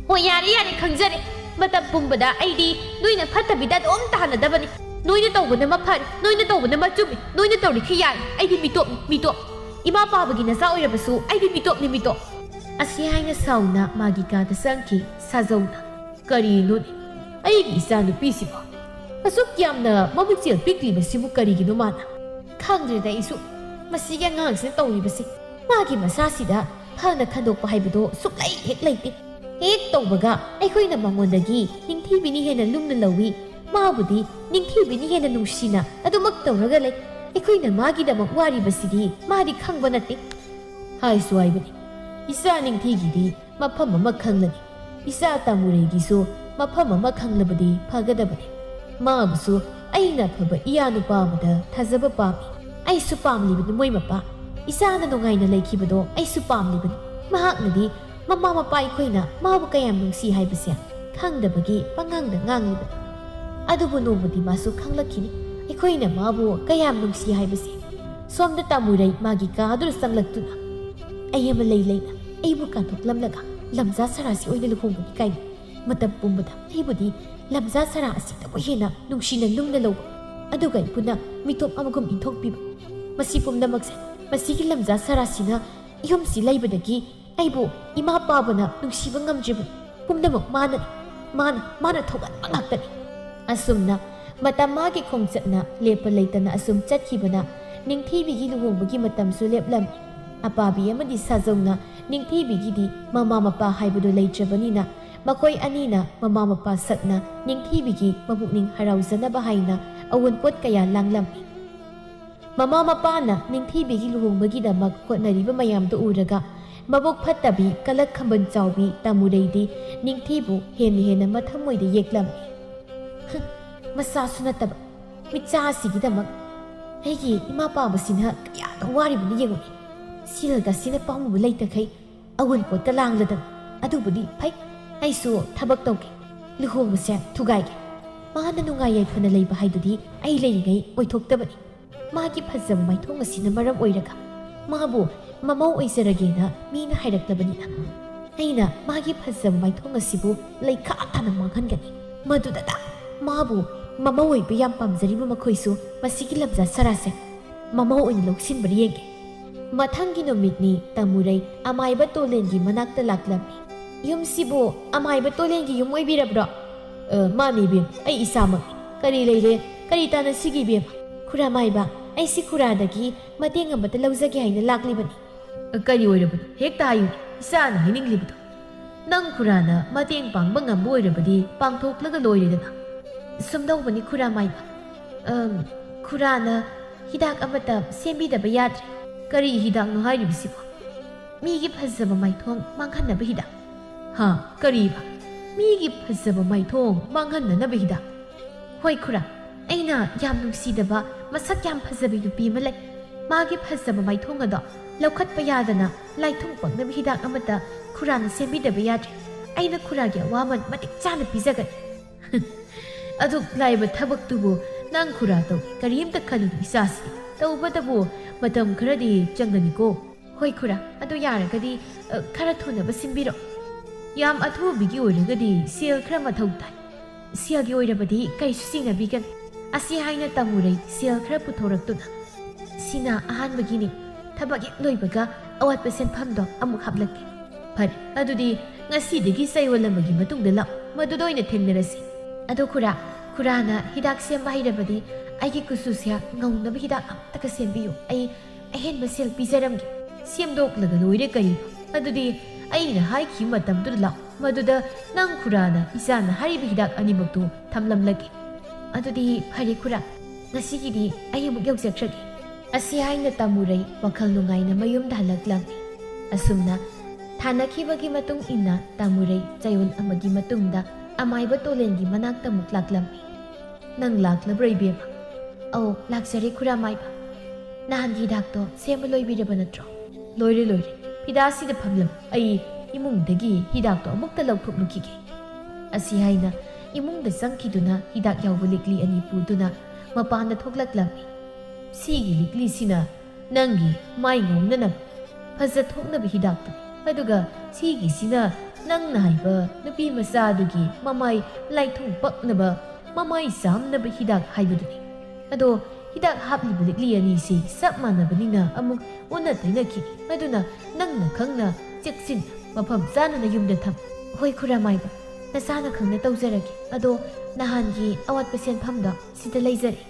ꯍꯣꯏ, ꯌꯥꯔꯦ, ꯌꯥꯔꯦ, ꯈꯪꯖꯔꯦ꯫ ꯃꯇꯝ ꯄꯨꯝꯕꯗ ꯑꯩꯗꯤ ꯅꯣꯏꯅ ꯐꯠꯇꯕꯤꯗ ꯑꯗꯨꯝ ꯇꯥꯍꯟꯅꯗꯕꯅꯤ꯫ ꯅꯣꯏꯅ ꯇꯧꯕꯅ ꯃꯐꯔꯦ, ꯅꯣꯏꯅ ꯇꯧꯕꯅ ꯃꯆꯨꯝꯃꯤ, ꯅꯣꯏꯅ ꯇꯧꯔꯤꯈꯩ ꯌꯥꯔꯦ꯫ ꯑꯩꯗꯤ ꯃꯤꯇꯣꯞꯅꯤ, ꯃꯤꯇꯣꯞ꯫ ꯏꯃꯥ ꯄꯥꯕꯒꯤ ꯅꯆꯥ ꯑꯣꯏꯔꯕꯁꯨ ꯑꯩꯗꯤ ꯃꯤꯇꯣꯞꯅꯤ, ꯃꯤꯇꯣꯞ꯫ ꯑꯁꯤ ꯍꯥꯏꯅ ꯁꯥꯎꯅ ꯃꯥꯒꯤ ꯀꯥꯗ ꯆꯪꯈꯤ ꯁꯥꯖꯧꯅ꯫ ꯀꯔꯤꯅꯣꯅꯦ? ꯑꯩꯒꯤ ꯏꯆꯥꯅꯨꯄꯤꯁꯤꯕꯣ ꯑꯁꯨꯛ ꯌꯥꯝꯅ ꯃꯕꯨꯛꯆꯦꯜ ꯄꯤꯛꯂꯤꯕꯁꯤꯕꯨ ꯀꯔꯤꯒꯤꯅꯣ ꯃꯥꯅ? ꯈꯪꯗ꯭ꯔꯦꯗ ꯑꯩꯁꯨ, ꯃꯁꯤꯒꯤ ꯑꯉꯥꯡꯁꯤꯅ ꯇꯧꯔꯤꯕꯁꯦ꯫ ꯃꯥꯒꯤ ꯃꯁꯥꯁꯤꯗ ꯐꯅ ꯈꯟꯗꯣꯛꯄ ꯍꯥꯏꯕꯗꯣ ꯁꯨꯛꯂꯩ ꯍꯦꯛ ꯂꯩꯇꯦ꯫ ꯍꯦꯛ ꯇꯧꯕꯒ ꯑꯩꯈꯣꯏꯅ ꯃꯉꯣꯟꯗꯒꯤ ꯅꯤꯡꯊꯤꯕꯤꯅ ꯍꯦꯟꯅ ꯂꯨꯝꯅ ꯂꯧꯏ, ꯃꯥꯕꯨꯗꯤ ꯅꯤꯡꯊꯤꯕꯤꯅ ꯍꯦꯟꯅ ꯅꯨꯡꯁꯤꯅ ꯑꯗꯨꯃꯛ ꯇꯧꯔꯒ ꯂꯩ꯫ ꯑꯩꯈꯣꯏꯅ ꯃꯥꯒꯤꯗꯃꯛ ꯋꯥꯔꯤꯕꯁꯤꯗꯤ ꯃꯥꯗꯤ ꯈꯪꯕ ꯅꯠꯇꯦ꯫ ꯍꯥꯏꯁꯨ ꯍꯥꯏꯕꯅꯤ, ꯏꯆꯥ ꯅꯤꯡꯊꯤꯒꯤꯗꯤ ꯃꯐꯝ ꯑꯃ ꯈꯪꯂꯅꯤ꯫ ꯏꯆꯥ ꯇꯥꯃꯨꯔꯩꯒꯤꯁꯨ ꯃꯐꯝ ꯑꯃ ꯈꯪꯂꯕꯗꯤ ꯐꯒꯗꯕꯅꯤ꯫ ꯃꯥꯕꯨꯁꯨ ꯑꯩꯅ ꯑꯐꯕ ꯏꯌꯥ ꯅꯨꯄꯥ ꯑꯃꯗ ꯊꯥꯖꯕ ꯄꯥꯝꯃꯤ꯫ ꯑꯩꯁꯨ ꯄꯥꯝꯂꯤꯕꯅꯤ ꯃꯣꯏ ꯃꯄꯥ꯫ ꯏꯆꯥꯅ ꯅꯨꯡꯉꯥꯏꯅ ꯂꯩꯈꯤꯕꯗꯣ ꯑꯩꯁꯨ ꯄꯥꯝꯂꯤꯕꯅꯤ꯫ ꯃꯍꯥꯛꯅꯗꯤ ꯃꯃꯥ ꯃꯄꯥ ꯑꯩꯈꯣꯏꯅ ꯃꯥꯕꯨ ꯀꯌꯥꯝ ꯅꯨꯡꯁꯤ ꯍꯥꯏꯕꯁꯦ ꯈꯪꯗꯕꯒꯤ ꯄꯉꯥꯡꯗ ꯉꯥꯡꯂꯤꯕꯅꯤ꯫ ꯑꯗꯨꯕꯨ ꯅꯣꯡꯃꯗꯤ ꯃꯥꯁꯨ ꯈꯪꯂꯛꯈꯤꯅꯤ ꯑꯩꯈꯣꯏꯅ ꯃꯥꯕꯨ ꯀꯌꯥꯝ ꯅꯨꯡꯁꯤ ꯍꯥꯏꯕꯁꯦ꯫ ꯁꯣꯝꯗ ꯇꯥꯃꯨꯔꯩ ꯃꯥꯒꯤ ꯀꯥꯗꯨꯗ ꯆꯪꯂꯛꯇꯨꯅ ꯑꯩ ꯑꯃ ꯂꯩ ꯂꯩꯅ ꯑꯩꯕꯨ ꯀꯥꯟꯊꯣꯛꯂꯝꯂꯒ ꯂꯝꯖꯥ ꯁꯔꯥꯁꯤ ꯑꯣꯏꯅ ꯂꯨꯍꯣꯡꯕꯅꯤ ꯀꯥꯏꯅ꯫ ꯃꯇꯝ ꯄꯨꯝꯕꯗ ꯑꯩꯕꯨꯗꯤ ꯂꯝꯖꯥ ꯁꯔꯥ ꯑꯁꯤꯗꯕꯨ ꯍꯦꯟꯅ ꯅꯨꯡꯁꯤꯅ ꯂꯨꯝꯅ ꯂꯧꯕ, ꯑꯗꯨꯒ ꯑꯩꯕꯨꯅ ꯃꯤꯇꯣꯞ ꯑꯃꯒꯨꯝ ꯏꯟꯊꯣꯛꯄꯤꯕ꯫ ꯃꯁꯤ ꯄꯨꯝꯅꯃꯛꯁꯦ ꯃꯁꯤꯒꯤ ꯂꯝꯖꯥ ꯁꯔꯥꯁꯤꯅ ꯌꯨꯝꯁꯤ ꯂꯩꯕꯗꯒꯤ ꯑꯩꯕꯨ ꯏꯃꯥ ꯄꯥꯕꯅ ꯅꯨꯡꯁꯤꯕ ꯉꯝꯗ꯭ꯔꯤꯕꯅꯤ꯫ ꯄꯨꯝꯅꯃꯛ ꯃꯥꯅꯅꯤ꯫ ꯃꯥꯅ, ꯃꯥꯅ ꯊꯧꯒꯠꯄ ꯉꯥꯛꯇꯅꯤ꯫ ꯑꯁꯨꯝꯅ ꯃꯇꯝ ꯃꯥꯒꯤ ꯈꯣꯡꯆꯠꯅ ꯂꯦꯞꯄ ꯂꯩꯇꯅ ꯑꯁꯨꯝ ꯆꯠꯈꯤꯕꯅ ꯅꯤꯡꯊꯤꯕꯤꯒꯤ ꯂꯨꯍꯣꯡꯕꯒꯤ ꯃꯇꯝꯁꯨ ꯂꯦꯞꯂꯝꯃꯤ꯫ ꯑꯄꯥꯕꯤ ꯑꯃꯗꯤ ꯁꯥꯖꯧꯅ ꯅꯤꯡꯊꯤꯕꯤꯒꯤꯗꯤ ꯃꯃꯥ ꯃꯄꯥ ꯍꯥꯏꯕꯗꯨ ꯂꯩꯇ꯭ꯔꯕꯅꯤꯅ ꯃꯈꯣꯏ ꯑꯅꯤꯅ ꯃꯃꯥ ꯃꯄꯥ ꯁꯛꯅ ꯅꯤꯡꯊꯤꯕꯤꯒꯤ ꯃꯄꯨꯛꯅꯤꯡ ꯍꯔꯥꯎꯖꯅꯕ ꯍꯥꯏꯅ ꯑꯋꯨꯟꯄꯣꯠ ꯀꯌꯥ ꯂꯥꯡꯂꯝꯃꯤ꯫ ꯃꯃꯥ ꯃꯄꯥꯅ ꯅꯤꯡꯊꯤꯕꯤꯒꯤ ꯂꯨꯍꯣꯡꯕꯒꯤꯗꯃꯛ ꯍꯣꯠꯅꯔꯤꯕ ꯃꯌꯥꯝꯗꯨ ꯎꯔꯒ ꯃꯕꯨꯛ ꯐꯠꯇꯕꯤ ꯀꯂꯛ ꯈꯝꯕꯟ ꯆꯥꯎꯕꯤ ꯇꯥꯃꯨꯔꯩꯗꯤ ꯅꯤꯡꯊꯤꯕꯨ ꯍꯦꯟꯅ ꯍꯦꯟꯅ ꯃꯊꯃꯣꯏꯗ ꯌꯦꯛꯂꯝꯃꯤ꯫ "ꯍꯨꯝ, ꯃꯆꯥꯁꯨ ꯅꯠꯇꯕ ꯃꯤꯆꯥ ꯑꯁꯤꯒꯤꯗꯃꯛ ꯑꯩꯒꯤ ꯏꯃꯥ ꯄꯥꯕꯁꯤꯅ ꯀꯌꯥꯗ ꯋꯥꯔꯤꯕꯅ ꯌꯦꯡꯉꯨꯅꯦ꯫ ꯁꯤꯔꯜꯒ ꯁꯤꯅ ꯄꯥꯝꯃꯨꯕ ꯂꯩꯇꯈꯩ ꯑꯋꯨꯟꯄꯣꯠꯀ ꯂꯥꯡꯂꯗꯅ꯫ ꯑꯗꯨꯕꯨꯗꯤ ꯐꯩ, ꯑꯩꯁꯨ ꯊꯕꯛ ꯇꯧꯒꯦ, ꯂꯨꯍꯣꯡꯕꯁꯦ ꯊꯨꯒꯥꯏꯒꯦ꯫ ꯃꯥꯅ ꯅꯨꯡꯉꯥꯏ ꯌꯥꯏꯐꯅ ꯂꯩꯕ ꯍꯥꯏꯗꯨꯗꯤ ꯑꯩ ꯂꯩꯔꯤꯉꯩ ꯑꯣꯏꯊꯣꯛꯇꯕꯅꯤ꯫ ꯃꯥꯒꯤ ꯐꯖꯕ ꯃꯥꯏꯊꯣꯡ ꯑꯁꯤꯅ ꯃꯔꯝ ꯑꯣꯏꯔꯒ ꯃꯥꯕꯨ ꯃꯃꯧ ꯑꯣꯏꯖꯔꯒꯦꯅ ꯃꯤꯅ ꯍꯥꯏꯔꯛꯂꯕꯅꯤꯅ ꯑꯩꯅ ꯃꯥꯒꯤ ꯐꯖꯕ ꯃꯥꯏꯊꯣꯡ ꯑꯁꯤꯕꯨ ꯂꯩꯈꯥ ꯇꯥꯅ ꯃꯥꯡꯍꯟꯒꯅꯤ꯫ ꯃꯗꯨꯗꯇ ꯃꯥꯕꯨ ꯃꯃꯧ ꯑꯣꯏꯕ ꯌꯥꯝ ꯄꯥꯝꯖꯔꯤꯕ ꯃꯈꯣꯏꯁꯨ ꯃꯁꯤꯒꯤ ꯂꯝꯖꯥ ꯁꯔꯥꯁꯦ ꯃꯃꯧ ꯑꯣꯏꯅ ꯂꯧꯁꯤꯟꯕ꯭ꯔꯥ ꯌꯦꯡꯒꯦ꯫" ꯃꯊꯪꯒꯤ ꯅꯨꯃꯤꯠꯅꯤ ꯇꯥꯃꯨꯔꯩ ꯑꯃꯥꯏꯕ ꯇꯣꯂꯦꯟꯒꯤ ꯃꯅꯥꯛꯇ ꯂꯥꯛꯂꯝꯃꯤ꯫ "ꯌꯨꯝꯁꯤꯕꯨ ꯑꯃꯥꯏꯕ ꯇꯣꯂꯦꯟꯒꯤ ꯌꯨꯝ ꯑꯣꯏꯕꯤꯔꯕ꯭ꯔꯣ?" "ꯑ, ꯃꯥꯅꯤ ꯏꯕꯦꯝ, ꯑꯩ ꯏꯁꯥꯃꯛꯅꯤ꯫ ꯀꯔꯤ ꯂꯩꯔꯦ? ꯀꯔꯤ ꯇꯥꯟꯅꯁꯤꯒꯦ ꯏꯕꯦꯝ?" "ꯈꯨꯔꯥꯃꯥꯏꯕ, ꯑꯩꯁꯤ ꯈꯨꯔꯥꯗꯒꯤ ꯃꯇꯦꯡ ꯑꯃꯇ ꯂꯧꯖꯒꯦ ꯍꯥꯏꯅ ꯂꯥꯛꯂꯤꯕꯅꯤ꯫" "ꯑ, ꯀꯔꯤ ꯑꯣꯏꯔꯕꯅꯣ? ꯍꯦꯛꯇ ꯍꯥꯏꯌꯨ, ꯏꯆꯥꯅ ꯍꯥꯏꯅꯤꯡꯂꯤꯕꯗꯣ꯫" "ꯅꯪ ꯈꯨꯔꯥꯅ ꯃꯇꯦꯡ ꯄꯥꯡꯕ ꯉꯝꯕ ꯑꯣꯏꯔꯕꯗꯤ ꯄꯥꯡꯊꯣꯛꯂꯒ ꯂꯣꯏꯔꯦꯗꯅ꯫" "ꯁꯨꯝꯗꯧꯕꯅꯤ ꯈꯨꯔꯥꯃꯥꯏꯕ, ꯑꯝ, ꯈꯨꯔꯥꯅ ꯍꯤꯗꯥꯛ ꯑꯃꯇ ꯁꯦꯝꯕꯤꯗꯕ ꯌꯥꯗ꯭ꯔꯦ꯫" "ꯀꯔꯤ ꯍꯤꯗꯥꯛꯅꯣ ꯍꯥꯏꯔꯤꯕꯁꯤꯕꯣ?" "ꯃꯤꯒꯤ ꯐꯖꯕ ꯃꯥꯏꯊꯣꯡ ꯃꯥꯡꯍꯟꯅꯕ ꯍꯤꯗꯥꯛ꯫" "ꯍꯥ? ꯀꯔꯤꯕ? ꯃꯤꯒꯤ ꯐꯖꯕ ꯃꯥꯏꯊꯣꯡ ꯃꯥꯡꯍꯟꯅꯅꯕ ꯍꯤꯗꯥꯛ?" "ꯍꯣꯏ ꯈꯨꯔꯥ, ꯑꯩꯅ ꯌꯥꯝ ꯅꯨꯡꯁꯤꯗꯕ ꯃꯁꯛ ꯌꯥꯝ ꯐꯖꯕꯤ ꯅꯨꯄꯤ ꯑꯃ ꯂꯩ꯫ ꯃꯥꯒꯤ ꯐꯖꯕ ꯃꯥꯏꯊꯣꯡ ꯑꯗꯣ ꯂꯧꯈꯠꯄ ꯌꯥꯗꯅ ꯂꯥꯏꯊꯨꯡ ꯄꯛꯅꯕ ꯍꯤꯗꯥꯛ ꯑꯃꯠꯇ ꯈꯨꯔꯥꯅ ꯁꯦꯝꯕꯤꯗꯕ ꯌꯥꯗ꯭ꯔꯦ꯫ ꯑꯩꯅ ꯈꯨꯔꯥꯒꯤ ꯑꯋꯥꯃꯟ ꯃꯇꯤꯛ ꯆꯥꯅ ꯄꯤꯖꯒꯅꯤ꯫" "ꯑꯗꯨꯛ ꯂꯥꯏꯕ ꯊꯕꯛꯇꯨꯕꯨ ꯅꯪ ꯈꯨꯔꯥ ꯇꯧꯒꯦ ꯀꯔꯤꯝꯇ ꯈꯜꯂꯨꯅꯨ ꯏꯆꯥꯁꯤ꯫ ꯇꯧꯕꯇꯕꯨ ꯃꯇꯝ ꯈꯔꯗꯤ ꯆꯪꯒꯅꯤꯀꯣ꯫" "ꯍꯣꯏ ꯈꯨꯔꯥ, ꯑꯗꯨ ꯌꯥꯔꯒꯗꯤ, ꯑ, ꯈꯔ ꯊꯨꯅꯕ ꯁꯤꯟꯕꯤꯔꯣ꯫" "ꯌꯥꯝ ꯑꯊꯨꯕꯤꯒꯤ ꯑꯣꯏꯔꯒꯗꯤ ꯁꯦꯜ ꯈꯔ ꯃꯊꯧ ꯇꯥꯏ꯫" "ꯁꯦꯜꯒꯤ ꯑꯣꯏꯔꯕꯗꯤ ꯀꯩꯁꯨ ꯆꯤꯡꯅꯕꯤꯒꯅꯨ꯫" ꯑꯁꯤ ꯍꯥꯏꯅ ꯇꯥꯃꯨꯔꯩ ꯁꯦꯜ ꯈꯔ ꯄꯨꯊꯣꯔꯛꯇꯨꯅ, "ꯁꯤꯅ ꯑꯍꯥꯟꯕꯒꯤꯅꯤ꯫ ꯊꯕꯛ ꯍꯦꯛ ꯂꯣꯏꯕꯒ ꯑꯋꯥꯠꯄ ꯁꯦꯟꯐꯝꯗꯣ ꯑꯃꯨꯛ ꯍꯥꯞꯂꯛꯀꯦ꯫" "ꯐꯔꯦ, ꯑꯗꯨꯗꯤ ꯉꯁꯤꯗꯒꯤ ꯆꯌꯣꯜ ꯑꯃꯒꯤ ꯃꯇꯨꯡꯗ ꯂꯥꯛꯑꯣ, ꯃꯗꯨꯗ ꯑꯣꯏꯅ ꯊꯦꯡꯅꯔꯁꯤ꯫ ꯑꯗꯣ ꯈꯨꯔꯥ, ꯈꯨꯔꯥꯅ ꯍꯤꯗꯥꯛ ꯁꯦꯝꯕ ꯍꯩꯔꯕꯗꯤ ꯑꯩꯒꯤ ꯀꯨꯆꯨꯁꯦ ꯉꯧꯅꯕ ꯍꯤꯗꯥꯛ ꯑꯃꯠꯇꯒ ꯁꯦꯝꯕꯤꯌꯨ꯫ ꯑꯩ ꯑꯍꯦꯟꯕ ꯁꯦꯜ ꯄꯤꯖꯔꯝꯒꯦ꯫" "ꯁꯦꯝꯗꯣꯛꯂꯒ ꯂꯣꯏꯔꯦ ꯀꯔꯤꯅꯣ꯫ ꯑꯗꯨꯗꯤ ꯑꯩꯅ ꯍꯥꯏꯈꯤꯕ ꯃꯇꯝꯗꯨꯗ ꯂꯥꯛꯑꯣ, ꯃꯗꯨꯗ ꯅꯪ ꯈꯨꯔꯥꯅ ꯏꯆꯥꯅ ꯍꯥꯏꯔꯤꯕ ꯍꯤꯗꯥꯛ ꯑꯅꯤꯃꯛꯇꯨ ꯊꯝꯂꯝꯂꯒꯦ꯫" "ꯑꯗꯨꯗꯤ ꯐꯔꯦ ꯈꯨꯔꯥ, ꯉꯁꯤꯒꯤꯗꯤ ꯑꯩ ꯑꯃꯨꯛ ꯌꯧꯖꯈ꯭ꯔꯒꯦ꯫" ꯑꯁꯤ ꯍꯥꯏꯅ ꯇꯥꯃꯨꯔꯩ ꯋꯥꯈꯜ ꯅꯨꯡꯉꯥꯏꯅ ꯃꯌꯨꯝꯗ ꯍꯜꯂꯛꯂꯝꯃꯤ꯫ ꯑꯁꯨꯝꯅ ꯊꯥꯅꯈꯤꯕꯒꯤ ꯃꯇꯨꯡ ꯏꯟꯅ ꯇꯥꯃꯨꯔꯩ ꯆꯌꯣꯜ ꯑꯃꯒꯤ ꯃꯇꯨꯡꯗ ꯑꯃꯥꯏꯕ ꯇꯣꯂꯦꯟꯒꯤ ꯃꯅꯥꯛꯇ ꯑꯃꯨꯛ ꯂꯥꯛꯂꯝꯃꯤ꯫ "ꯅꯪ ꯂꯥꯛꯂꯕ꯭ꯔꯣ ꯏꯕꯦꯝꯃ?" "ꯑꯧ, ꯂꯥꯛꯆꯔꯦ ꯈꯨꯔꯥ ꯃꯥꯏꯕ꯫ ꯅꯍꯥꯟꯒꯤ ꯍꯤꯗꯥꯛꯇꯣ ꯁꯦꯝꯕ ꯂꯣꯏꯕꯤꯔꯕ ꯅꯠꯇ꯭ꯔꯣ?" "ꯂꯣꯏꯔꯦ, ꯂꯣꯏꯔꯦ꯫ ꯐꯤꯗꯥꯁꯤꯗ ꯐꯝꯂꯝꯃꯨ꯫ ꯑꯩ ꯏꯃꯨꯡꯗꯒꯤ ꯍꯤꯗꯥꯛꯇꯣ ꯑꯃꯨꯛꯇ ꯂꯧꯊꯣꯛꯂꯨꯈꯤꯒꯦ꯫" ꯑꯁꯤ ꯍꯥꯏꯅ ꯏꯃꯨꯡꯗ ꯆꯪꯈꯤꯗꯨꯅ ꯍꯤꯗꯥꯛ ꯌꯥꯎꯕ ꯂꯤꯛꯂꯤ ꯑꯅꯤ ꯄꯨꯗꯨꯅ ꯃꯄꯥꯟꯗ ꯊꯣꯛꯂꯛꯂꯝꯃꯤ꯫ "ꯁꯤꯒꯤ ꯂꯤꯛꯂꯤꯁꯤꯅ ꯅꯪꯒꯤ ꯃꯥꯏ ꯉꯧꯅꯅꯕ, ꯐꯖꯊꯣꯛꯅꯕ ꯍꯤꯗꯥꯛꯇꯨꯅꯤ꯫ ꯑꯗꯨꯒ ꯁꯤꯒꯤꯁꯤꯅ ꯅꯪꯅ ꯍꯥꯏꯕ ꯅꯨꯄꯤ ꯃꯆꯥꯗꯨꯒꯤ ꯃꯃꯥꯏ ꯂꯥꯏꯊꯨꯡ ꯄꯛꯅꯕ, ꯃꯃꯥꯏ ꯆꯥꯝꯅꯕ ꯍꯤꯗꯥꯛ ꯍꯥꯏꯕꯗꯨꯅꯤ꯫ ꯑꯗꯣ ꯍꯤꯗꯥꯛ ꯍꯥꯞꯂꯤꯕ ꯂꯤꯛꯂꯤ ꯑꯅꯤꯁꯤ ꯆꯞ ꯃꯥꯟꯅꯕꯅꯤꯅ ꯑꯃꯨꯛ ꯑꯣꯟꯅ ꯇꯩꯅꯈꯤꯅꯤ꯫ ꯑꯗꯨꯅ ꯅꯪꯅ ꯈꯪꯅ ꯆꯦꯛꯁꯤꯟꯅ ꯃꯐꯝ ꯆꯥꯅ ꯅꯌꯨꯝꯗ ꯊꯝ꯫" "ꯍꯣꯏ ꯈꯨꯔꯥ ꯃꯥꯏꯕ, ꯅꯆꯥꯅ ꯈꯪꯅ ꯇꯧꯖꯔꯒꯦ꯫ ꯑꯗꯣ ꯅꯍꯥꯟꯒꯤ ꯑꯋꯥꯠꯄ ꯁꯦꯟꯐꯝꯗꯣ ꯁꯤꯗ ꯂꯩꯖꯔꯦ꯫"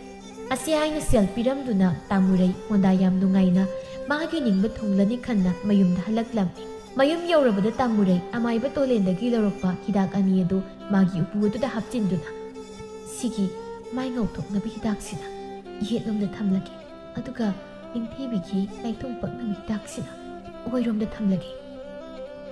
ꯑꯁꯤ ꯍꯥꯏꯅ ꯁꯦꯜ ꯄꯤꯔꯝꯗꯨꯅ ꯇꯥꯃꯨꯔꯩ ꯃꯣꯟꯗꯥ ꯌꯥꯝ ꯅꯨꯡꯉꯥꯏꯅ ꯃꯥꯒꯤ ꯅꯤꯡꯕ ꯊꯨꯡꯂꯅꯤ ꯈꯟꯅ ꯃꯌꯨꯝꯗ ꯍꯜꯂꯛꯂꯝꯃꯤ꯫ ꯃꯌꯨꯝ ꯌꯧꯔꯕꯗ ꯇꯥꯃꯨꯔꯩ ꯑꯃꯥꯏꯕ ꯇꯣꯂꯦꯟꯗꯒꯤ ꯂꯧꯔꯛꯄ ꯍꯤꯗꯥꯛ ꯑꯅꯤ ꯑꯗꯨ ꯃꯥꯒꯤ ꯎꯄꯨ ꯑꯗꯨꯗ ꯍꯥꯞꯆꯤꯟꯗꯨꯅ, "ꯁꯤꯒꯤ ꯃꯥꯏ ꯉꯧꯊꯣꯛꯅꯕ ꯍꯤꯗꯥꯛꯁꯤꯅ ꯌꯦꯠꯂꯣꯝꯗ ꯊꯝꯂꯒꯦ, ꯑꯗꯨꯒ ꯅꯤꯡꯊꯤꯕꯤꯒꯤ ꯂꯥꯏꯊꯨꯡ ꯄꯛꯅꯕ ꯍꯤꯗꯥꯛꯁꯤꯅ ꯑꯣꯏꯔꯣꯝꯗ ꯊꯝꯂꯒꯦ꯫"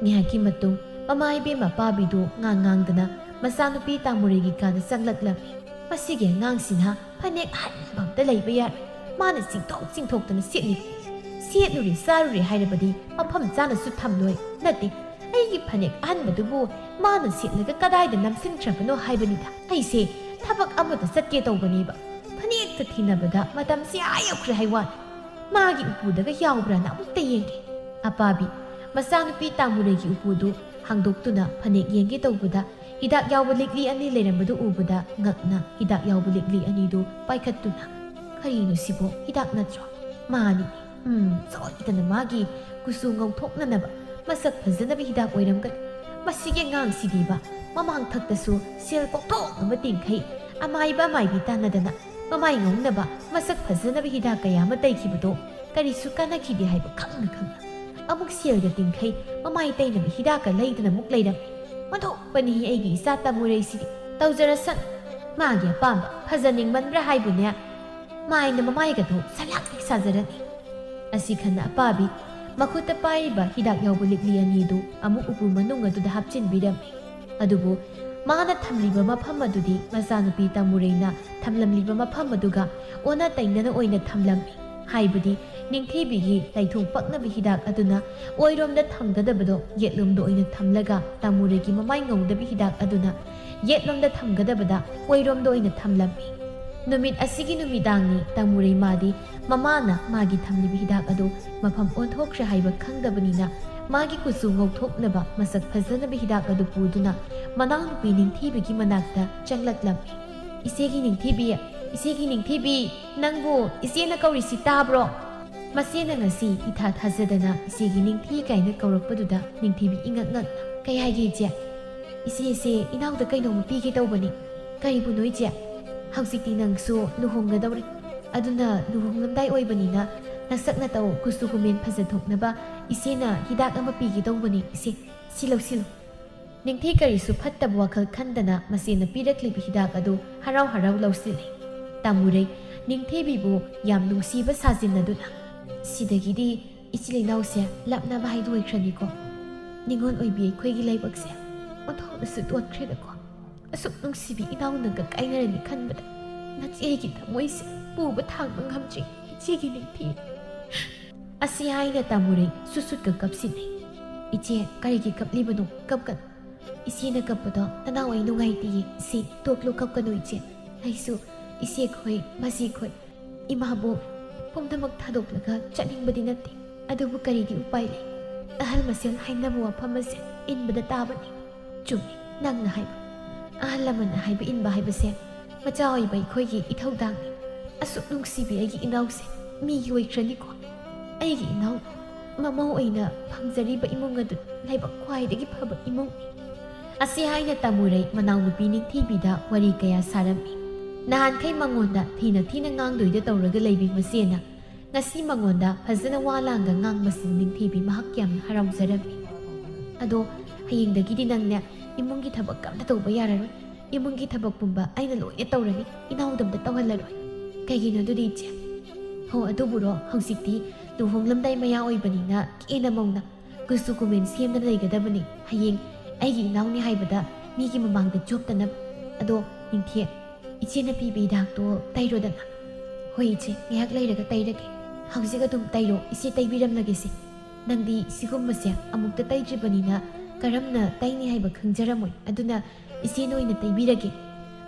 ꯉꯥꯏꯍꯥꯛꯀꯤ ꯃꯇꯨꯡ ꯃꯃꯥ ꯏꯕꯦꯝꯃ ꯄꯥꯕꯤꯗꯨ ꯉꯥꯡ ꯉꯥꯡꯗꯅ ꯃꯆꯥꯅꯨꯄꯤ ꯇꯥꯃꯨꯔꯩꯒꯤ ꯀꯥꯗ ꯆꯪꯂꯛꯂꯝꯃꯤ꯫ "ꯃꯁꯤꯒꯤ ꯑꯉꯥꯡꯁꯤꯅ ꯐꯅꯦꯛ ꯑꯍꯟꯕ ꯑꯝꯇ ꯂꯩꯕ ꯌꯥꯔꯣꯏ꯫ ꯃꯥꯅ ꯆꯤꯡꯊꯣꯛ ꯆꯤꯡꯊꯣꯛꯇꯅ ꯁꯦꯠꯂꯤ꯫ ꯁꯦꯠꯂꯨꯔꯦ ꯆꯥꯔꯨꯔꯦ ꯍꯥꯏꯔꯕꯗꯤ ꯃꯐꯝ ꯆꯥꯅꯁꯨ ꯊꯝꯂꯣꯏ꯫ ꯅꯠꯇꯦ, ꯑꯩꯒꯤ ꯐꯅꯦꯛ ꯑꯍꯟꯕꯗꯨꯕꯨ ꯃꯥꯅ ꯁꯦꯠꯂꯒ ꯀꯗꯥꯏꯗ ꯅꯝꯁꯤꯟꯈ꯭ꯔꯕꯅꯣ ꯍꯥꯏꯕꯅꯤꯗ꯫ ꯑꯩꯁꯦ ꯊꯕꯛ ꯑꯃꯗ ꯆꯠꯀꯦ ꯇꯧꯕꯅꯦꯕ꯫ ꯐꯅꯦꯛꯇ ꯊꯤꯅꯕꯗ ꯃꯇꯝꯁꯦ ꯑꯥ ꯌꯧꯈ꯭ꯔꯦ ꯍꯥꯏ ꯋꯥꯅꯤ꯫ ꯃꯥꯒꯤ ꯎꯄꯨꯗꯒ ꯌꯥꯎꯕ꯭ꯔꯥꯅ ꯑꯃꯨꯛꯇ ꯌꯦꯡꯒꯦ꯫" ꯑꯄꯥꯕꯤ ꯃꯆꯥꯅꯨꯄꯤ ꯇꯥꯃꯨꯔꯩꯒꯤ ꯎꯄꯨꯗꯨ ꯍꯥꯡꯗꯣꯛꯇꯨꯅ ꯐꯅꯦꯛ ꯌꯦꯡꯒꯦ ꯇꯧꯕꯗ, ꯍꯤꯗꯥꯛ ꯌꯥꯎꯕ ꯂꯤꯛꯂꯤ ꯑꯅꯤ ꯂꯩꯔꯝꯕꯗꯨ ꯎꯕꯗ ꯉꯛꯅ ꯍꯤꯗꯥꯛ ꯌꯥꯎꯕ ꯂꯤꯛꯂꯤ ꯑꯅꯤꯗꯨ ꯄꯥꯏꯈꯠꯇꯨꯅ, "ꯀꯔꯤꯅꯣ ꯁꯤꯕꯣ? ꯍꯤꯗꯥꯛ ꯅꯠꯇ꯭ꯔꯣ? ꯃꯥꯅꯤꯅꯦ꯫ ꯎꯝ, ꯁꯣꯏꯗꯅ ꯃꯥꯒꯤ ꯀꯨꯆꯨ ꯉꯧꯊꯣꯛꯅꯅꯕ, ꯃꯁꯛ ꯐꯖꯅꯕ ꯍꯤꯗꯥꯛ ꯑꯣꯏꯔꯝꯒꯅꯤ꯫ ꯃꯁꯤꯒꯤ ꯑꯉꯥꯡꯁꯤꯗꯤꯕ, ꯃꯃꯥꯡ ꯊꯛꯇꯁꯨ ꯁꯦꯜ ꯀꯣꯛꯊꯣꯛ ꯑꯃ ꯇꯤꯡꯈꯩ, ꯑꯃꯥꯏꯕ ꯑꯃꯥꯏꯕꯤ ꯇꯥꯟꯅꯗꯅ ꯃꯃꯥꯏ ꯉꯧꯅꯕ, ꯃꯁꯛ ꯐꯖꯅꯕ ꯍꯤꯗꯥꯛ ꯀꯌꯥ ꯑꯃ ꯇꯩꯈꯤꯕꯗꯣ ꯀꯔꯤꯁꯨ ꯀꯥꯟꯅꯈꯤꯗꯦ ꯍꯥꯏꯕ ꯈꯪꯅ ꯈꯪꯅ꯫ ꯑꯃꯨꯛ ꯁꯦꯜꯒ ꯇꯤꯡꯈꯩ, ꯃꯃꯥꯏ ꯇꯩꯅꯕ ꯍꯤꯗꯥꯛꯀ ꯂꯩꯗꯅ ꯑꯃꯨꯛ ꯂꯩꯔꯝꯃꯤ꯫ ꯑꯣꯟꯊꯣꯛꯄꯅꯤ ꯑꯩꯒꯤ ꯏꯆꯥ ꯇꯥꯃꯨꯔꯩꯁꯤꯗꯤ꯫ ꯇꯧꯖꯔꯁꯅꯨ, ꯃꯥꯒꯤ ꯑꯄꯥꯝꯕ꯫ ꯐꯖꯅꯤꯡꯃꯟꯕ꯭ꯔꯥ ꯍꯥꯏꯕꯨꯅꯦ, ꯃꯥꯏꯅ ꯃꯃꯥꯏꯒꯗꯣ ꯁꯂꯥꯛ ꯍꯦꯛ ꯁꯥꯖꯔꯅꯤ꯫" ꯑꯁꯤ ꯈꯟꯅ ꯑꯄꯥꯕꯤ ꯃꯈꯨꯠꯇ ꯄꯥꯏꯔꯤꯕ ꯍꯤꯗꯥꯛ ꯌꯥꯎꯕ ꯂꯤꯛꯂꯤ ꯑꯅꯤꯗꯨ ꯑꯃꯨꯛ ꯎꯄꯨ ꯃꯅꯨꯡ ꯑꯗꯨꯗ ꯍꯥꯞꯆꯤꯟꯕꯤꯔꯝꯃꯤ꯫ ꯑꯗꯨꯕꯨ ꯃꯥꯅ ꯊꯝꯂꯤꯕ ꯃꯐꯝ ꯑꯗꯨꯗꯤ ꯃꯆꯥꯅꯨꯄꯤ ꯇꯥꯃꯨꯔꯩꯅ ꯊꯝꯂꯝꯂꯤꯕ ꯃꯐꯝ ꯑꯗꯨꯒ ꯑꯣꯟꯅ ꯇꯩꯅꯅ ꯑꯣꯏꯅ ꯊꯝꯂꯝꯃꯤ꯫ ꯍꯥꯏꯕꯗꯤ ꯅꯤꯡꯊꯤꯕꯤꯒꯤ ꯂꯩꯊꯣꯡ ꯄꯛꯅꯕ ꯍꯤꯗꯥꯛ ꯑꯗꯨꯅ ꯑꯣꯏꯔꯣꯝꯗ ꯊꯝꯒꯗꯕꯗꯣ ꯌꯦꯠꯂꯣꯝꯗ ꯑꯣꯏꯅ ꯊꯝꯂꯒ ꯇꯥꯃꯨꯔꯩꯒꯤ ꯃꯃꯥꯏ ꯉꯧꯗꯕ ꯍꯤꯗꯥꯛ ꯑꯗꯨꯅ ꯌꯦꯠꯂꯣꯝꯗ ꯊꯝꯒꯗꯕꯗ ꯑꯣꯏꯔꯣꯝꯗ ꯑꯣꯏꯅ ꯊꯝꯂꯝꯃꯤ꯫ ꯅꯨꯃꯤꯠ ꯑꯁꯤꯒꯤ ꯅꯨꯃꯤꯗꯥꯡꯅꯤ ꯇꯥꯃꯨꯔꯩ ꯃꯥꯗꯤ ꯃꯃꯥꯅ ꯃꯥꯒꯤ ꯊꯝꯂꯤꯕ ꯍꯤꯗꯥꯛ ꯑꯗꯨ ꯃꯐꯝ ꯑꯣꯟꯊꯣꯛꯈ꯭ꯔꯦ ꯍꯥꯏꯕ ꯈꯪꯗꯕꯅꯤꯅ ꯃꯥꯒꯤ ꯀꯨꯆꯨ ꯉꯧꯊꯣꯛꯅꯕ, ꯃꯁꯛ ꯐꯖꯅꯕ ꯍꯤꯗꯥꯛ ꯑꯗꯨ ꯄꯨꯗꯨꯅ ꯃꯅꯥꯎꯅꯨꯄꯤ ꯅꯤꯡꯊꯤꯕꯤꯒꯤ ꯃꯅꯥꯛꯇ ꯆꯪꯂꯛꯂꯝꯃꯤ꯫ "ꯏꯆꯦꯒꯤ ꯅꯤꯡꯊꯤꯕꯤ, ꯏꯆꯦꯒꯤ ꯅꯤꯡꯊꯤꯕꯤ, ꯅꯪꯕꯨ ꯏꯆꯦꯅ ꯀꯧꯔꯤꯁꯤ ꯇꯥꯕ꯭ꯔꯣ?" ꯃꯆꯦꯅ ꯉꯁꯤ ꯏꯊꯥ ꯊꯥꯖꯗꯅ ꯏꯆꯦꯒꯤ ꯅꯤꯡꯊꯤ ꯀꯥꯏꯅ ꯀꯧꯔꯛꯄꯗꯨꯗ ꯅꯤꯡꯊꯤꯕꯤ ꯏꯉꯛ ꯉꯛꯅ, "ꯀꯩ ꯍꯥꯏꯒꯦ ꯏꯆꯦ?" "ꯏꯆꯦ, ꯏꯆꯦ, ꯏꯅꯥꯎꯗ ꯀꯩꯅꯣꯝꯃ ꯄꯤꯒꯦ ꯇꯧꯕꯅꯤ꯫" "ꯀꯔꯤꯕꯨꯅꯣ ꯏꯆꯦ?" "ꯍꯧꯖꯤꯛꯇꯤ ꯅꯪꯁꯨ ꯂꯨꯍꯣꯡꯒꯗꯧꯔꯦ꯫ ꯑꯗꯨꯅ ꯂꯨꯍꯣꯡꯂꯝꯗꯥꯏ ꯑꯣꯏꯕꯅꯤꯅ ꯅꯁꯛ ꯅꯇꯧ ꯀꯨꯆꯨ ꯀꯨꯃꯦꯟ ꯐꯖꯊꯣꯛꯅꯕ ꯏꯆꯦꯅ ꯍꯤꯗꯥꯛ ꯑꯃ ꯄꯤꯒꯦ ꯇꯧꯕꯅꯤ ꯏꯆꯦ꯫ ꯁꯤ ꯂꯧꯁꯤꯜꯂꯨ꯫" ꯅꯤꯡꯊꯤ ꯀꯔꯤꯁꯨ ꯐꯠꯇꯕ ꯋꯥꯈꯜ ꯈꯟꯗꯅ ꯃꯆꯦꯅ ꯄꯤꯔꯛꯂꯤꯕ ꯍꯤꯗꯥꯛ ꯑꯗꯨ ꯍꯔꯥꯎ ꯍꯔꯥꯎ ꯂꯧꯁꯤꯜꯂꯤ꯫ ꯇꯥꯃꯨꯔꯩ ꯅꯤꯡꯊꯤꯕꯤꯕꯨ ꯌꯥꯝ ꯅꯨꯡꯁꯤꯕ ꯁꯥꯖꯤꯟꯅꯗꯨꯅ, "ꯁꯤꯗꯒꯤꯗꯤ ꯏꯆꯤꯜ ꯏꯅꯥꯎꯁꯦ ꯂꯥꯞꯅꯕ ꯍꯥꯏꯗꯨ ꯑꯣꯏꯈ꯭ꯔꯅꯤꯀꯣ꯫ ꯅꯤꯉꯣꯜ ꯑꯣꯏꯕꯤ ꯑꯩꯈꯣꯏꯒꯤ ꯂꯥꯏꯕꯛꯁꯦ ꯑꯣꯟꯊꯣꯛꯅꯁꯨ ꯇꯣꯠꯈ꯭ꯔꯦꯗꯀꯣ꯫" ꯑꯁꯨꯛ ꯅꯨꯡꯁꯤꯕꯤ ꯏꯅꯥꯎꯅꯒ ꯀꯥꯏꯅꯔꯅꯤ ꯈꯟꯕꯗ ꯅꯆꯦꯒꯤ ꯊꯃꯣꯏꯁꯦ ꯄꯨꯕ ꯊꯥꯡꯕ ꯉꯝꯗ꯭ꯔꯦ꯫ ꯏꯆꯦꯒꯤ ꯅꯤꯡꯊꯤ꯫ ꯑꯁꯤ ꯍꯥꯏꯅ ꯇꯥꯃꯨꯔꯩ ꯁꯨꯠ ꯁꯨꯠꯀ ꯀꯞꯁꯤꯟꯅꯩ꯫ "ꯏꯆꯦ, ꯀꯔꯤꯒꯤ ꯀꯞꯂꯤꯕꯅꯣ? ꯀꯞꯀꯅꯨ꯫ ꯏꯆꯦꯅ ꯀꯞꯄꯗꯣ ꯅꯅꯥꯎ ꯑꯩ ꯅꯨꯡꯉꯥꯏꯇꯦꯌꯦ꯫ ꯏꯆꯦ, ꯇꯣꯛꯂꯣ, ꯀꯞꯀꯅꯨ ꯏꯆꯦ꯫ ꯑꯩꯁꯨ ꯏꯆꯦꯈꯣꯏ, ꯃꯆꯦꯈꯣꯏ, ꯏꯃꯥꯕꯣꯛ ꯄꯨꯝꯅꯃꯛ ꯊꯥꯗꯣꯛꯂꯒ ꯆꯠꯅꯤꯡꯕꯗꯤ ꯅꯠꯇꯦ꯫ ꯑꯗꯨꯕꯨ ꯀꯔꯤꯗꯤ ꯎꯄꯥꯏ ꯂꯩ? ꯑꯍꯜ ꯃꯁꯦꯜ ꯍꯥꯏꯅꯕ ꯋꯥꯐꯝ ꯑꯁꯦ ꯏꯟꯕꯗ ꯇꯥꯕꯅꯤ꯫" "ꯆꯨꯝꯃꯤ ꯅꯪꯅ ꯍꯥꯏꯕ꯫ ꯑꯍꯜ ꯂꯃꯟꯅ ꯍꯥꯏꯕ ꯏꯟꯕ ꯍꯥꯏꯕꯁꯦ ꯃꯆꯥ ꯑꯣꯏꯕ ꯑꯩꯈꯣꯏꯒꯤ ꯏꯊꯧꯗꯥꯡꯅꯤ꯫ ꯑꯁꯨꯛ ꯅꯨꯡꯁꯤꯕꯤ ꯑꯩꯒꯤ ꯏꯅꯥꯎꯁꯦ ꯃꯤꯒꯤ ꯑꯣꯏꯈ꯭ꯔꯅꯤꯀꯣ꯫ ꯑꯩꯒꯤ ꯏꯅꯥꯎ ꯃꯃꯧ ꯑꯣꯏꯅ ꯐꯪꯖꯔꯤꯕ ꯏꯃꯨꯡ ꯑꯗꯨ ꯂꯥꯏꯕꯛ ꯈ꯭ꯋꯥꯏꯗꯒꯤ ꯐꯕ ꯏꯃꯨꯡꯅꯤ꯫" ꯑꯁꯤ ꯍꯥꯏꯅ ꯇꯥꯃꯨꯔꯩ ꯃꯅꯥꯎꯅꯨꯄꯤ ꯅꯤꯡꯊꯤꯕꯤꯗ ꯋꯥꯔꯤ ꯀꯌꯥ ꯁꯥꯔꯝꯃꯤ꯫ ꯅꯍꯥꯟꯈꯩ ꯃꯉꯣꯟꯗ ꯊꯤꯅ ꯊꯤꯅ ꯉꯥꯡꯗꯣꯏꯗ ꯇꯧꯔꯒ ꯂꯩꯕꯤ ꯃꯆꯦꯅ ꯉꯁꯤ ꯃꯉꯣꯟꯗ ꯐꯖꯅ ꯋꯥ ꯂꯥꯡꯒ ꯉꯥꯡꯕꯁꯤꯗ ꯅꯤꯡꯊꯤꯕꯤ ꯃꯍꯥꯛ ꯌꯥꯝꯅ ꯍꯔꯥꯎꯖꯔꯝꯃꯤ꯫ "ꯑꯗꯣ ꯍꯌꯦꯡꯗꯒꯤꯗꯤ ꯅꯪꯅꯦ ꯏꯃꯨꯡꯒꯤ ꯊꯕꯛ ꯑꯝꯇ ꯇꯧꯕ ꯌꯥꯔꯔꯣꯏ꯫ ꯏꯃꯨꯡꯒꯤ ꯊꯕꯛ ꯄꯨꯝꯕ ꯑꯩꯅ ꯂꯣꯏꯅ ꯇꯧꯔꯅꯤ, ꯏꯅꯥꯎꯗꯝꯇ ꯇꯧꯍꯜꯂꯔꯣꯏ꯫" "ꯀꯩꯒꯤꯅꯣ ꯑꯗꯨꯗꯤ ꯏꯆꯦ?" "ꯍꯣ, ꯑꯗꯨꯕꯨꯔꯣ, ꯍꯧꯖꯤꯛꯇꯤ ꯂꯨꯍꯣꯡꯂꯝꯗꯥꯏ ꯃꯌꯥ ꯑꯣꯏꯕꯅꯤꯅ ꯀꯦꯅ ꯃꯧꯅ ꯀꯨꯆꯨ ꯀꯨꯃꯦꯟ ꯁꯦꯝꯗꯅ ꯂꯩꯒꯗꯕꯅꯤ꯫ ꯍꯌꯦꯡ ꯑꯩꯒꯤ ꯏꯅꯥꯎꯅꯤ ꯍꯥꯏꯕꯗ ꯃꯤꯒꯤ ꯃꯃꯥꯡꯗ ꯆꯣꯞꯇꯅꯕ꯫ ꯑꯗꯣ ꯅꯤꯡꯊꯤ, ꯏꯆꯦꯅ ꯄꯤꯕ ꯍꯤꯗꯥꯛꯇꯣ ꯇꯩꯔꯣꯗꯅ꯫" "ꯍꯣꯏ ꯏꯆꯦ, ꯉꯥꯏꯍꯥꯛ ꯂꯩꯔꯒ ꯇꯩꯔꯒꯦ꯫ ꯍꯧꯖꯤꯛ ꯑꯗꯨꯝ ꯇꯩꯔꯣ, ꯏꯆꯦ ꯇꯩꯕꯤꯔꯝꯂꯒꯦꯁꯦ꯫ ꯅꯪꯗꯤ ꯁꯤꯒꯨꯝꯕꯁꯦ ꯑꯃꯨꯛꯇ ꯇꯩꯗ꯭ꯔꯤꯕꯅꯤꯅ ꯀꯔꯝꯅ ꯇꯩꯅꯤ ꯍꯥꯏꯕ ꯈꯪꯖꯔꯝꯃꯣꯏ꯫ ꯑꯗꯨꯅ ꯏꯆꯦꯅ ꯑꯣꯏꯅ ꯇꯩꯕꯤꯔꯒꯦ꯫"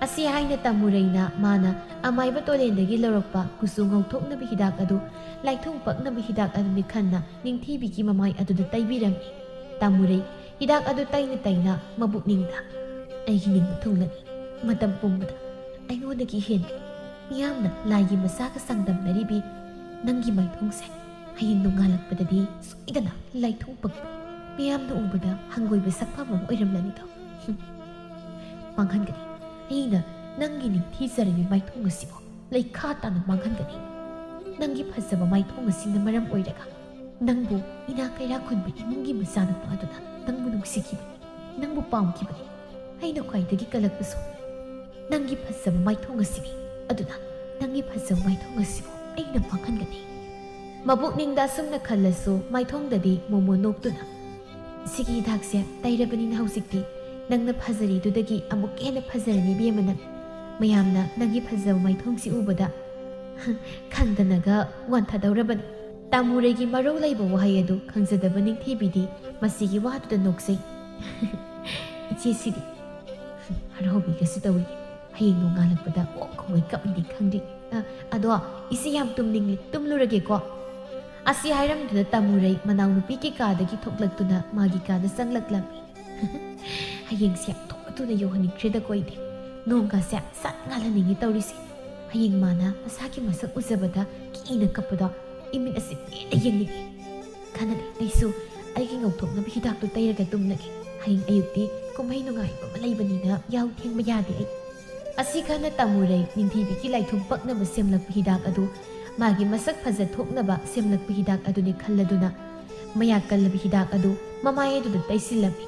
ꯑꯁꯤ ꯍꯥꯏꯅ ꯇꯥꯃꯨꯔꯩꯅ ꯃꯥꯅ ꯑꯃꯥꯏꯕ ꯇꯣꯂꯦꯟꯗꯒꯤ ꯂꯧꯔꯛꯄ ꯀꯨꯆꯨ ꯉꯧꯊꯣꯛꯅꯕ ꯍꯤꯗꯥꯛ ꯑꯗꯨ ꯂꯥꯏꯊꯨꯡ ꯄꯛꯅꯕ ꯍꯤꯗꯥꯛ ꯑꯗꯨꯅꯤ ꯈꯟꯅ ꯅꯤꯡꯊꯤꯕꯤꯒꯤ ꯃꯃꯥꯏ ꯑꯗꯨꯗ ꯇꯩꯕꯤꯔꯝꯃꯤ꯫ ꯇꯥꯃꯨꯔꯩ ꯍꯤꯗꯥꯛ ꯑꯗꯨ ꯇꯩꯅ ꯇꯩꯅ ꯃꯕꯨꯛꯅꯤꯡꯗ, "ꯑꯩꯒꯤ ꯅꯤꯡꯕ ꯊꯨꯡꯂꯅꯤ꯫ ꯃꯇꯝ ꯄꯨꯝꯕꯗ ꯑꯩꯉꯣꯟꯗꯒꯤ ꯍꯦꯟꯅ ꯃꯤꯌꯥꯝꯅ ꯂꯥꯏꯒꯤ ꯃꯆꯥꯒ ꯆꯥꯡꯗꯝꯅꯔꯤꯕꯤ ꯅꯪꯒꯤ ꯃꯥꯏꯊꯣꯡꯁꯦ ꯍꯌꯦꯡ ꯅꯣꯡꯉꯥꯜꯂꯛꯄꯗꯗꯤ ꯁꯣꯏꯗꯅ ꯂꯥꯏꯊꯨꯡ ꯄꯛꯄ, ꯃꯤꯌꯥꯝꯅ ꯎꯕꯗ ꯍꯪꯒꯣꯏꯕ ꯁꯛꯐꯝ ꯑꯃ ꯑꯣꯏꯔꯝꯂꯅꯤꯗꯣ꯫ ꯍꯨꯝ꯫ ꯃꯥꯡꯍꯟꯒꯅꯤ꯫ ꯑꯩꯅ ꯅꯪꯒꯤ ꯅꯤꯡꯊꯤꯖꯔꯕꯤ ꯃꯥꯏꯊꯣꯡ ꯑꯁꯤꯕꯨ ꯂꯩꯈꯥ ꯇꯥꯅ ꯃꯥꯡꯍꯟꯒꯅꯤ꯫ ꯅꯪꯒꯤ ꯐꯖꯕ ꯃꯥꯏꯊꯣꯡ ꯑꯁꯤꯅ ꯃꯔꯝ ꯑꯣꯏꯔꯒ ꯅꯪꯕꯨ ꯏꯅꯥꯛ ꯀꯩꯔꯥꯛ ꯈꯨꯟꯕ ꯏꯃꯨꯡꯒꯤ ꯃꯆꯥꯅꯨꯄꯥ ꯑꯗꯨꯅ ꯅꯪꯕꯨ ꯅꯨꯡꯁꯤꯈꯤꯕꯅꯤ, ꯅꯪꯕꯨ ꯄꯥꯝꯈꯤꯕꯅꯤ꯫ ꯑꯩꯅ ꯈ꯭ꯋꯥꯏꯗꯒꯤ ꯀꯜꯂꯛꯄꯁꯨ ꯅꯪꯒꯤ ꯐꯖꯕ ꯃꯥꯏꯊꯣꯡ ꯑꯁꯤꯅꯤ꯫ ꯑꯗꯨꯅ ꯅꯪꯒꯤ ꯐꯖꯕ ꯃꯥꯏꯊꯣꯡ ꯑꯁꯤꯕꯨ ꯑꯩꯅ ꯃꯥꯡꯍꯟꯒꯅꯤ꯫" ꯃꯕꯨꯛꯅꯤꯡꯗ ꯑꯁꯨꯝꯅ ꯈꯜꯂꯁꯨ ꯃꯥꯏꯊꯣꯡꯗꯗꯤ ꯃꯣꯃꯣ ꯅꯣꯛꯇꯨꯅ, "ꯁꯤꯒꯤ ꯍꯤꯗꯥꯛꯁꯦ ꯇꯩꯔꯕꯅꯤꯅ ꯍꯧꯖꯤꯛꯇꯤ ꯅꯪꯅ ꯐꯖꯔꯤꯗꯨꯗꯒꯤ ꯑꯃꯨꯛ ꯍꯦꯟꯅ ꯐꯖꯔꯅꯤ ꯏꯕꯦꯝꯃ ꯅꯪ꯫ ꯃꯌꯥꯝꯅ ꯅꯪꯒꯤ ꯐꯖꯕ ꯃꯥꯏꯊꯣꯡꯁꯤ ꯎꯕꯗ ꯈꯪꯗꯅꯒ ꯋꯥꯟꯊꯗꯧꯔꯕꯅꯤ꯫ ꯇꯥꯃꯨꯔꯩꯒꯤ ꯃꯔꯧ ꯂꯩꯕ ꯋꯥꯍꯩ ꯑꯗꯨ ꯈꯪꯖꯗꯕ ꯅꯤꯡꯊꯤꯕꯤꯗꯤ ꯃꯁꯤꯒꯤ ꯋꯥꯗꯨꯗ ꯅꯣꯛꯆꯩ꯫ ꯏꯆꯦꯁꯤꯗꯤ ꯍꯔꯥꯎꯕꯤꯒꯁꯨ ꯇꯧꯏ꯫ ꯍꯌꯦꯡ ꯅꯣꯡꯉꯥꯜꯂꯛꯄꯗ ꯑꯣꯛ ꯈꯣꯡꯉꯩ ꯀꯞꯅꯤꯗꯤ ꯈꯪꯗꯦ꯫ ꯑ, ꯑꯗꯣ ꯏꯆꯦ ꯌꯥꯝ ꯇꯨꯝꯅꯤꯡꯂꯦ, ꯇꯨꯝꯂꯨꯔꯒꯦꯀꯣ꯫ ꯑꯁꯤ ꯍꯥꯏꯔꯝꯗꯨꯅ ꯇꯥꯃꯨꯔꯩ ꯃꯅꯥꯎꯅꯨꯄꯤꯒꯤ ꯀꯥꯗꯒꯤ ꯊꯣꯛꯂꯛꯇꯨꯅ ꯃꯥꯒꯤ ꯀꯥꯗ ꯆꯪꯂꯛꯂꯝꯃꯤ꯫ ꯍꯌꯦꯡꯁꯦ ꯌꯥꯝ ꯊꯨꯅ ꯊꯨꯅ ꯌꯧꯍꯟꯅꯤꯡꯈ꯭ꯔꯦꯗꯀꯣ ꯑꯩꯗꯤ꯫ ꯅꯣꯡꯒꯁꯦ ꯁꯠ ꯉꯥꯜꯍꯟꯅꯤꯡꯉꯦ ꯇꯧꯔꯤꯁꯦ꯫ ꯍꯌꯦꯡ ꯃꯥꯅ ꯃꯁꯥꯒꯤ ꯃꯁꯛ ꯎꯖꯕꯗ ꯀꯤꯅ ꯀꯞꯄꯗꯣ ꯏꯃꯤꯠ ꯑꯁꯤ ꯄꯦꯟꯅ ꯌꯦꯡꯅꯤꯡꯉꯤ꯫ ꯈꯟꯅꯗꯦ, ꯑꯩꯁꯨ ꯑꯩꯒꯤ ꯉꯧꯊꯣꯛꯅꯕ ꯍꯤꯗꯥꯛꯇꯨ ꯇꯩꯔꯒ ꯇꯨꯝꯂꯒꯦ꯫ ꯍꯌꯦꯡ ꯑꯌꯨꯛꯇꯤ ꯀꯨꯝꯍꯩ ꯅꯨꯡꯉꯥꯏꯕ ꯑꯃ ꯂꯩꯕꯅꯤꯅ ꯌꯥꯍꯧ ꯊꯦꯡꯕ ꯌꯥꯗꯦ ꯑꯩ꯫ ꯑꯁꯤ ꯈꯟꯅ ꯇꯥꯃꯨꯔꯩ ꯅꯤꯡꯊꯤꯕꯤꯒꯤ ꯂꯥꯏꯊꯨꯝ ꯄꯛꯅꯕ ꯁꯦꯝꯂꯛꯄ ꯍꯤꯗꯥꯛ ꯑꯗꯨ ꯃꯥꯒꯤ ꯃꯁꯛ ꯐꯖꯊꯣꯛꯅꯕ ꯁꯦꯝꯂꯛꯄ ꯍꯤꯗꯥꯛ ꯑꯗꯨꯅꯤ ꯈꯜꯂꯗꯨꯅ ꯃꯌꯥꯛ ꯀꯜꯂꯕ ꯍꯤꯗꯥꯛ ꯑꯗꯨ ꯃꯃꯥꯏ ꯑꯗꯨꯗ ꯇꯩꯁꯤꯜꯂꯝꯃꯤ꯫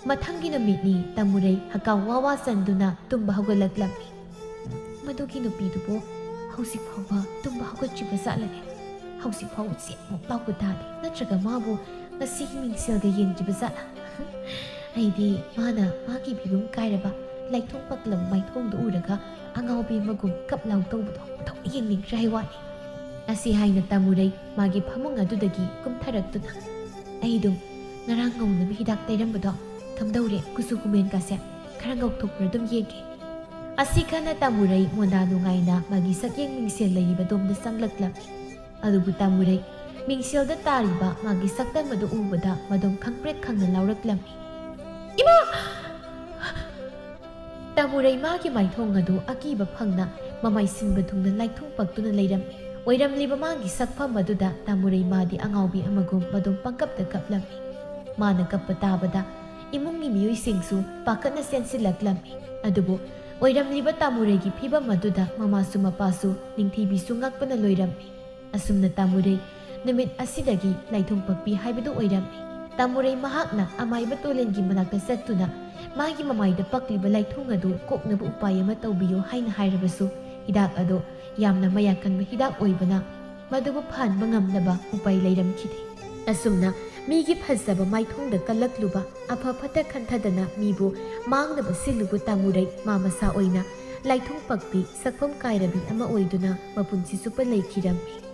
ꯃꯊꯪꯒꯤ ꯅꯨꯃꯤꯠꯅꯤ ꯇꯥꯃꯨꯔꯩ ꯍꯀꯥꯎ ꯋꯥ ꯋꯥ ꯆꯟꯗꯨꯅ ꯇꯨꯝꯕ ꯍꯧꯒꯠꯂꯛꯂꯝꯃꯤ꯫ ꯃꯗꯨꯒꯤ ꯅꯨꯄꯤꯗꯨꯕꯨ ꯍꯧꯖꯤꯛ ꯐꯥꯎꯕ ꯇꯨꯝꯕ ꯍꯧꯒꯠꯇ꯭ꯔꯤꯕ ꯖꯥꯠꯂꯅꯦ? ꯍꯧꯖꯤꯛ ꯐꯥꯎ ꯆꯦꯠꯃꯨꯛ ꯂꯥꯎꯕ ꯇꯥꯗꯦ꯫ ꯅꯠꯇ꯭ꯔꯒ ꯃꯥꯕꯨ ꯉꯁꯤꯒꯤ ꯃꯤꯡꯁꯦꯜꯒ ꯌꯦꯡꯗ꯭ꯔꯤꯕ ꯖꯥꯠꯂ? ꯑꯩꯗꯤ ꯃꯥꯅ ꯃꯥꯒꯤ ꯐꯤꯕꯝ ꯀꯥꯏꯔꯕ ꯂꯥꯏꯊꯣꯡ ꯄꯛꯂꯕ ꯃꯥꯏꯊꯣꯡꯗꯨ ꯎꯔꯒ ꯑꯉꯥꯎꯕꯤ ꯑꯃꯒꯨꯝ ꯀꯞ ꯂꯥꯎ ꯇꯧꯕꯗꯣ ꯑꯣꯟꯊꯣꯛꯅ ꯌꯦꯡꯅꯤꯡꯗ꯭ꯔꯦ ꯍꯥꯏ ꯋꯥꯅꯤ꯫ ꯑꯁꯤ ꯍꯥꯏꯅ ꯇꯥꯃꯨꯔꯩ ꯃꯥꯒꯤ ꯐꯃꯨꯡ ꯑꯗꯨꯗꯒꯤ ꯀꯨꯝꯊꯔꯛꯇꯨꯅ, "ꯑꯩꯗꯨ ꯉꯔꯥꯡ ꯉꯧꯅꯕ ꯍꯤꯗꯥꯛ ꯇꯩꯔꯝꯕꯗꯣ ꯊꯝꯗꯧꯔꯦ, ꯀꯨꯆꯨ ꯀꯨꯃꯦꯟꯒꯁꯦ ꯈꯔ ꯉꯧꯊꯣꯛꯄ꯭ꯔꯥ ꯑꯗꯨꯝ ꯌꯦꯡꯒꯦ"꯫ ꯑꯁꯤ ꯈꯟꯅ ꯇꯥꯃꯨꯔꯩ ꯃꯣꯟꯗꯥ ꯅꯨꯡꯉꯥꯏꯅ ꯃꯥꯒꯤ ꯁꯛꯌꯦꯡ ꯃꯤꯡꯁꯦꯜ ꯂꯩꯔꯤꯕ ꯗꯣꯝꯗ ꯆꯪꯂꯛꯂꯝꯃꯤ꯫ ꯑꯗꯨꯕꯨ ꯇꯥꯃꯨꯔꯩ ꯃꯤꯡꯁꯦꯜꯗ ꯇꯥꯔꯤꯕ ꯃꯥꯒꯤ ꯁꯛꯇꯝ ꯑꯗꯨ ꯎꯕꯗ ꯃꯗꯣꯝ ꯈꯪꯄ꯭ꯔꯦꯛ ꯈꯪꯅ ꯂꯥꯎꯔꯛꯂꯝꯃꯤ꯫ "ꯏꯃꯥ!" ꯇꯥꯃꯨꯔꯩ ꯃꯥꯒꯤ ꯃꯥꯏꯊꯣꯡ ꯑꯗꯨ ꯑꯀꯤꯕ ꯐꯪꯅ ꯃꯃꯥꯏ ꯁꯤꯟꯕ ꯊꯨꯡꯅ ꯂꯥꯏꯊꯨꯡ ꯄꯛꯇꯨꯅ ꯂꯩꯔꯝꯃꯤ꯫ ꯑꯣꯏꯔꯝꯂꯤꯕ ꯃꯥꯒꯤ ꯁꯛꯐꯝ ꯑꯗꯨꯗ ꯇꯥꯃꯨꯔꯩ ꯃꯥꯗꯤ ꯑꯉꯥꯎꯕꯤ ꯑꯃꯒꯨꯝ ꯃꯗꯣꯝ ꯄꯪꯀꯞꯇ ꯀꯞꯂꯝꯃꯤ꯫ ꯃꯥꯅ ꯀꯞꯄ ꯇꯥꯕꯗ ꯏꯃꯨꯡꯒꯤ ꯃꯤꯑꯣꯏꯁꯤꯡꯁꯨ ꯄꯥꯈꯠꯅ ꯆꯦꯟꯁꯤꯜꯂꯛꯂꯝꯃꯤ꯫ ꯑꯗꯨꯕꯨ ꯑꯣꯏꯔꯝꯂꯤꯕ ꯇꯥꯃꯨꯔꯩꯒꯤ ꯐꯤꯕꯝ ꯑꯗꯨꯗ ꯃꯃꯥꯁꯨ ꯃꯄꯥꯁꯨ ꯅꯤꯡꯊꯤꯕꯤꯁꯨ ꯉꯛꯄꯅ ꯂꯣꯏꯔꯝꯃꯤ꯫ ꯑꯁꯨꯝꯅ ꯇꯥꯃꯨꯔꯩ ꯅꯨꯃꯤꯠ ꯑꯁꯤꯗꯒꯤ ꯂꯥꯏꯊꯨꯡ ꯄꯛꯄꯤ ꯍꯥꯏꯕꯗꯨ ꯑꯣꯏꯔꯝꯃꯤ꯫ ꯇꯥꯃꯨꯔꯩ ꯃꯍꯥꯛꯅ ꯑꯃꯥꯏꯕ ꯇꯣꯂꯦꯟꯒꯤ ꯃꯅꯥꯛꯇ ꯆꯠꯇꯨꯅ ꯃꯥꯒꯤ ꯃꯃꯥꯏꯗ ꯄꯛꯂꯤꯕ ꯂꯥꯏꯊꯨꯡ ꯑꯗꯨ ꯀꯣꯛꯅꯕ ꯎꯄꯥꯏ ꯑꯃ ꯇꯧꯕꯤꯌꯨ ꯍꯥꯏꯅ ꯍꯥꯏꯔꯕꯁꯨ ꯍꯤꯗꯥꯛ ꯑꯗꯨ ꯌꯥꯝꯅ ꯃꯌꯥꯛ ꯀꯟꯕ ꯍꯤꯗꯥꯛ ꯑꯣꯏꯕꯅ ꯃꯗꯨꯕꯨ ꯐꯍꯟꯕ ꯉꯝꯅꯕ ꯎꯄꯥꯏ ꯂꯩꯔꯝꯈꯤꯗꯦ꯫ ꯑꯁꯨꯝꯅ ꯃꯤꯒꯤ ꯐꯖꯕ ꯃꯥꯏꯊꯣꯡꯗ ꯀꯜꯂꯛꯂꯨꯕ ꯑꯐ ꯐꯠꯇ ꯈꯟꯊꯗꯅ ꯃꯤꯕꯨ ꯃꯥꯡꯅꯕ ꯁꯤꯜꯂꯨꯕ ꯇꯥꯃꯨꯔꯩ ꯃꯥ ꯃꯁꯥ ꯑꯣꯏꯅ ꯂꯥꯏꯊꯨꯡ ꯄꯛꯄꯤ, ꯁꯛꯐꯝ ꯀꯥꯏꯔꯕꯤ ꯑꯃ ꯑꯣꯏꯗꯨꯅ ꯃꯄꯨꯟꯁꯤ ꯆꯨꯞꯄ ꯂꯩꯈꯤꯔꯝꯃꯤ꯫